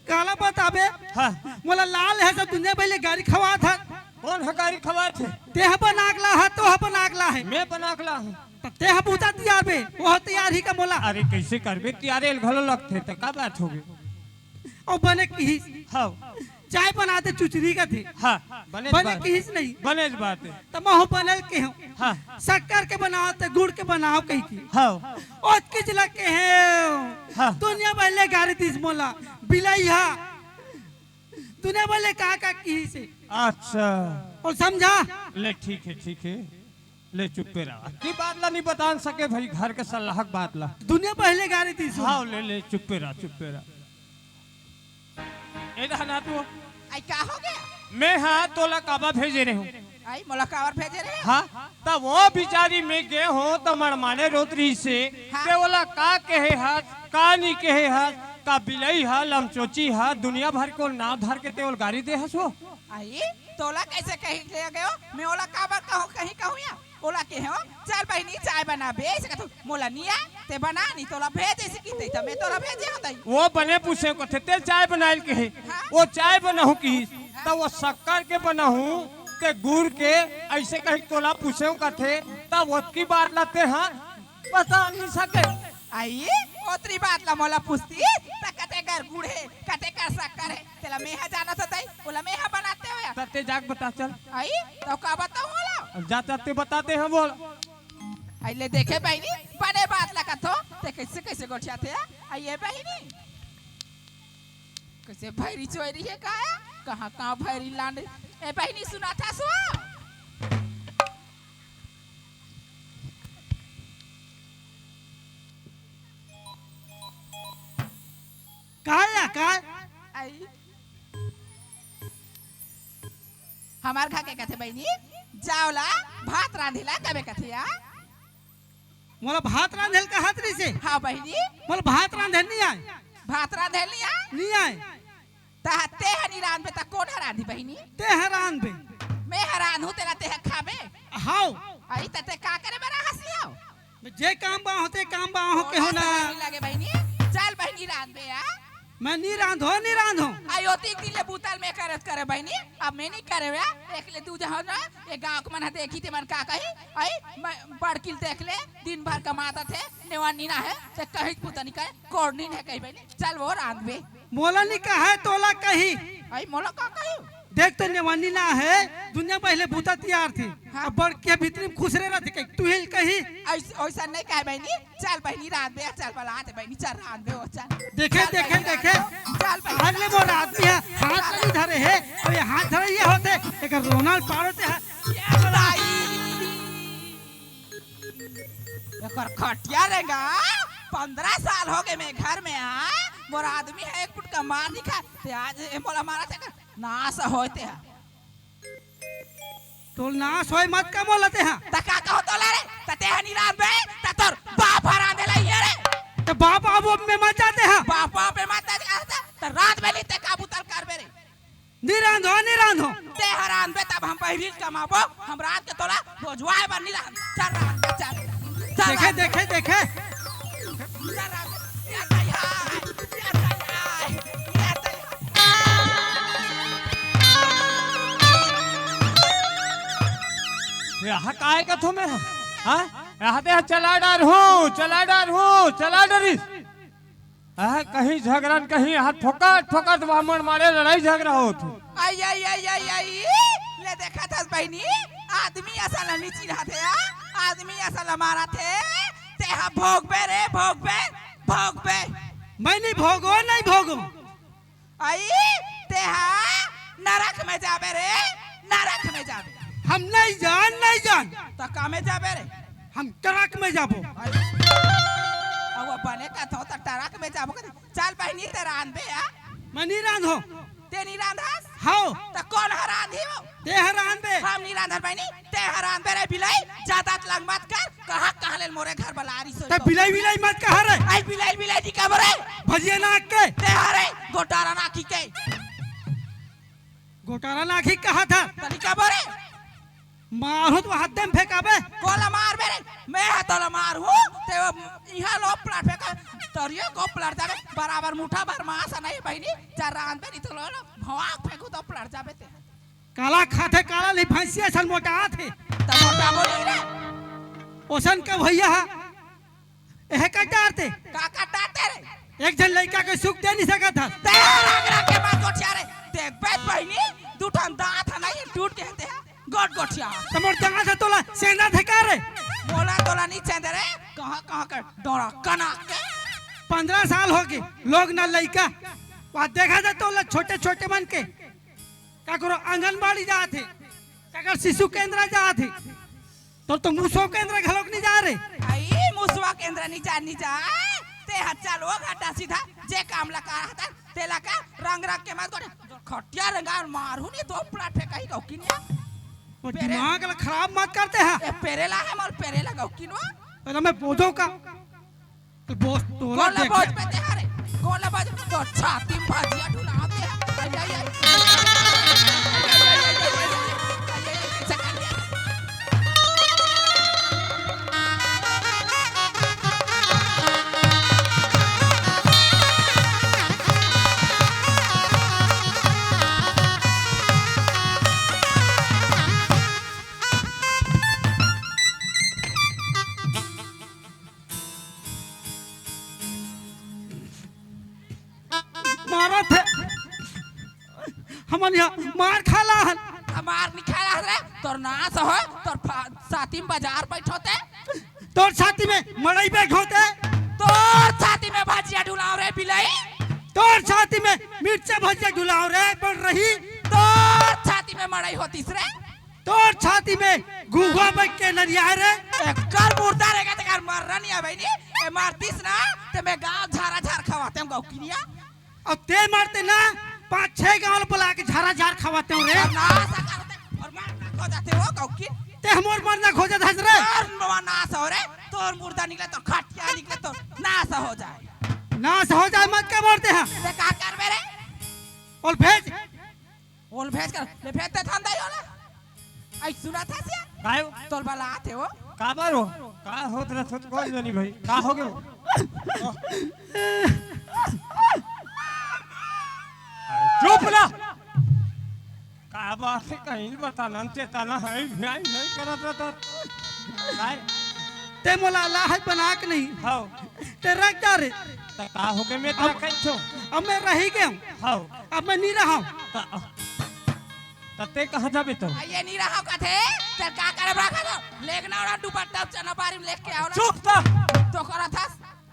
काला बताबे? हाँ। मोला लाल हे सब दुनिया भर ले गारी खवात हे। कोन ह गारी खवात हे? तें ह बना के ला हे, तो ह बना के ला हे। मैं बना के ला हूँ। त तें ह बूता तियार बे, वो तियार ही का मोला। अरे कइसे करबे तियार, एला घलो लगथे, त का बात होगे? अउ बने किहिस। हाँ। चाय बना दे चुचरी कथे। हाँ, बने बने बात। किहिस नहीं। बने बात हे। त महूँ बने ल केहेंव। हाँ। शक्कर के बनाव त गुड़ के बनाव कहिके। हाँ। ओतकी च ल केहेंव। हाँ। दुनिया भर ले गारी दिस मोला। बिलई हा। दुनिया भर ले का का किहिस हे। अच्छा। अउ समझा? ले ठीक हे, ठीक हे। ले चुप्पे रह। की बात ला नहीं बता सके भाई, घर के सलाह के बात ला। दुनिया भर ले गारी दिस। हाँ, ले, ले, चुप्पे रह, चुप्पे रह। ए दहना तू। आई का होगे? मैं हा तोला काबर भेजे रहेंव। आई मोला काबर भेजे रहे? हाँ, त वो बिचारी मैं गे हों त मड़माने रोत रहिस हे। हाँ। तें ओला का कहे हस, का नहीं कहे हस, का बिलई हा, लमचोची हा, दुनिया भर के नाव धर के तें ओला गारी दे हस वो। आई, तोला कइसे कहि ले गेंव? मैं ओला काबर कहूँ, कहीं कहूँ या? ओला केहेंव, "चल बहिनी, चाय बनाबे," अइसे कथे, "मोला नइ आय, तें बना नी, तोला भेजे," अइसे कहिथे, त मैं तोला भेजे होतेंव। वो बने पूछेंव कथे, "तें चाय बनाय ल केहे?" हाँ। वो चाय बनाहूँ किहिस, त वो शक्कर के बनाहूँ के गुड़ के, अइसे कहिके तोला पूछेंव कथे, त ओतकी बात ला तें ह बता नइ सके। आई, ओतरी बात ला मोला पूछतिस, त कते कर गुड़ हे, कते कर शक्कर हे, तेला मैं ह जानत होतेंव, ओला मैं ह बनातेंव या। त तें जाके बता चल। आई, त का बताहूँ ओला? अब जा, जा, तें बता, तें ह बोल। आई ले देखे बहिनी, बने बात ला कथों, तें कइसे कइसे गोठियाथस? आई ए बहिनी, कइसे भैरी चोरी हे का? कहाँ कहाँ भैरी लांड़े? ए बहिनी सुनत हस वो? का या का? आई। हमर घर के कथे बहिनी, "जाव ला, भात रांधे ला," कबे कथे या। मोला भात रांधे ल कहत रहिस हे। हाँ बहिनी। मोला भात रांधे नइ आय। भात रांधे नइ आय? नइ आय। त तें ह नइ रांधबे त कोन ह रांधही बहिनी? तें ह रांधबे। मैं ह रांधहूँ तेला तें ह खाबे? हाव। आई त तें का करे बर हँसी हव? मैं जे काम बा हों, तें काम बा हों, केहू ना। लगे बहिनी, चल बहिनी रांधबे आ। मैं नइ रांधों, नइ रांधों। आई ओतिक दिन ले बूता ल मैं करत करे बहिनी, अब मैं नइ करे या। देख ले तू जहाँ ना, ये गाँव के मन ह देखही तेमन का कही, आई मैं बड़की ल देख ले, दिन भर कमात हे, नेवानी ना हे, ते कहीं बूता नइ करे, कोड़नी नइ हे कही बहिनी, चल वो रांधबे। मोला नइ कहे, तोला कही। आई मोला का कही? देख तो नेवानी ना हे, दुनिया भर ले बूता तियार थे। हाँ। अब बड़की भीतरी में खुसरे रहिथे, कही, तुही ल कही। अइस-, अइसन नइ कहे बहिनी, चल बहिनी रांधबे, चल बलात बहिनी, चल रांधबे वो, चल। देखे, चल देखे, बहिनी देखे। रांधबे, चल बहिनी। आज ले मोर आदमी ह, हाथ नइ धरे हे, अब ये हाथ धरे ये होथे, एकर रोना ल पार होथे। ये दाई। एकर खटिया रेंगा, पंद्रह साल होगे मैं घर में आय, मोर आदमी ह एक फुटका मार नइ खाय, ते आज ए मोला मारत हे का? नास होय ते ह। तोर नास होय मत का मोला ते ह। त का कहों तोला रे? त ते ह नइ रांधबे, त तोर बाप ह रांधे ला ये रे। त बाप आबो में मत जाते ह। बाप, बाप में मत जाते ह, त रांधबे नइ ते का बूता ल करबे रे? नइ रांधों, नइ रांधों। ते ह रांधबे तब हम बहिरी ल कमाबो, हम रांध के तोला रोजवाए बर नइ लान। चल रांधबे, चल। चल देखे, रांधबे। देखे, देखे। चल रांधबे। या तैयार, या तैयार, या तैयार। ये हा काय कथों मैं? हाँ? यहाँ ते चला डारहूँ, चला डारहूँ, चला डारिस। अहे, कहीं झगरन, कहीं हाथ ठोकर, ठोकर त बामण मारे लड़ाई झगरा होत हे। आई, आई, आई, आई, आई, ले देखत हस बहिनी, आदमी असन ल नइ चिन्हत हे, आ? आदमी असन ल मारत हे, ते ह भोगबे रे, भोगबे, भोगबे। मैं नइ भोगों, नइ भोगों। आई, ते ह नरक में जाबे रे, नरक में जाबे। हम नइ जान, नइ जान। त का में जाबे रे? हम ट्रक में जाबो। अउ बने कथों त ट्रक में जाबो कथे। चल बहिनी, ते रांधबे आ? मैं नइ रांधों। ते नइ रांधस? हव। त कोन ह रांधही वो? ते ह रांधबे। हम नइ रांधन बहिनी, ते ह रांधबे रे बिलई, जादा तलंग मत कर, कहाँ कहाँ ले मोरे घर बलारिस हो। त बिलई बिलई मत कहा रे। आई बिलई बिलई नइ कबो रे। भजिया नाक के। ते ह रे, गोटारा नाकी के। गोटारा नाकी कहा था। त नइ कबो रे। मारहूं त हत्ते म फेंकाबे। कोला मार बे रे, मैं ह तोला मारहूं, ते वो इहां लो प्लाट फेंका, तरियो को प्लाट जाबे, बराबर मुठा भर मांस नहीं बहिनी, चार रांध बे नहीं तो लो, लो, भवाक फेंकू तो प्लाट जाबे ते। काला खाथे, काला नहीं भैंसिया सन मोटा आथे। त मोटा बोली रे। ओसन के भैया हा, एहे कटारते। का कटारते रे? एक झन लइका के सुख दे नहीं सकत हस। ते रंग रंग के बात गोठिया रे। देख बे बहिनी, दू ठन दांत ह नहीं, टूट के हते ह, गोट गोठिया। त मोर दांत ह तोला सेंधा थे का रे? मोला तोला नहीं सेंधे रे, कहां कहां के डोरा कना के। पंद्रह साल हो गे, लोग ना लइका। वा देखा जा तोला छोटे छोटे मन के। काकरो आंगनबाड़ी जात हे, काकर शिशु केंद्र जात हे, तोर तो मुसवा केंद्र घलोक नहीं जा रे। आई मुसवा केंद्र नहीं जा, नहीं जा। ते ह चल वो घाटा सीधा, जे काम ला कर रहता, तेला कर, रंग रंग के मत गोठे। खटिया रंगा मारहूं नहीं तो प्लाट फेंकाही गौकिनिया। वो पेरे- दिमाग ला खराब मत करते हैं। ए, पेरेला है मोर पेरेला गौकिनवा। पहले मैं बोझो का तो बोस तोला कोला देख बोझ ले। पे ते हरे, कोला बोझ तो छाती में भजिया ढुलावत हे। आई, आई, आई। मारत हे। हमन इहां मार खाला हन। आ, मार नहीं खाला हन रे, तोर नास हो, तोर फा-, छाती में बाजार बैठोते। तोर छाती में मड़ई बैठोते। तोर छाती में भजिया ढुलाव रे बिलई। तोर छाती में मिर्चा भजिया ढुलाव रे बन रही। तोर छाती में मड़ई होतिस रे। तोर छाती में घुघुआ बइठ के नरिया रे। एकर मुर्दा रेंगे तेकर मर्रा नहीं आवे नहीं। ए मारतिस ना, ते मैं गांव झारा झार खवातेंव गौकिनिया। अब ते मारते ना, पांच छह गांव ल बुला के झारा झार खवातेंव रे। और नास करते, और मरना खोजत हे वो गौकिन। ते हमर मरना खोजत हस रे। तोर नास हो रे, तोर मुर्दा निकले, तोर खटिया निकले, तोर नास हो जाए। नास हो जाए मत के मारते हैं। ते का करबे रे? ओल भेज। ओल भेज कर, ले भेज ते थान दाई ओला। आई सुनत हस या? काय हो? तोल बलात हे वो। काबर हो? का होत रहे, सोच कोई नहीं भाई। का हो गयो? अरे चुप ना। का बात हे, कहीं बताना, चेताना है, न्याय नहीं करत रहता। काय? ते मोला अल्लाह है बना के नहीं। हाव। ते रख जा रे। त का हो गए, मैं तो अब, कहीं छो। अब मैं रही गया हूँ। हाव। अब मैं नहीं रहा हूँ। त, त ते कहाँ जाबे तो? आ, ये नहीं रहा कथे, ते का करे रखा तो? लेगना ओला दुपट्टा चना बारी में लेके आओ ना। चुप तो। तो करा था।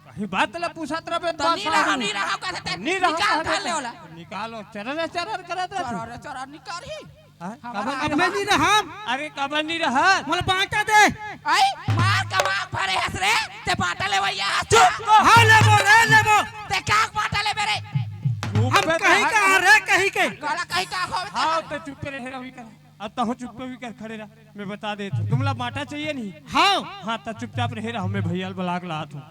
कहीं बात ले पूछत रहबे तो नहीं रहा, नहीं रहा कथे ते। नहीं रहा निकाल कथे खा ले ते। ओला। निकालो, चरर चरर करत रहते। चरर चरर निकाल ही। हाँ? हमारा कबर अब मैं नहीं रहा। अरे कबर नहीं रहा। मोला बांटा दे। आई, मार कमाक भरे हस रे, ते बांटा लेवइया हस। चुप तो। हाँ, लेबो रे, लेबो। ते का बांटा लेबे रे? चुप हम बे, कहीं हाँ, का हाँ। रे, कहीं के। काला कहीं का हो? हाँ, तो चुप रहे, रवि कर। अब तो चुप भी कर, खड़े रह। मैं बता देत हूँ, तुमला बांटा चाहिए नहीं? हाँ। हाँ, तो चुपचाप रहे रहा, मैं भैया ल बलाक लात हूँ।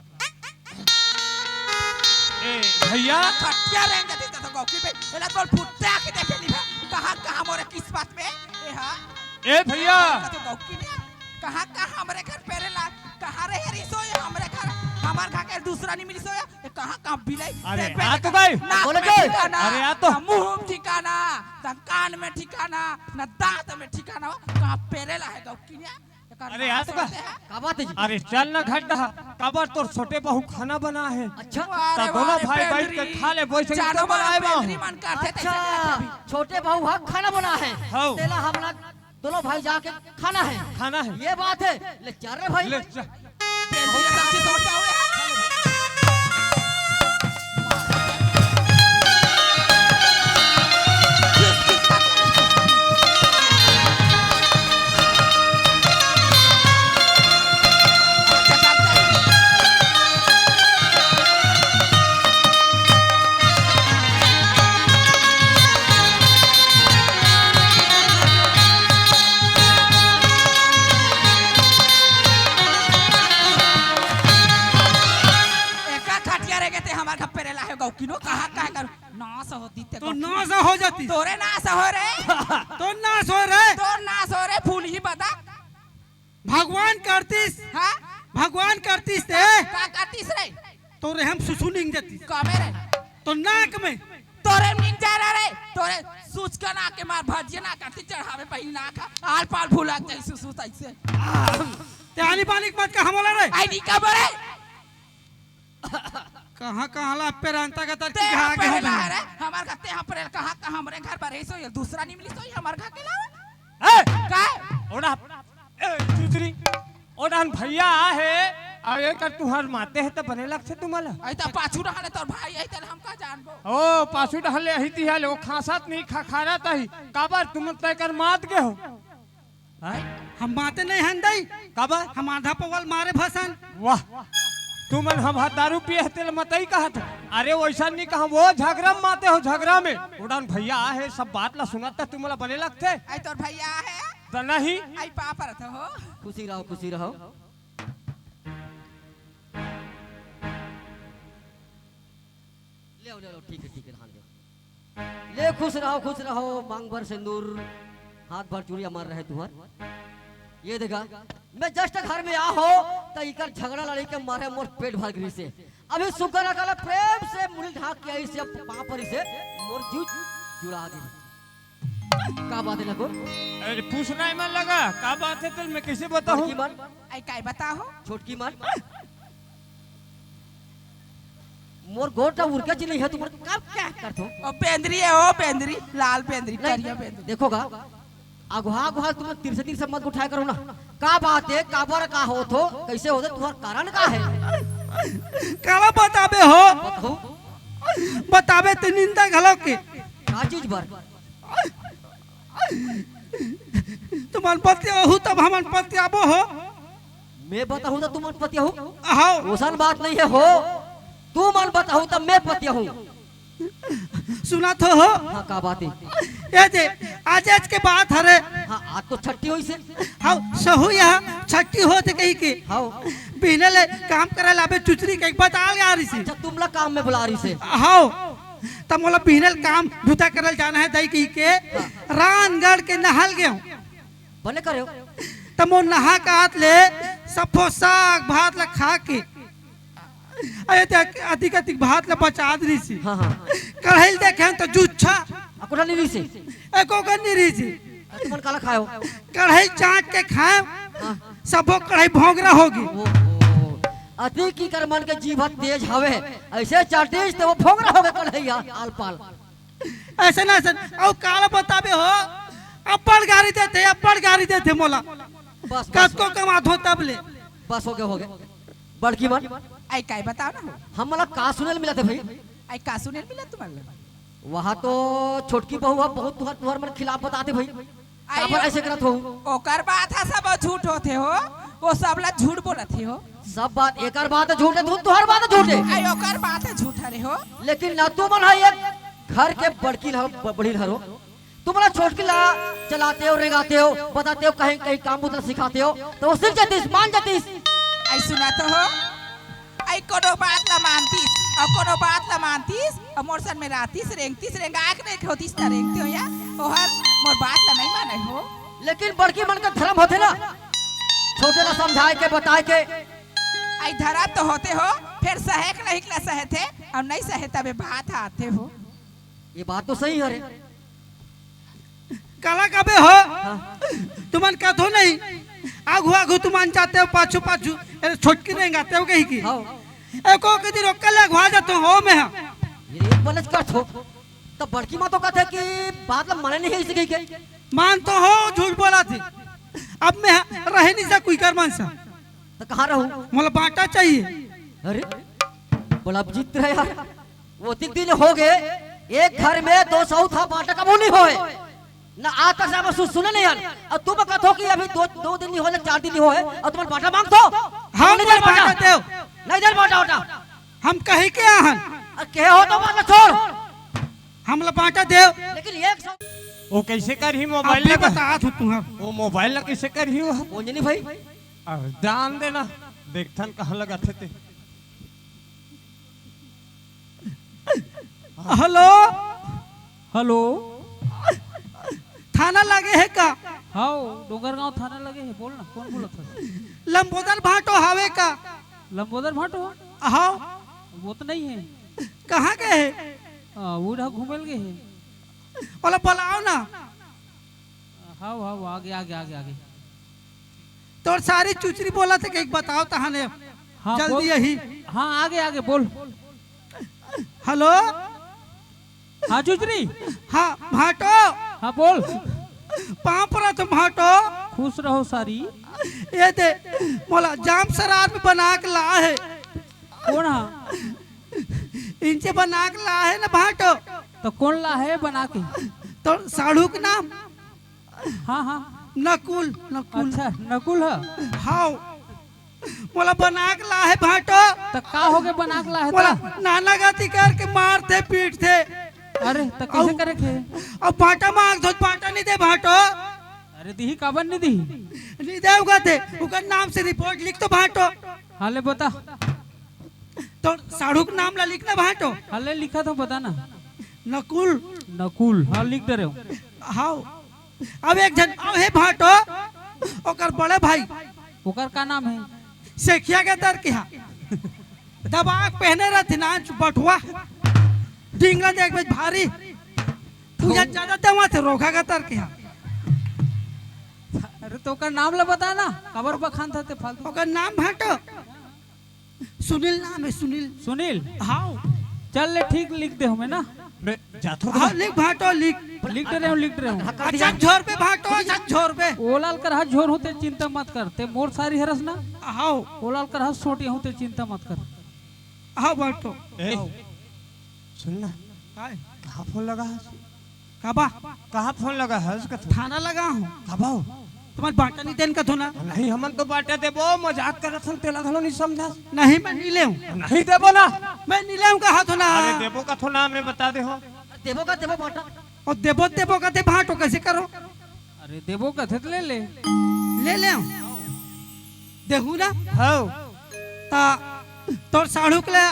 ए, भैया। खटिया रेंग जाती तो गौकी पे, एला बोल फुट्टा के देखे नहीं बे। कहाँ, कहाँ मोरे किस्मत में, ए हाँ। ए भैया। तो गौकी ने, कहाँ, कहाँ हमरे घर पेरेला, कहाँ रहे रिसो ये हमरे घर, हमार घर के दूसरा नहीं मिली सो ये, ये कहाँ, कहाँ बिलाई? अरे, देख बे, आ तो गई। नाक बोले में गई। ठिकाना, अरे, आ तो। ना मुंह में ठिकाना, ना कान में ठिकाना, ना दांत में ठिकाना, कहाँ पेरेला है गौकी ने? अरे, आज का? का बात है जी? अरे, चल ना घट रहा। काबर तोर छोटे बहू खाना बना है। अच्छा। त दोनों भाई बैठ के खा ले, वैसे चारों तो बनाए बा। पेंदरी मन करथे, अच्छा, तैसे करथे भी। छोटे बहू हा खाना बना है। हाँ। तेला हमला दोनों भाई जाके खाना है। खाना है। ये बात है। ले चल रे भाई। ले चल। पेंदरी एकदम से तोड़ता हुआ है। एका खटिया रे गे ते हमर घर पेरेला हे गौकिनो, कहा, कहा कर नास हो दीते तो गौकिनो। नास हो जाती। तोरे नास हो रे। तो नास हो रे। तोर नास हो रे, फूल ही बता। भगवान करतिस, हाँ? भगवान करतिस ते। का करतिस रे? तोरे हम सुसु निंग जतिस। कमे रे? तो नाक में। तोरे निंग जा रे, तोरे सुच के नाक के मार भजिया ना करती चढ़ावे पहिली नाक, आल पाल भुला जाई सुसु तैसे। ते आनी बानी के मत कहा मोला रे। आई नी कबो रे। कहाँ कहाँ ला पेरंता का तर ते चिढ़ा के पहला हो। है रे, हमार घर ते यहाँ पर कहाँ कहाँ हमरे घर पर रही सो, ये दूसरा नहीं मिली सो, ये हमार घर के लावे। ए! का? ओना, ए, चुचरी, ओना भैया आहे, आ एकर तुहर माते है त बने लगथे तुम्हाला। आई त पाछू रहले तोर भाई, आई त हम का जानबो। ओ, पाछू रहले अही तिहा ले, ओ खासत नहीं खखारत अही। काबर तुम तेकर मात गे हो? हैं? हम माते नहीं हन दई। काबर? हम आधा पौवा ल मारे भसन। वाह, तुमन हम हा दारू पिए हते ल मतई कहत हो। अरे वैसा नहीं कहा, वो झगड़ा में माते हो, झगड़ा में। उड़ान भैया आहे, सब बात ला सुनत त तुमला बने लगथे। आई तोर भैया आहे? त नहीं। आई पाप रथ हो। खुशी रहो, खुशी रहो। ले आओ, ले आओ, ठीक है, ठीक है, हाँ, ले आओ। ले, खुश रहो, खुश रहो, मांग भर सिंदूर, हाथ भर चूड़िया मार रहे तुहर। ये देखा, मैं just घर में आ हो, त इकर झगड़ा लड़ाई के मारे मोर पेट भर गिरिस हे। अभी सुकर अकाला प्रेम से मुड़ी ढाक के आई से पाँव परिस हे, मोर जीव जुड़ा गे। का बात है लखो? अरे पूछना ही मन लगा, का बात है तेल मैं कैसे बताऊं? बड़की मन, आई काय बताओ? छोटकी मन, मोर गोटा उरके जी नहीं है, तुमन का क्या करथो? ओ बेंदरी है, ओ बेंदरी, लाल बेंदरी, नहीं, करिया बेंदरी। देखो गा, अगुहा अगुहा तुम तिरसे तिरसे मत उठाया करो ना। का बात है, काबर का होत हो, कैसे होत हो, तुहर कारण का है? काला बताबे हो? बताओ। बताबे ते निंदा घलो के। का चीज बर? तुमन पतियाहू तब हमन पतियाबो हो। मैं बताहूँ त तुमन पतियाहू? अहो। ओसन बात नहीं है हो। तुमन बताहू तब मैं पतियाहू। सुनत हो हो? हाँ, का बात है? ये जे, आज आज के बात हरे। हाँ, आज तो छट्टी होइस हे। हाँ, सहू यहाँ छट्टी होत हे कही के। हाँ। बिहने ले काम करे लाबे चुचरी के एक बताल गा रहिस हे। अच्छा, तुमला काम में बुला रहिस हे। हाँ। त मोला बिहने ले काम भूता करल जाना है दई कही के। हाँ। रानगढ़ के नहल गे हूँ। बने करे हो। त मोर नहा के आत ले सफो साग भात ला खा के अरे ते अधिक अधिक भात ला बचा दे रहिस हे। हाँ, हाँ। कढ़ाई ल देखे हन त जुच्छा। अकोटा नहीं रहिस हे। एको कन नहीं रहिस हे। तुमन काला खायो? कढ़ाई चाट के खाए, हाँ। सबो कढ़ाई भोंगरा हो गे। ओ, ओ। अति की कर मन के जीभ तेज हवे, ऐसे चाटिस त वो भोंगरा हो गे कढ़ाई, आल पाल। ऐसे ना, ऐसे, अउ काला बताबे हो, अब्बड़ गारी देथे, अब्बड़ गारी देथे मोला। बस, बस। कतको कमात हो तब ले। बस, हो गे, हो गे। बड़की मन। आई काय बताओ ना हो। हमला का सुने ल मिलत हे भाई? आई का सुने ल मिलत तुम्हारे? वहाँ तो छोटकी बहू ह बहुत तुहर, तुहर मन खिलाफ बताथे भाई। आई काबर ऐसे करत हो? ओकर बात ह सब झूठ होथे हो, वो सब ला झूठ बोलत हे हो। सब बात, एकर बात झूठ हे, तू, तुहर बात झूठ हे। आई ओकर बात ह झूठ हरे हो। लेकिन ना तुमन ह एक घर के बड़की ल-, ब-, बड़ीन हरो। तुमला छोटकी ला चलाते हो, रेंगाते हो, बताते हो, कहीं, कहीं काम बुता सिखाते हो, त वो सीख जातिस, मान जातिस। आई सुना तो हो, आई कोनो बात ला मानतिस, अउ कोनो बात ला मानतिस, अउ मोर सन में रहतिस, रेंगतिस, रेंगाय के नहीं होतिस, त रेंगते हो या, ओहर मोर बात ला नहीं माने हो। लेकिन बड़की मन के धरम होथे ना, छोटे ला समझाय के, बताय के। आई धरम तो होथे हो, फेर सहे के नहीं ला सहे थे, अउ नहीं सहे तबे भात आथे हो। ये बात तो सही हरे। काला कबे हो? हाँ। तुमन कथो नहीं, आगू आगू तुमन जाते हो, पाछू पाछू, अरे छोटकी रेंगाते हो कही की। हाँ। एको के दिन ओकर ले अगुआ जाते हो मैं। ये एक बलच कथो, त बड़की माँ तो कथे कि बात ला माने नहीं है इसे कही के। मान तो हो, झूठ बोलथे। अब मैं रहे नहीं सकुँव इकर मन से। त कहाँ रहूँ? मोला बाँटा चाहिए। अरे, बड़ा विचित्र है यार। वो तीन दिन हो गे, एक घर में दो सौ था बाँटा कबो नहीं होय। ना आज तक से आप सु-, सुने नहीं हन। अउ तुम कथो कि अभी दो, दो दिन नहीं होय, चार दिन नहीं होय, अउ तुमन बाँटा माँगथो? हम नहीं दे बाँटा। बाँटा देव। नहीं दे बाँटा, बाँटा। हम कही के आहन? अरे कहे हो तो बात छोड़। हमला बाँटा देव। लेकिन एक सौ वो कैसे करही मोबाइल अभी लगा? बतात हो तुहर। वो मोबाइल ला कैसे करही वो? अंजनी भाई। अरे जान देना, देखथन कहाँ लगाथे ते। हेलो। हेलो। थाना लगे हे का? हाव, डोंगरगांव थाना लगे हे, बोल ना, कोन बोलत हस? लंबोदर भांटो हावे का? लंबोदर भांटो? हाव। वो तो नहीं है। कहाँ गे हे? आ, वो डहा घूमे ल गे हे। ओला बुलाव ना। हाव, हाव, आगे, आगे, आगे, आगे। तोर सारी चुचरी बोलत हे, कहीं बताव तहाने। हाँ, जल्दी बोल। यही। हाँ, आगे, आगे, बोल। हेलो। हाँ, चुचरी। हाँ, भांटो। हाँ, बोल। पाँव परत हँव भांटो। खुश रहो सारी। ये दे, मोला जाम सरार में बना के ला हे। कोन हा? इनसे बना के ला हे ना भांटो। तो कोन ला हे बना के? तोर साढ़ू के नाम? हाँ, हाँ। नकुल, नकुल। अच्छा, नकुल ह? हाव। मोला बना के ला हे भांटो। त का होगे बना के ला हे मोला त? नाना गति करके मारथे, पीटथे। अरे, त कइसे अउ करे के हे? अउ बांटा मांगथों, बांटा नइ दे भांटो। अरे, दिही काबर नइ दिही? नइ दे उगथे, उकर नाम से रिपोर्ट लिख तो भांटो। हाँ, ले बता। तोर साढ़ू के नाम ला लिख ना भांटो। हाँ, ले लिखत हँव, बता ना। नकुल। नकुल, हाँ, लिख दे रहेंव। हाव। अब एक झन अउ हे भांटो, ओकर बड़े भाई। ओकर का नाम हे? सेखिया के तर के हा। दबा के पहने रहिथे ना, बटुआ। डींगा देखबे भारी। पूजा ज्यादा दमा थे रोखा के तर के हा। अरे त ओकर नाम ला बता ना, काबर बखानथस ते फालतू? ओकर नाम भांटो। सुनील नाम हे, सुनील। सुनील? हाव। चल ले, ठीक लिख दे हमें ना। बे, जाथों हाँ, ना। लिख भांटो, लिख। लिख दे रहेंव, लिख दे रहेंव। अच्छा, झोर बे भांटो, अच्छा, झोर बे। ओला ल करहा झोर हों ते चिंता मत कर, ते मोर सारी हरस ना। हाव। ओला ल करहा सोटिया हों ते चिंता मत कर। हाव भांटो। ए, हाव। सुन ना। काय? कहाँ फोन लगा हस? काबर? कहाँ फोन लगा हस कथों? थाना लगा हँव। काबर? तुम्हर बांटा नइ देन कथों ना। नहीं, हमन तो बांटा देबो, मजाक करत हन, तेला घलो नइ समझस। नहीं, मैं नइ लेंव। नहीं देबो ना। मैं नइ लेंव कहत हँव ना। अरे देबो कथों ना, मैं बता दे हँव। देबो का देबो बांटा। अउ देबो, देबो कथे भांटो कइसे करो? अरे देबो कथे त ले ले। ले लेंव। देहूँ ना? हाव। त तोर साढ़ू के ला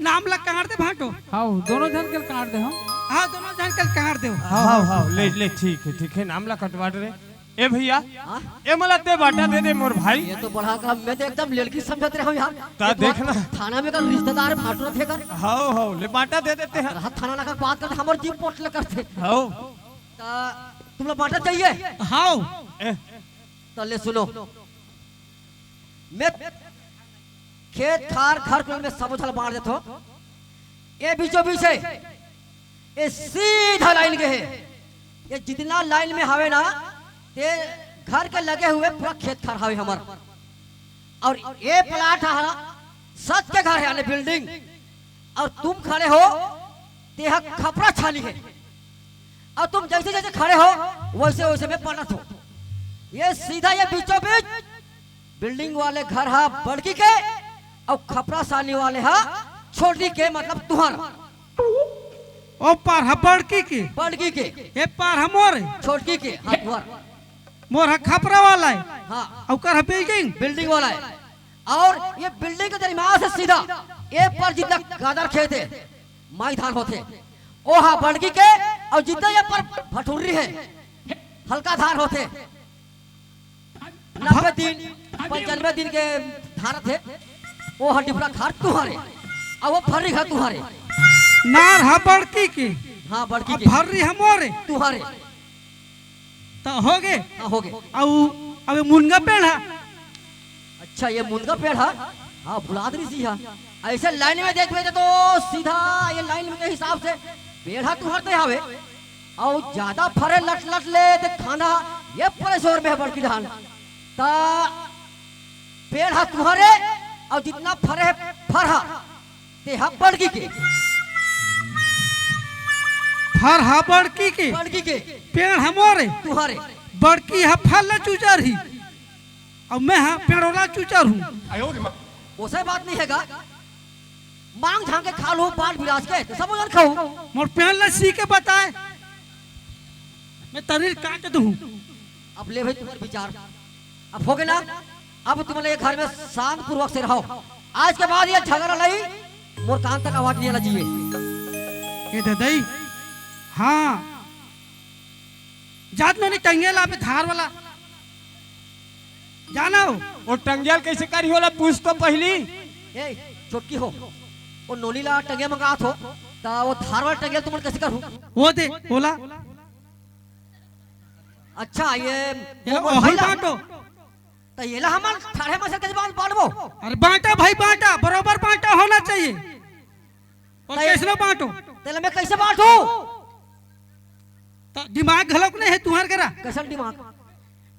नाम ला काट दे भांटो। हाव, दोनों झन के काट दे हँव। हाँ, दोनों झन के काट दे। हाव, हाव, ले, ले, ठीक हे, ठीक हे, नाम ला कटवा डरे। ए भइया, हाँ? ए मोला ते बांटा दे दे मोर भाई। ये तो बड़ा काम, मैं तो एकदम लड़की समझत रहेंव यार। त ये तो देख ना। थाना में का रिश्तेदार भांटो रथे कर। हाव, हाव, ले बांटा दे देते हैं। रहा थाना लगा बात करते, हमर जीव पोट ले करथे। हाव। त तुमला बांटा चाहिए? हाव। ए। त ले सुनो। मैं खेत खार घर कुल में सबो झन ल बांट देथों। ये बीचों बीच हे, ये सीधा लाइन गे हे। ये जितना लाइन में हावे ना, ते घर के लगे हुए पूरा खेत खार हावे हमर। अउ ये प्लाट हरा सच के घर हे, यानी बिल्डिंग। अउ तुम खड़े हो, तेहा खपरा छानी हे। अउ तुम जइसे जइसे खड़े हो, वइसे वइसे मैं बनत हँव। ये सीधा ये बीचों बीच बिल्डिंग वाले घर हा बड़की के, अउ खपरा छानी वाले हा छोटकी के, मतलब तुँहर। ओ पार हा बड़की के। बड़की के। ए पार हा मोर। छोटकी के, हाँ, तुँहर। मोर हा खपरा वाला हे। हाँ। अउ ओकर हा बिल्डिंग। बिल्डिंग वाला हे। अउ ये बिल्डिंग के दरमियान से सीधा ए पार जितना गादर खेत हे, माई धान होथे, ओ हा बड़की के, अउ जितना ए पार भटुर्री हे, हल्का धान होथे, नब्बे दिन, पंचानबे दिन के धान होथे, ओ हा डिपरा खार तुँहर हे, अउ ओ भर्री खार तुँहर हे। नार हा बड़की के। हाँ, बड़की अउ के। भर्री हा मोर हे। तुँहर हे। त होगे। हाँ, होगे। अउ अबे मुनगा पेड़ हा। अच्छा, ये मुनगा पेड़ हा? हाँ, भुलात रहिस हा। अइसे लाइन में देखबे तो सीधा ये लाइन के हिसाब से पेड़ हा तुँहर ते हावे। अउ ज्यादा फरे लट लट ले ते खाना ये परे जोर में हे बड़की धान। त पेड़ हा तुँहर हे, अउ जितना फरे हे फर हा, ते हा बड़की के। फर हा बड़की के। बड़की के। पेड़ हा मोर हे। तुँहर हे। बड़की हा फर ला चुचरही, अउ मैं हा पेड़ो ला चुचरहूँ। ओसे बात नइ हे गा। मांग झांग के खा लूँ, बांट बिराज के, त सबो झन खाहू। मोर पेड़ ला सी के बताए, मैं तरी काट दूँ। अब ले भाई तुम्हर विचार। अब होगे ना, अब तुमन ये घर में शांत पूर्वक से रहो। आज के बाद ये झगरा लई मोर कान तक आवाज नइ आना चाहिए। ए ददई, हाँ, जात नोनी टंगिया लाबे धार वाला। जाना हो। वो टंगिया ल कइसे करही ओला पूछ तो पहिली। ए, चुटकी हो। वो नोनी ला टंगिया मंगात हो, त वो धार वाला टंगिया ल तुमन कइसे करहू? वो दे, ओला। अच्छा, ये ये वो मोर ओहल भाई ला। बांटो। त येला हमन ठाढ़े मसल कइसे बांट, बांटबो? अरे बांटा भाई, बांटा, बरोबर बांटा होना चाहिए। और तै-, कइसनो बांटो। तेला मैं कइसे बांटू? त दिमाग घलोक नहीं हे तुंहर करा। कइसन दिमाग?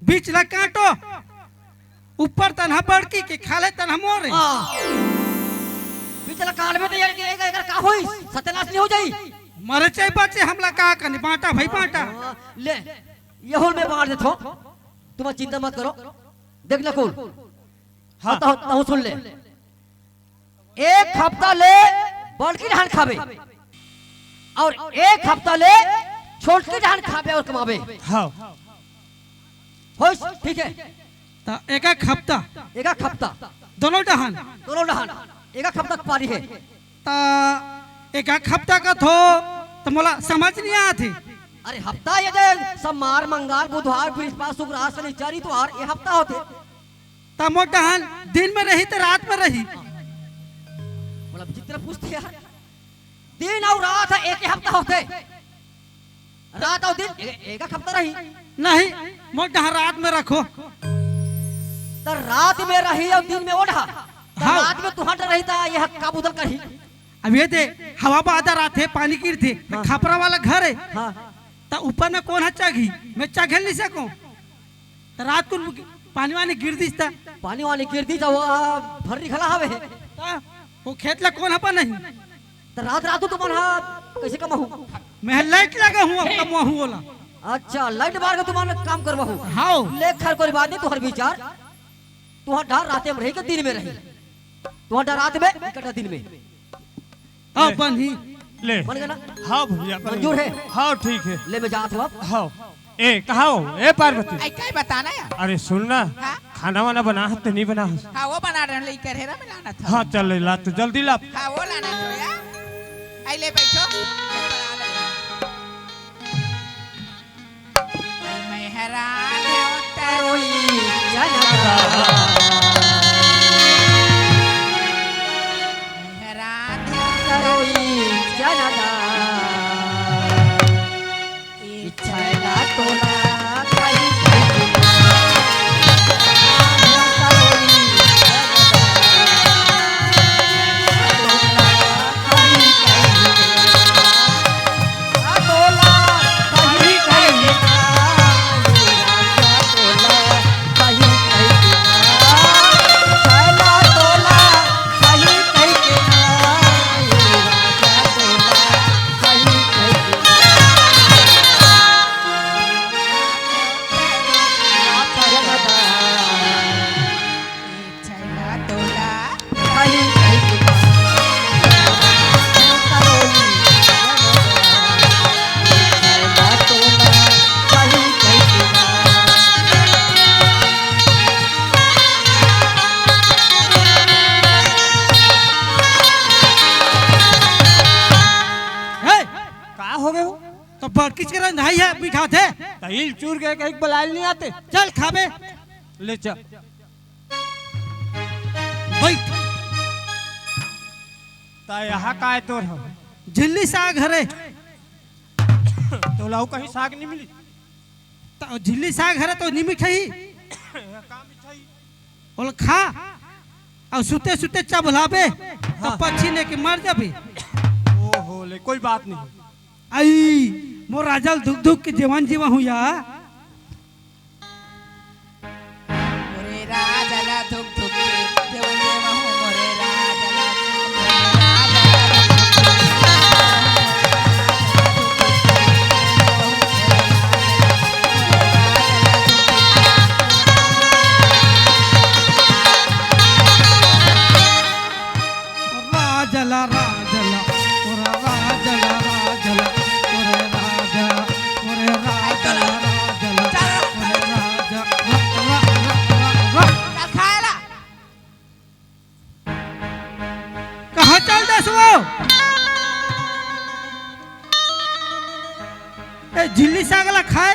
बीच ला काटो, ऊपर तनहा बड़की के, खाल्हे तनहा मोरे। हाँ। बीच ला काटबे त ये, ये, ये, एकर का होई? सत्यानाश नहीं हो जाई? मरे चाहे बचे, हमला का करनी, बांटा भाई, बांटा। हाँ, ले, ये होल मैं बांट देथों, तुमन चिंता मत करो। देख नकुल, हाँ। तहूँ, तहूँ सुन ले। एक हफ्ता ले बड़की डहन खाबे अउ एक हफ्ता ले छोटकी डहन खाबे अउ कमाबे। हाँ। होइस, ठीक हे। त एक एक हफ्ता। एक एक हफ्ता। दोनों डहन। दोनों डहन। एक एक हफ्ता के पारी हे। त एक एक हफ्ता कथो, त मोला समझ नहीं आत हे। अरे हफ्ता ये दे, सोमवार, मंगलवार, बुधवार, बृहस्पतिवार, शुक्रवार, शनिचर, इतवार, ये हफ्ता होथे। त मोर डहन दिन में रही त रात में रही? मतलब जितना पूछते यार, दिन अउ रात ह एक ही हफ्ता होथे, रात अउ दिन ए-, एक एक हफ्ता रही। नहीं, मोर डहन रात में रखो। त रात में रही अउ दिन में ओढ़ा, त हाँ। रात में तुहर रही त ये का बुदल करही? अब ये दे, हवा बादर आथे, पानी गिरथे, हाँ। खपरा वाला घर हे, हाँ। त ऊपर में कोन ह चघही? मैं चघे ल नहीं सकूं। त रात कुन पानी वानी गिर दिस त? पानी वानी गिर दिस त वो, आ, भर्री घला हवे। त वो खेत ला कोन ह बनाही? त रात रात तुमन ह कइसे कमाहू? मैं लाइट लगा हूँ, अब कमाहूँ ओला। अच्छा, लाइट बार के तुमन काम करवाहू? हाँ। ले खैर कोई बात नहीं, तुहर विचार। तुहर डहर राते में रही के दिन में रही? तुहर डहर रात में, इकट्ठा दिन में। हाँ, ले। बनही। ले। बन गया ना? हाँ भैया, बन मंजूर गया। हे? हाँ, ठीक हे। ले, मैं जात हूँ अब। हाँ। ए, कहाँ हो? ए, पार्वती। आई, का बताना यार? अरे, सुन ना। हाँ? खाना वाना बना हस त नहीं बना हस? हाँ, वो बना रहे हैं, लेकर हेरा में लाना था। हाँ, चल ले, ला, तू जल्दी ला। हाँ, वो लाना था यार। आई, ले, बैठो। मैं हरा देव तरोई जनता। मैं हरा देव तरोई जनता। इच्छा ला तोला कहीं कहीं तरोई जनता। हे! का हो गए हो? त बड़कीच के रंधाई हे, बिठाथे। त इल चूर के कहीं बलाइल नहीं आते। चल खाबे। ले चल। बैठ। त यहाँ काय तोर हो? झिल्ली साग हरे। तोला अउ कहीं साग नहीं मिली? त झिल्ली साग हरे त नहीं मिठाही। का मिठाही? ओला खा, अउ सुते सुते चबलाबे, त हाँ। पछी ने के मर जाबे। ओहो, ले, कोई बात नहीं। आई, मोर राजा ल धुक धुक के जेवन जीवा हूँ या। मोरे राजा ला धुक धुक के जेवन जीवा हूँ, मोरे राजा ला, मोरे राजा ला धुक धुक के राजला, राजला, ओरे राजला, राजला, ओरे राजा, ओरे राजला, राजला, ओरे राजा, रा, रा, रा, रा, रा। चल खाए ला। कहाँ चल देस वो? ए, झिल्ली साग ला खाए,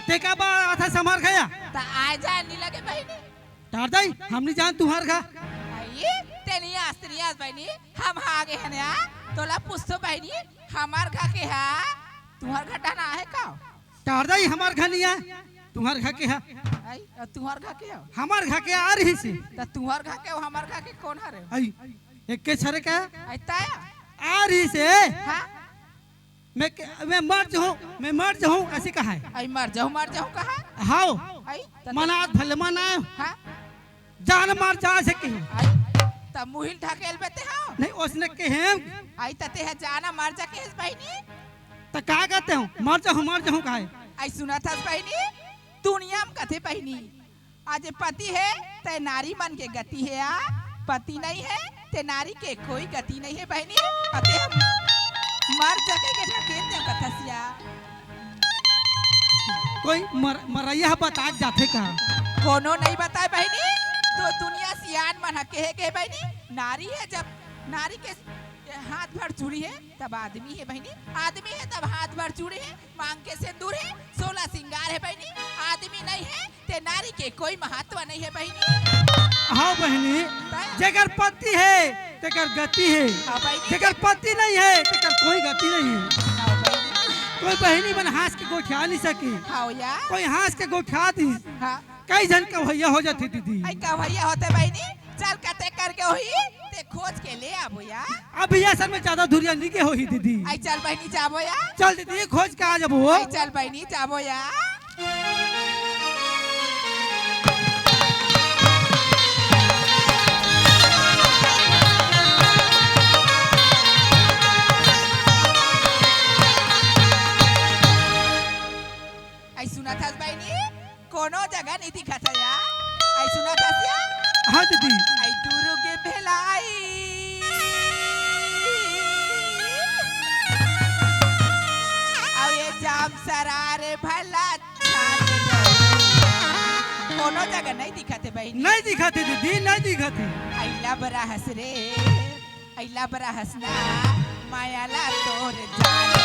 ते का बा आथा समर गया? त आय जाय नी लगे बहिनी। टार दई, हम नी जान तुंहर घर। अई, ते नी आस, ते नी आस बहिनी, हम हा गे हन या। तोला पूछतो बहिनी, हमर घर के हा, तुंहर घर डहन आहे का? टार दई, हमर घर नी आय, तुंहर घर के हा। अई, अउ तुंहर घर के हा? हमर घर के आ रहिसे। त तुंहर घर के अउ हमर घर के कोन हरे? अई, एके हरे का? अई, तय? आ रहिसे। हाँ? मैं के-, मैं मर जाहूँ, मैं मर जाहूँ, अइसे कहा हे। अई मर जाहूँ, मर जाहूँ कहा हे? हाव। अई, त मन आज भले मन आय। हाँ? जान मर जा से कहे। अई, त मुहिल ढकेल बेते हाव। नहीं, ओसने कहे। अई, त ते हा जान मर जा कहे बहिनी। त का कहते हो? मर जाहूँ, मर जाहूँ कहा हे। अई सुनत हस बहिनी, दुनिया म कथे बहिनी, आज पति हे, ते नारी मन के गति हे या, पति नहीं हे, ते नारी के कोई गति नहीं हे बहिनी। अते हम मर जगे के ढकेल दे कथसिया। कोई मर-, मरइया ह बता के जाथे का? कोनो नहीं बताय बहिनी, तो दुनिया सियान मन ह कहे के बहिनी, नारी हे जब नारी के हाथ भर चूड़ी हे, तब आदमी हे बहिनी, आदमी हे तब हाथ भर चूड़ी हे, मांग के सिंदूर हे, सोलह सिंगार हे बहिनी, आदमी नहीं हे, ते नारी के कोई महत्व नहीं हे बहिनी। हाँ बहिनी, तय? जेकर पति हे, तेकर गति हे। हाँ बहिनी। जेकर पति नहीं हे, तेकर कोई गति नहीं हे। हाँ बहिनी। कोई बहिनी मन हंस के गोठिया नहीं सके। हाँ या। कोई हंस के गोठिया दी। हाँ। कई झन कवैया हो जाथे दीदी। अई कवैया होथे बहिनी, चल कते करके होही, ते खोज के ले आबो या। अभी असल में ज्यादा दूरिया नी गे होही दीदी। अई चल बहिनी जाबो या। चल दीदी, खोज के आ जाबो। अई चल बहिनी जाबो या। अई सुनत हस बहिनी, कोनो जगह नहीं दिखत हे या। अई सुनत हस या? हाँ दीदी। अई दुरुग भेलाई। अउ ये जाम सरार भला छान। कोनो जगह नहीं दिखत हे बहिनी। नहीं दिखत हे दीदी, नहीं दिखत हे। अइला बरा हस रे। अइला बरा हस ना, माया ला तोर जान।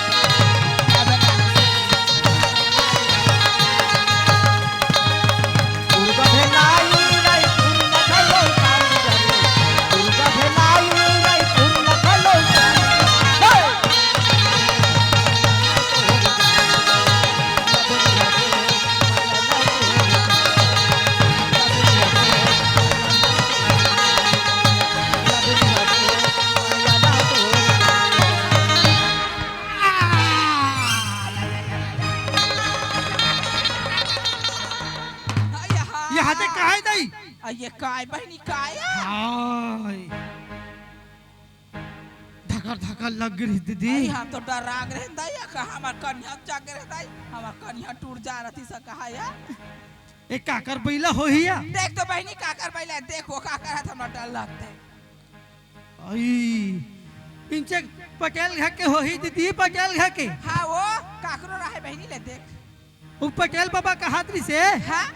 यहाँ ते काय दई? अ, ये काय बहिनी, काय? हाय। धकर धकर लग गे रहिस दीदी। अई, हम तो डरा गे रहेन दाई, का हमर कनिहा जाग गे रहे दाई, हमर कनिहा टूट जा रही स कहा या। ए काकर बइला होही या? देख तो बहिनी काकर बइला, देख वो का करत, हमर डर लगथे। अई, इंचे पटेल घर के होही दीदी, पटेल घर के। हाँ वो काकरो रहे बहिनी ले देख। उ पटेल बाबा कहत रहिसे, हाँ?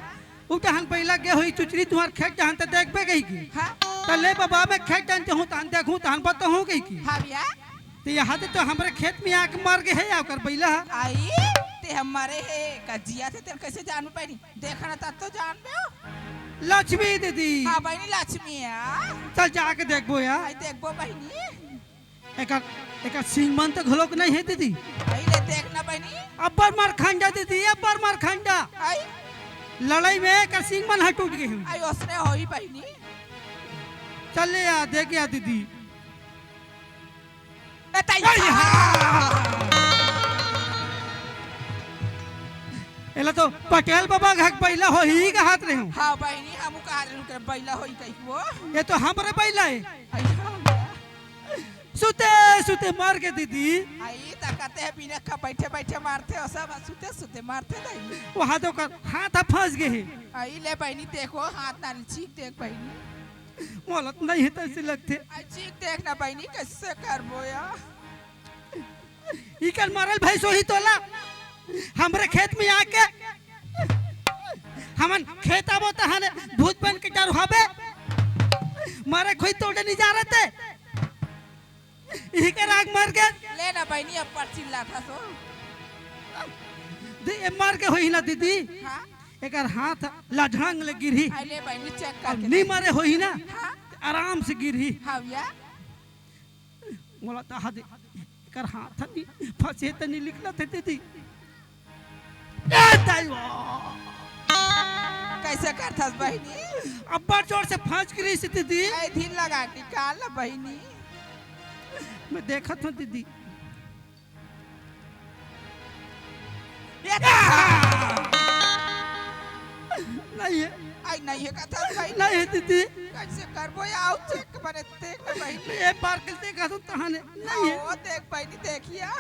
उ तहन पहिला गे होही चुचरी तुंहर खेत तहन त देखबे कहिके। हाँ? त ले बाबा मैं खेत तहन जाहूँ तहन देखहूँ तहन बताहूँ कहिके। हाँ भैया। त यहाँ ते तो हमरे खेत में आके मर गे हे या ओकर बइला ह। अई, ते ह मरे हे, का जियाथे तेन कइसे जानबे बहिनी? देखना तब तो जानबे हो। लक्ष्मी दीदी। हाँ बहिनी लक्ष्मी हे। चल जाके देखबो या। अई देखबो बहिनी। एकर, एकर सींग मन तो घलोक नहीं हे दीदी। अई ले देख ना बहिनी। अब्बर मारखंडा दीदी, अब्बर मारखंडा। अई। लड़ाई में एकर सींग मन ह टूट गे हे। अई ओसने होही बहिनी। चल ले आ, देख या दीदी। ए तई अई हा। एला तो पटेल बाबा घर के बइला होही कहत रहेंव। हाँ बहिनी, हमू कहत रहेंव के बइला होही कहिके वो। ये तो हमरे बइला हे। अई हा। सुते सुते मर गे दीदी। अई त कते हे बिना खा बइठे बइठे मरथे, ओ सब सुते सुते मरथे दाई। वहाँ तो ओकर हाथ ह फंस गे हे। अई ले बहिनी देखो हाथ नानी चीख देख बहिनी। मोला तो नहीं हे तइसे लगथे। अई चीख देख ना बहिनी कइसे करबो या। इकर मरल भैंस होही तोला। हमरे खेत में आके हमन खेत आबो तहन भूत बन के डरहाबे। मरे खोई तोड़े नहीं जा रहते। इही के राग मर गे। ले ना बहिनी, अब पर चिल्लाथस ओ। दे, ए मर गे होही ना दीदी, हाँ? एकर हाथ लझड़ंग ले गिरही। अरे बहिनी, चेक अब करके नी देख। मरे होही ना, हाँ? त आराम से गिरही। हाँ भैया। मोला त हा दे, एकर हाथ नी फंसे त नी निकलत हे दीदी। ए दाई वो। कइसे करथस बहिनी? अब्बड़ जोर से फंस गिरिस दीदी। ए, धिन लगा निकाल ना बहिनी। मैं देखत हूँ दीदी। ए, नहीं हे। आई नहीं हे कथा भाई। नहीं हे दीदी। कइसे करबो या? आउ चेक बने देख ना भाई। एक बार के देखा तो तहाने नहीं हे। ओ देख भाई, नहीं देखिया।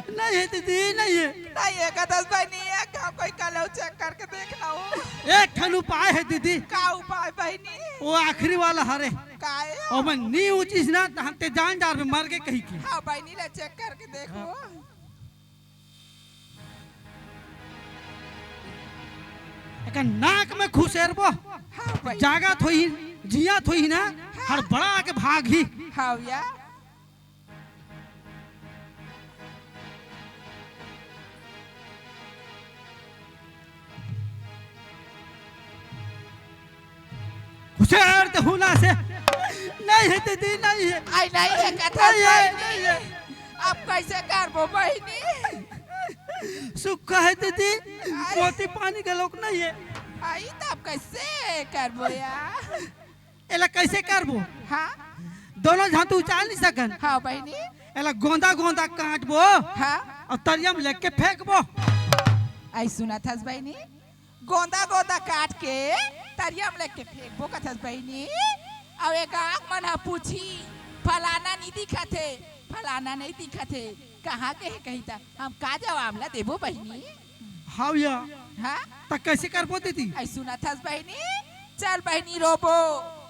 नहीं हे दीदी, नहीं हे। नहीं हे कथा भाई, नहीं हे। का कोई कलौ चेक करके देख ला हो। एक ठन उपाय हे दीदी। का उपाय बहिनी? वो आखिरी वाला हरे। काय? ओमन नी उचिस ना, त हम ते जान डारबे मर गे कही के। हाँ, बहिनी ला चेक करके देखो। एकर नाक में खुसेरबो। हाँ, बहिनी। जागत होही, जियत होही ना, हाँ। हड़बड़ा के भागही। हाँ, भैया। हुसियार त हुना से। नहीं हे दीदी, नहीं हे। आई नहीं हे कथा नहीं हे, बहिनी। नहीं हे। अब कइसे करबो बहिनी? सुख हे दीदी, आई। मोती पानी के लोग नहीं हे। आई त अब कइसे करबो या? एला कइसे करबो? हाँ। दोनों झन तो उचाल नहीं सकन। हाँ बहिनी। एला गोंदा गोंदा काटबो। हाँ। अउ तरिया में लेके फेंकबो। आई सुनत हस बहिनी, गोंदा गोंदा काट के तरिया में लेके फेंकबो कथस बहिनी। अउ एक आँख मन ह पूछी, फलाना नहीं दिखत हे, फलाना नहीं दिखत हे, कहाँ के हे कही त हम का जवाब ला देबो बहिनी? हाव या। हाँ? त कइसे करबो दीदी? आई सुनत हस बहिनी, चल बहिनी रोबो,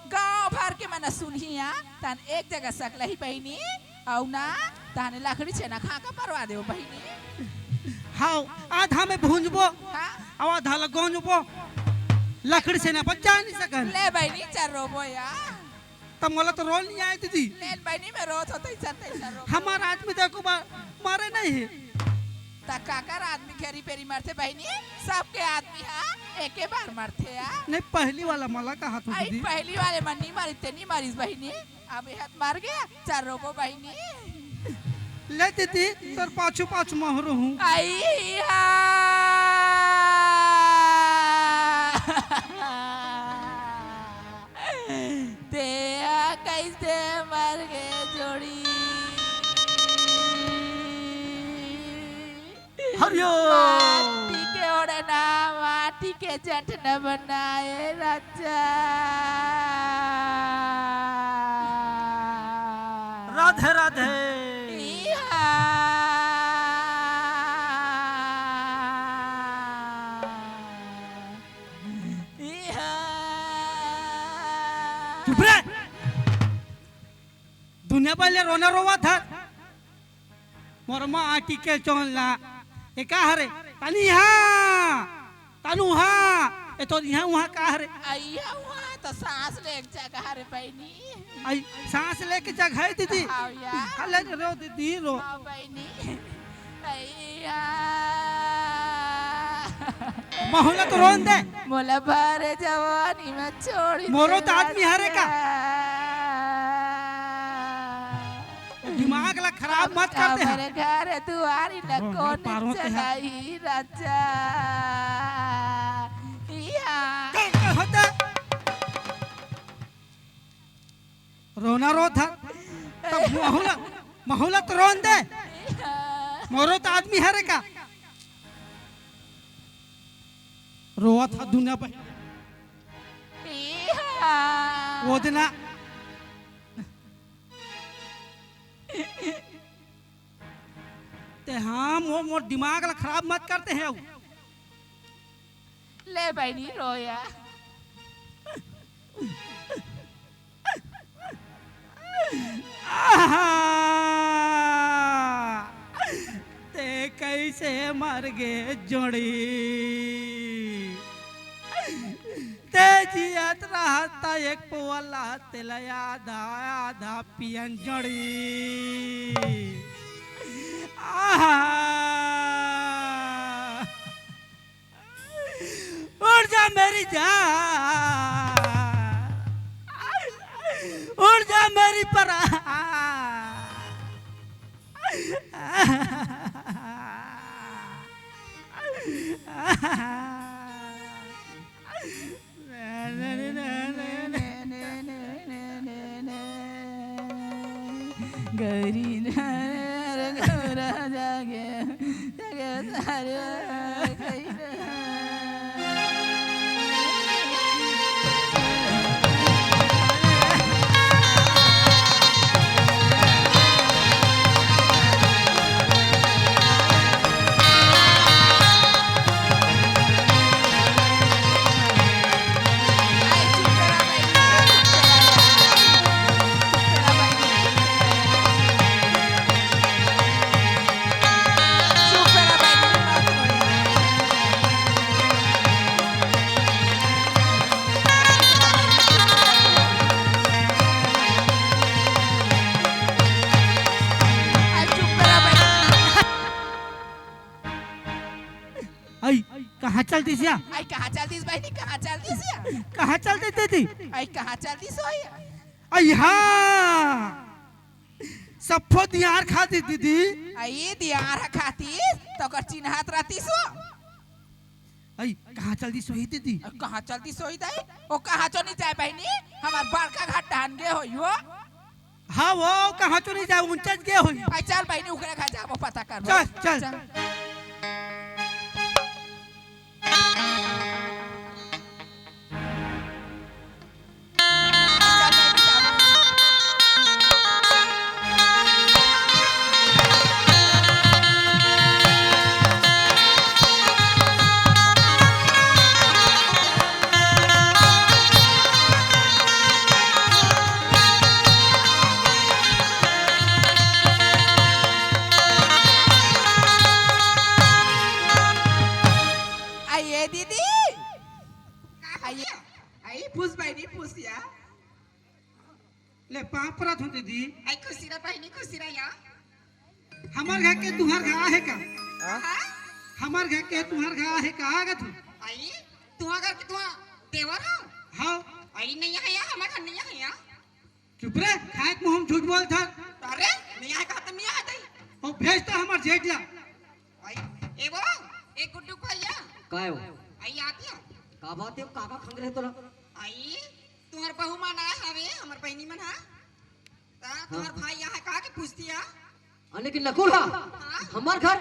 गांव भर के मन सुनही आ, तन एक जगह सकलही बहिनी, अउ ना तहने लकड़ी छेना खा के परवा देबो बहिनी। हाव, आधा में भूंजबो, हाँ? अउ आधा ल गोंजबो, लकड़ी छेना बचा नहीं सकन। ले बहिनी, चल रोबो या। त मोला तो रोल नहीं आए दीदी। लेन बहिनी में रोत होत ऐसा तैसा रो। हमार आदमी देखो बा-, मारे नहीं हे। त काकर आदमी घेरी बेरी मरथे बहिनी, सबके आदमी हा एके बार मरथे आ। नहीं, पहली वाला मला कहा तो आई दीदी। पहली वाले मन नहीं मारी, ते नहीं मारिस बहिनी, अब ये हाथ मर गया, चार रोबो बहिनी। ले दीदी, तोर पाछू पाछू महू रहूं। आई हा। तेहा कइसे मर गे जोड़ी। हरिओ। माटी के ओढ़ना, माटी के जठना बनाए राजा। राधे राधे। इहा। इहा। चुप रे। दुनिया पहले रोना रोवा था। मोर माटी के चोला। ए का हरे? तनी हा। तनु हा। ए तो इहा उहा का हरे? आ, इहा उहा तो सांस ले के जगह हरे बहिनी। आई सांस लेके जगह है दीदी। हाँ यार। हले रो दीदी रो। हाँ बहिनी। अइया। महू ला तो रोन दे। मोला भरे जवानी में छोड़ी मोरो दे त आदमी हरे का? राजा। दिमाग ला खराब मत कर दे। हमर घर दुआरी न कौन चलाई राजा। इया। का, का होता? रोना रोत हा, तब महू ला, महू ला तो रोन दे। मोरो तो आदमी हरे का। रोवत हा दुनिया पे। वो दिन ना। ते हाँ, मोर, मोर दिमाग ला खराब मत करते हैं। ले बहिनी रोया। आहा! ते कइसे मर गे जोड़ी? ते जियत रहत त एक पौवा लात तेला आधा आधा पियन जड़ी। आहा। उड़ जा मेरी जान, उड़ जा मेरी परान। गौरी गौरा जागे, जागे सारे। आई, कहाँ चल दिस या? आई, कहाँ चल दिस बहिनी, कहाँ चल दिस या? कहाँ चल दिस दीदी? आई, कहाँ चल दिस होई? आई, हाँ, सफो दियार खा दिस दीदी। आई, दियार खा दिस, त ओकर चिन्हात रहतिस हो। आई, कहाँ चल दिस होई दीदी? अरे, कहाँ चल दिस होई दाई? ओ कहाँ चो नहीं जाए बहिनी, हमार बड़का घाट डाहन गे होई हो। हाँ, वो कहाँ चो नहीं जाए, उनचस गे होई। आई, चल बहिनी, ओकरे घर जाबो, पता करबो। चल, चल। चल। आइए दीदी, आइए। आई, पूछ बहिनी, पूछ या। ले, पाँव परत हों दीदी। आई, खुशी रह बहिनी, खुशी रह या। हमर घर के तुँहर घर आहे का? हाँ? हमर घर के तुँहर घर आहे का? आ गा तू। आई, तुँहर घर के तुँहर देवर हो? हाँ। आई, नहीं आहे या, हमर घर नहीं आहे या। चुप रे, खाए के मुँह में झूठ बोलत हस। अरे, नहीं आहे कहा त नहीं आहे तई। ओ, भेज तो हमर जेठ ला। आई, ए वो, ए गुड्डू भैया। काय हो? आई, आती हो। का बात है, काका खंग रहे तोला? आई, तुँहर बहू मन आए हवे, हमर बहिनी मन हा। त तुँहर हाँ। भाई यहाँ का के पूछती है? अने कि नकुल हा? हाँ। हमर घर,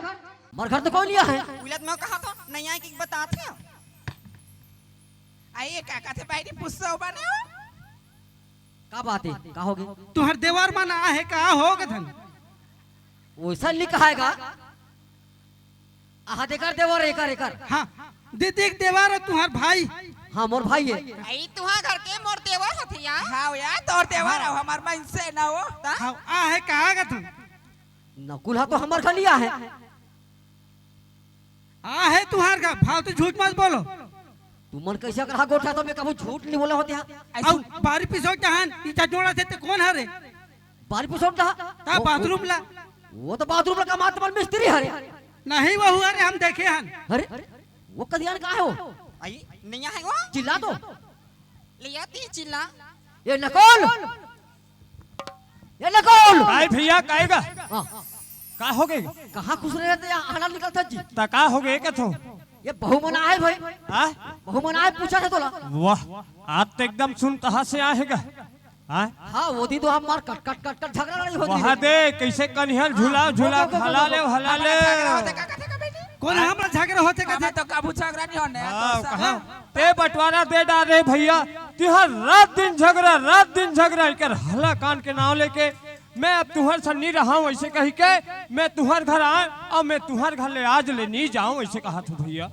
हमर घर तो कोई नहीं आहे। उलत में कहा तो नहीं आए कि बताते हो। आई, ये का कहते बहिनी, पूछते हो बने हो? का बात है? का होगे? तुँहर देवर मन आहे का होगे धन? वैसा नहीं कहा है का? आहा, देकर देवर, एकर, एकर। हाँ, दीदी के देवर है तुँहर भाई। हाँ, मोर भाई है। आई, तुँहर घर के मोर देवर होथे या? हाँ या, तोर देवर हाँ। हो, हमर मनसे ना हो। ता? हाँ, आहे का गा तू? नकुल हा तो हमर घर नहीं आहे। आहे तुँहर घर, फालतू झूठ मत बोलो। तुमन कैसे कहा गोठा तो मैं कभू झूठ नहीं बोला होथे हा। ऐसे अउ बारी पिसोट डहन, इटा जोड़ा थे ते कोन हरे? बारी पिसोट डहा? ता वो, बाथरूम ला। वो तो बाथरूम ला कमात मन मिस्त्री हरे। नहीं वो हुआ रे, हम देखे हन। अरे, वो कदियान का है वो? आई, नहीं आहे वो? चिल्ला तो। ले आती चिल्ला। ये नकुल। ये नकुल। काय भैया, काय गा? हाँ। का होगे? कहाँ खुश रहे थे, आड़ा निकल था जी। त का होगे कथों? ये बहू मन आए भाई। हाँ? बहू मन आए पूछा था तोला। वाह, आज तो एकदम सुन कहाँ से आए गा? हाँ? हाँ, वो दिन तो हमार कट, कट, कट, कट झगड़ा लड़ाई होती वहाँ है। दे, कैसे कनिहर झूला, हाँ, झूला, वो, वो, वो, हला वो, ले, वो। हला ले। झगड़ा होथे का, का, का, का, बेटी? कोन हाँ? हमरा झगड़ा होथे का? हमें तो कबू झगड़ा नहीं होने। हाँ, तो कहाँ? सब ते बंटवारा दे डारे भैया। तिहर रात दिन झगड़ा, रात दिन झगड़ा, एकर हला कान के नाव लेके, मैं अब तुहर संग नी रहांव, ऐसे कही के मैं तुहर घर आए, अउ मैं तुहर घर ले आज ले नी जांव, ऐसे कहा था भैया।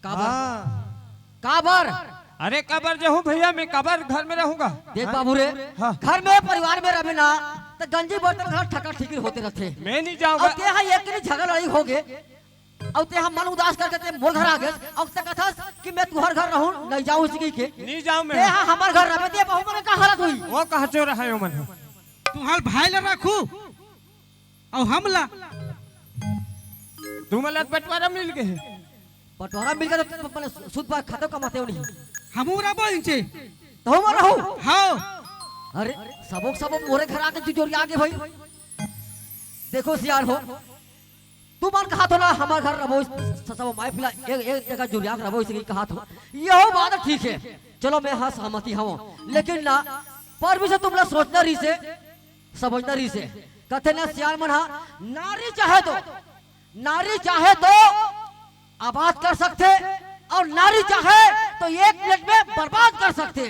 काबर? हाँ। काबर? अरे काबर जाहूं भैया, मैं काबर घर में रहूंगा? देख हाँ? बाबू रे, हाँ। घर में परिवार में रहे ना, त गंजी बर्तन घर ठका ठिकी होते रहते। मैं नहीं जाऊंगा। अउ ते हा एक दिन झगड़ा लड़ाई हो गए, अउ तेहा मन उदास करके ते मोर घर आ गेस, अउ ते कथस कि मैं तुहर घर रहूं, नहीं जाऊं इसी के। नहीं जाऊं मैं। तेहा हमर घर रहे, ते बहू मन का हालत हुई। वो कहा चोर है, वो मन। तुम्हार भाई ला रखू, अउ हमला। तुमला बंटवारा मिल गे। बंटवारा मिल गे तो तुम अपने सूद पर खाते कमाते हो नहीं। हमू रबो इंचे। तो हम रहू। हाँ। अरे, सबो के सबो मोरे घर आके जुजोरिया आगे भाई। देखो सियार हो, तुमन कहा तो ना हमर घर रबो, स-, सब माय पिला एक, एक जगह जुरिया के रबो, इसे कहा तो। यहो बात ठीक है, चलो मैं हाँ सहमति हूँ, लेकिन ना पर भी से तुमला सोचना रही से, समझना रही से। कथे ना सियार मन हा, नारी चाहे तो, नारी चाहे तो आबाद कर सकथे अउ नारी चाहे तो एक मिनट में बर्बाद कर सकथे।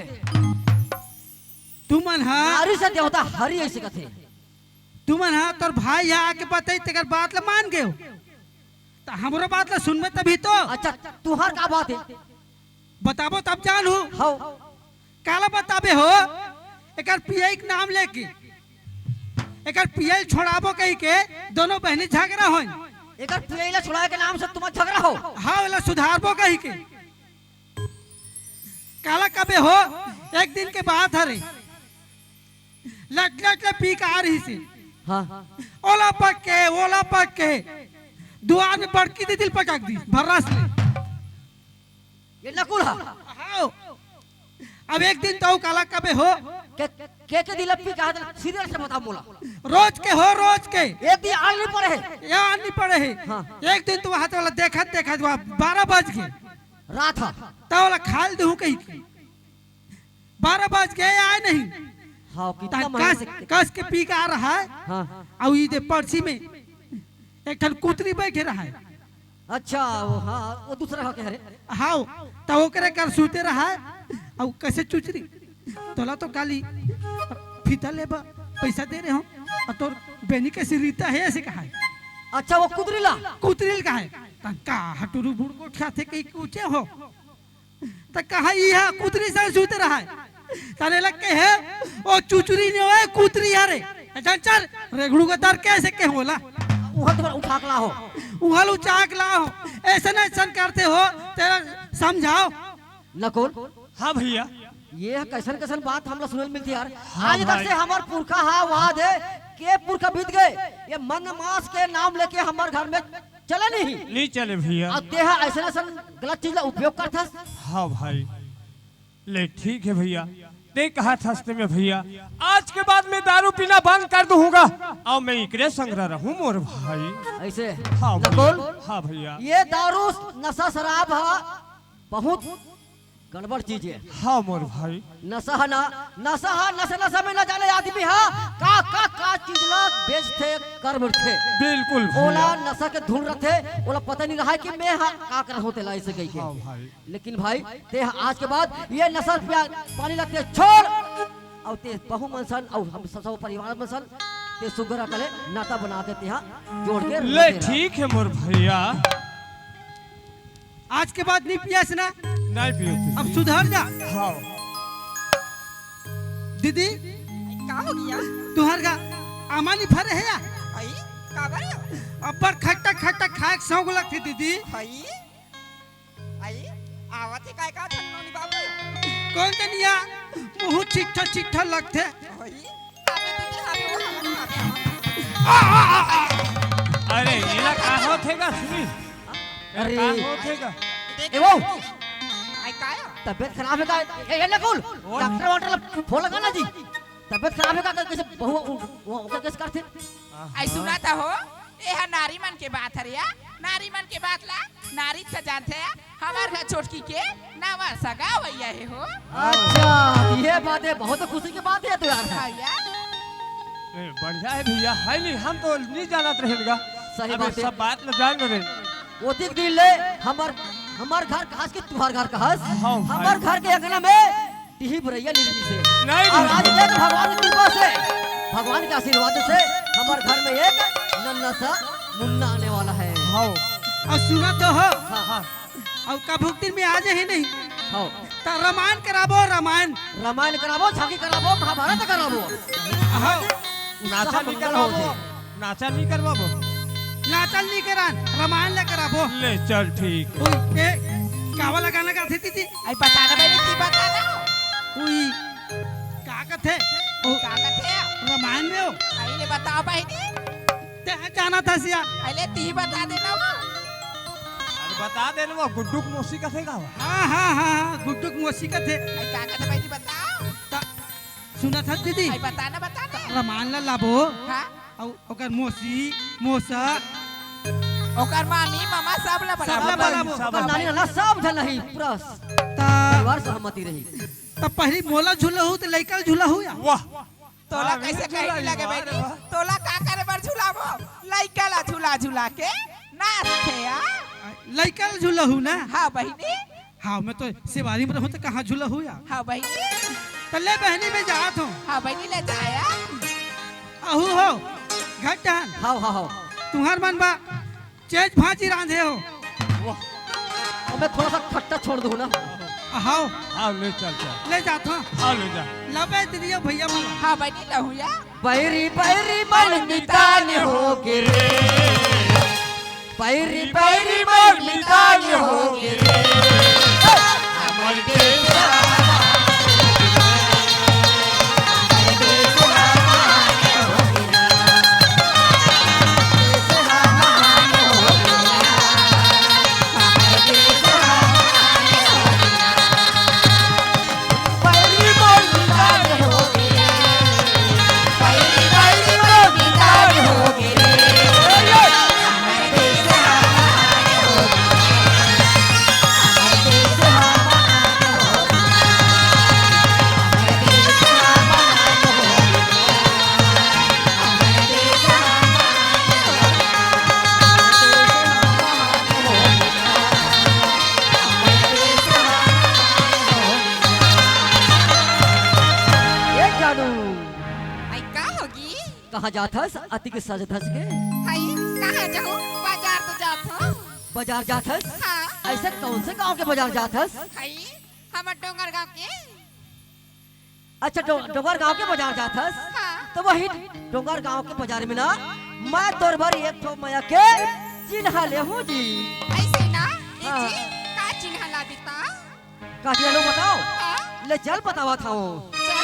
तुमन हा नारी से देवता हरी ऐसे कथे। तुमन हा तोर भाई हा आके बताई, तेकर बात ला मान गेव, त हमरो बात ला सुनबे तभी तो। अच्छा, तुहार का बात है? बताबो तब जानहू। हव। काला बताबे हो, एकर पियई के नाम लेके, एकर पियई छोड़ाबो कही के दोनों बहनी झगड़ा होय। एकर पियई ला छोड़ाए के नाम से तुम्हार झगड़ा हो? हाँ, ओला सुधारबो कही के। काला कबे हो, एक दिन के बात हरे, लट लट ले पी के आ रही से। हाँ। ओला पक के, ओला पक के, दुआर में बड़की दीदी ल पटक दी, भर्रास ले। ये नकुल हा। हाँ। अब एक दिन तो काला कबे हो। के, के, के दिल पी कहा था, सीरियल से बता बोला। रोज के हो, रोज के। एक दिन आल नहीं पड़े है। या आल नहीं पड़े है। हाँ। एक दिन तो वहाँ तो वाला देखत, देखत वहाँ बारह बज गए। रात हा। तो वाला खाल दूँ कही के। बारह बज गए, आए नहीं। हाँ, कितना तन महीने कस, से कस के पी के आ रहा है। हाँ। अउ ई दे पर्सी में एक ठन कुतरी बैठे रहा है। अच्छा, वो, हाँ, वो दूसरा हा के हरे। हाँ, तो ओकरे कर सूते रहा है। अउ कैसे चुचरी, तोला तो काली फीता लेबा पैसा दे रहे हो, अउ तोर बेनी कैसे रीता है, ऐसे कहा है। अच्छा, वो कुतरी ला? कुतरी ला कहा है। तन का हटुरू बुड़को ठाथे कही ऊंचे हो। त कहा इहा कुतरी से सूत रहा है। तने लग के है, ओ चुचुरी ने ओए कुतरी हरे। चल, चल, रेगड़ू के दर कैसे के होला? उहल तो उठा के लाहो। उहल उठा के लाहो। ऐसे नहीं ऐसन करते हो, तेरा समझाओ। नकुल। हाँ भैया। ये कैसन कैसन बात हमला सुनल मिलती यार। हाँ आज तक भाई। से हमार पुरखा हा वाद है, के पुरखा बीत गए। ये मन मास के नाम लेके हमार घर में चले नहीं। नहीं चले भैया। अब तेहा ऐसे ना सन गलत चीज ला उपयोग करथस। हाँ भाई, ले ठीक है भैया, ते कहा थस ते में भैया, आज के बाद मैं दारू पीना बंद कर दूंगा अउ मैं इकरे संग रहूं मोर भाई। ऐसे हाँ नकुल, भैया। हाँ भैया। ये दारू नशा शराब हा बहुत गड़बड़ चीज है। हाँ मोर भाई। नशा हा ना, नशा हा, नशा, नशा में ना जाने आदमी हा का, का, का चीज ला बेचथे, कर बैठथे। बिल्कुल भैया। ओला नशा के धुन रथे, ओला पता नहीं रहा है कि मैं हा का कर होते ला ऐसे कही के। हाँ भाई। लेकिन भाई, ते आज के बाद ये नशा पिया पानी ला ते छोड़, अउ ते बहू मन सन अउ हम सब, सब परिवार मन सन ते सुग्घर अकले नाता बना के तेहा जोड़ के ले रहते रह। ठीक है मोर भैया। आज के बाद नहीं पियस ना। नहीं पियो तू। अब सुधर जा। हाँ। दीदी, का हो गया? तुहर का आमा नहीं फरे है या? आई, काबर? अब्बड़ खट्टा खट्टा खाए के शौक लगथे दीदी। आई, आई, आवत है काय का धन नोनी बाबू? कौन जनिया? बहुत चिट्ठा चिट्ठा लगथे। आई, अबे दीदी, अबे वो, अबे, अबे, अबे। आ, आ, आ, आ। अरे, एला का होथे गा, सुनी? अरे। का होथे गा? ए, वो। आई, काय? तबीयत खराब है का? ए, ए, नकुल, डॉक्टर वाक्टर ला फोन लगा ना जी। तबीयत खराब है का? कैसे बहुआ, वो, वो, वो कैसे करथे? आई, सुना था हो? ए हा नारी मन के बात हरे या, नारी मन के बात ला नारी त जानथे या, हमार घर छोटकी के नावा सगा भैया हे हो। अच्छा, ये बात है, बहुत खुशी की बात है तो यार। हाँ यार। ए, बढ़िया है भैया, है नहीं, हम तो नहीं जानत रहेन गा। सही अबे बात है। सब बात ल जान रहे। ओतिक दिन ले हमर, हमर घर कहस कि तुहर घर कहस। हाँ, भाई। हमर घर के अंगना में टीही बुरैया नहीं रहिसे। नहीं और रहिसे। आज देख भगवान की कृपा से, भगवान के आशीर्वाद से हमर घर में एक नन्ना सा मुन्ना आने वाला है। हाँ। अउ सुना तो हो। हाँ, हाँ। अउ कभू दिन में आ जाही नहीं। हाँ। त रामायण कराबो, रामायण। रामायण कराबो, झांकी कराबो, महाभारत कराबो। हाँ। नाचा नहीं करवाबो। नाचा नहीं करवाबो। नाचल नहीं करन, रमायन ला कराबो। ले चल ठीक। उई, ए, कावा लगाना का थे दीदी? आई बताना भाई, ती बताना। उई, का कथे? ओ, का कथे? रमायन में हो? आई ले बताओ भाई दी। ते ह जाना था सिया। आई ले ती बता देना वो। अरे बता देना वो, गुड्डू के मौसी कथे का वो? हाँ, हाँ, हाँ, हाँ, गुड्डू के मौसी कथे। आई का कथे भाई दी बताओ। त-, सुना था दीदी? आई बताना, बताना। रमायन ला लाबो। हाँ। अउ ओकर मौसी, मौसा। ओकर मामी, मामा सब ला सब ला बलाबो। बलाबो। सब ओकर ला नानी बलाबो। नाना सब झन ही पूरा त परिवार सहमति रही। त पहली मोला झुलाहू त लइका ल झुलाहू या? वाह। तोला हाँ, कइसे झुलाही, कहे लगे वाह रे बहिनी? वाह। तोला का करे बर झुलाबो? लइका ला झुला झुला के नाचथे या। लइका ल झुलाहू ना? हाँ बहिनी। हाँ, मैं तो सेवारी में रहूं त कहाँ झुलाहू या? हाँ बहिनी। त ले बहिनी, मैं जात हूँ। हाँ बहिनी, ले जाया। अहू हो, घट डहन। हाव, हाव, हाव। तुंहर मन बा चेज भाजी रांधे हो। वाह। अबे थोड़ा सा खट्टा छोड़ दो ना। हाव। हाव, ले चल, चल। ले जात हूँ। हाव, ले जा। लबे दीदी भैया मन। हाँ बहिनी, लहू या। बैरी बैरी मन मितान होगे रे। बैरी बैरी मन मितान होगे रे। हमर देश ए जानू, आई का होगी? कहाँ जात हस अतिक सज धज के? हई, कहाँ जाहूँ? बाजार तो जात हूँ। बाजार जात हस? हाँ। अइसे कौन से गाँव के बाजार जात हस? हई, हमर डोंगर गाँव के। अच्छा, डो-, डोंगर गाँव के बाजार जात हस? हाँ। त वही डोंगर गाँव के बाजार में ना, मैं तोर बर एक ठो मया के चिन्हा लेहूँ जी। अइसे ना, ए हाँ। जी, का चिन्हा लाबे त? का चिन्हा लेहूँ बताओ? हाँ। ले चल बतावत हूँ। चल।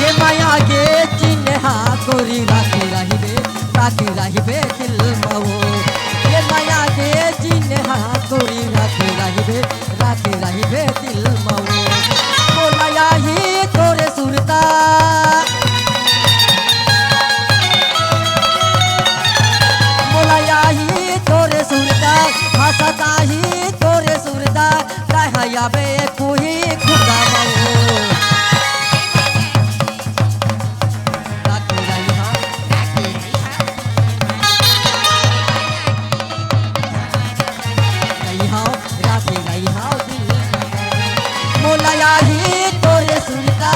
ये मया के चिन्हा गोरी राखे रहिबे, राखे रहिबे दिल म ओ। ये मया के चिन्हा गोरी राखे रहिबे, राखे रहिबे दिल म ओ। मोला आही तोरे सुरता, मोला आही तोरे सुरता, हँसत आही तोरे सुरता, रहया बे कुही खुदा मऊ। राखे रहिहा, रहिहा, राखे रहिहा दिल। मोला आही तोरे सुरता।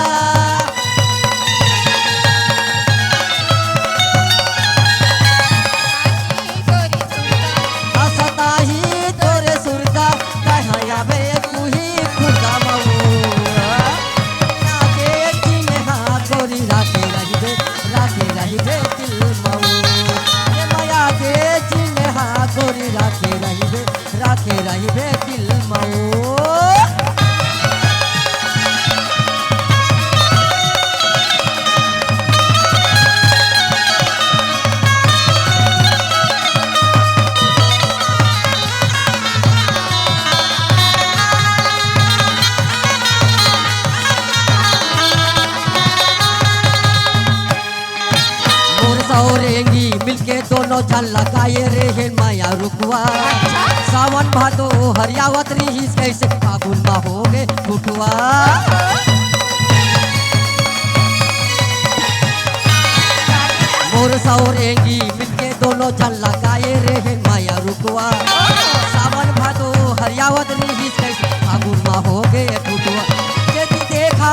हँसत आही तोरे सुरता, कहया बे कुही खुदा मऊ। राखे चिन्हा गोरी राखे रहिबे, राखे रहिबे दिल मऊ। ये मया के चिन्हा गोरी राखे रहिबे, राखे रहिबे दिल मऊ। मोर सौरेंगी मिलके दोनों झन लगाए रेहेन मया रुखवा। अच्छा। सावन भादो हरियावत रिहिस, कइसे फागुन मा होगे फुटवा। ओहो। मोर सौरेंगी मिलके दोनों झन लगाए रेहे माया रुखवा। सावन भादो हरियावत रिहिस, कइसे फागुन मा हो गे फुटवा। जेती देखा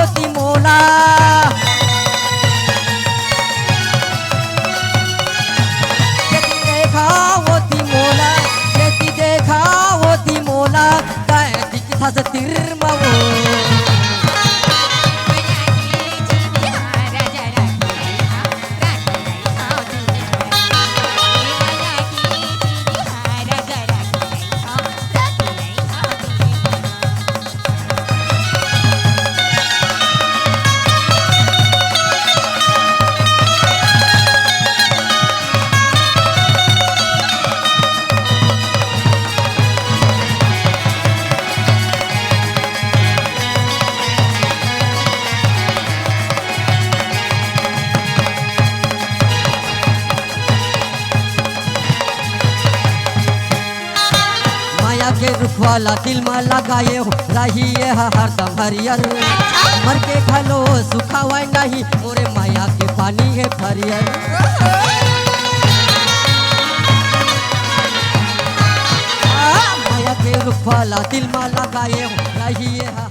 ओती मोला, जेती देखा ओती मोला, जेती देखा ओती मोला, तैं दिखथस तीर मा वो। माया के रुखवा ला दिल मा लगाए हो, रही ये ह हरदम हरियर। मर के घलो सुखावय नहीं, मोरे माया के पानी हे फरियर। आ, माया के रुखवा ला दिल मा लगाए हो, रही ये ह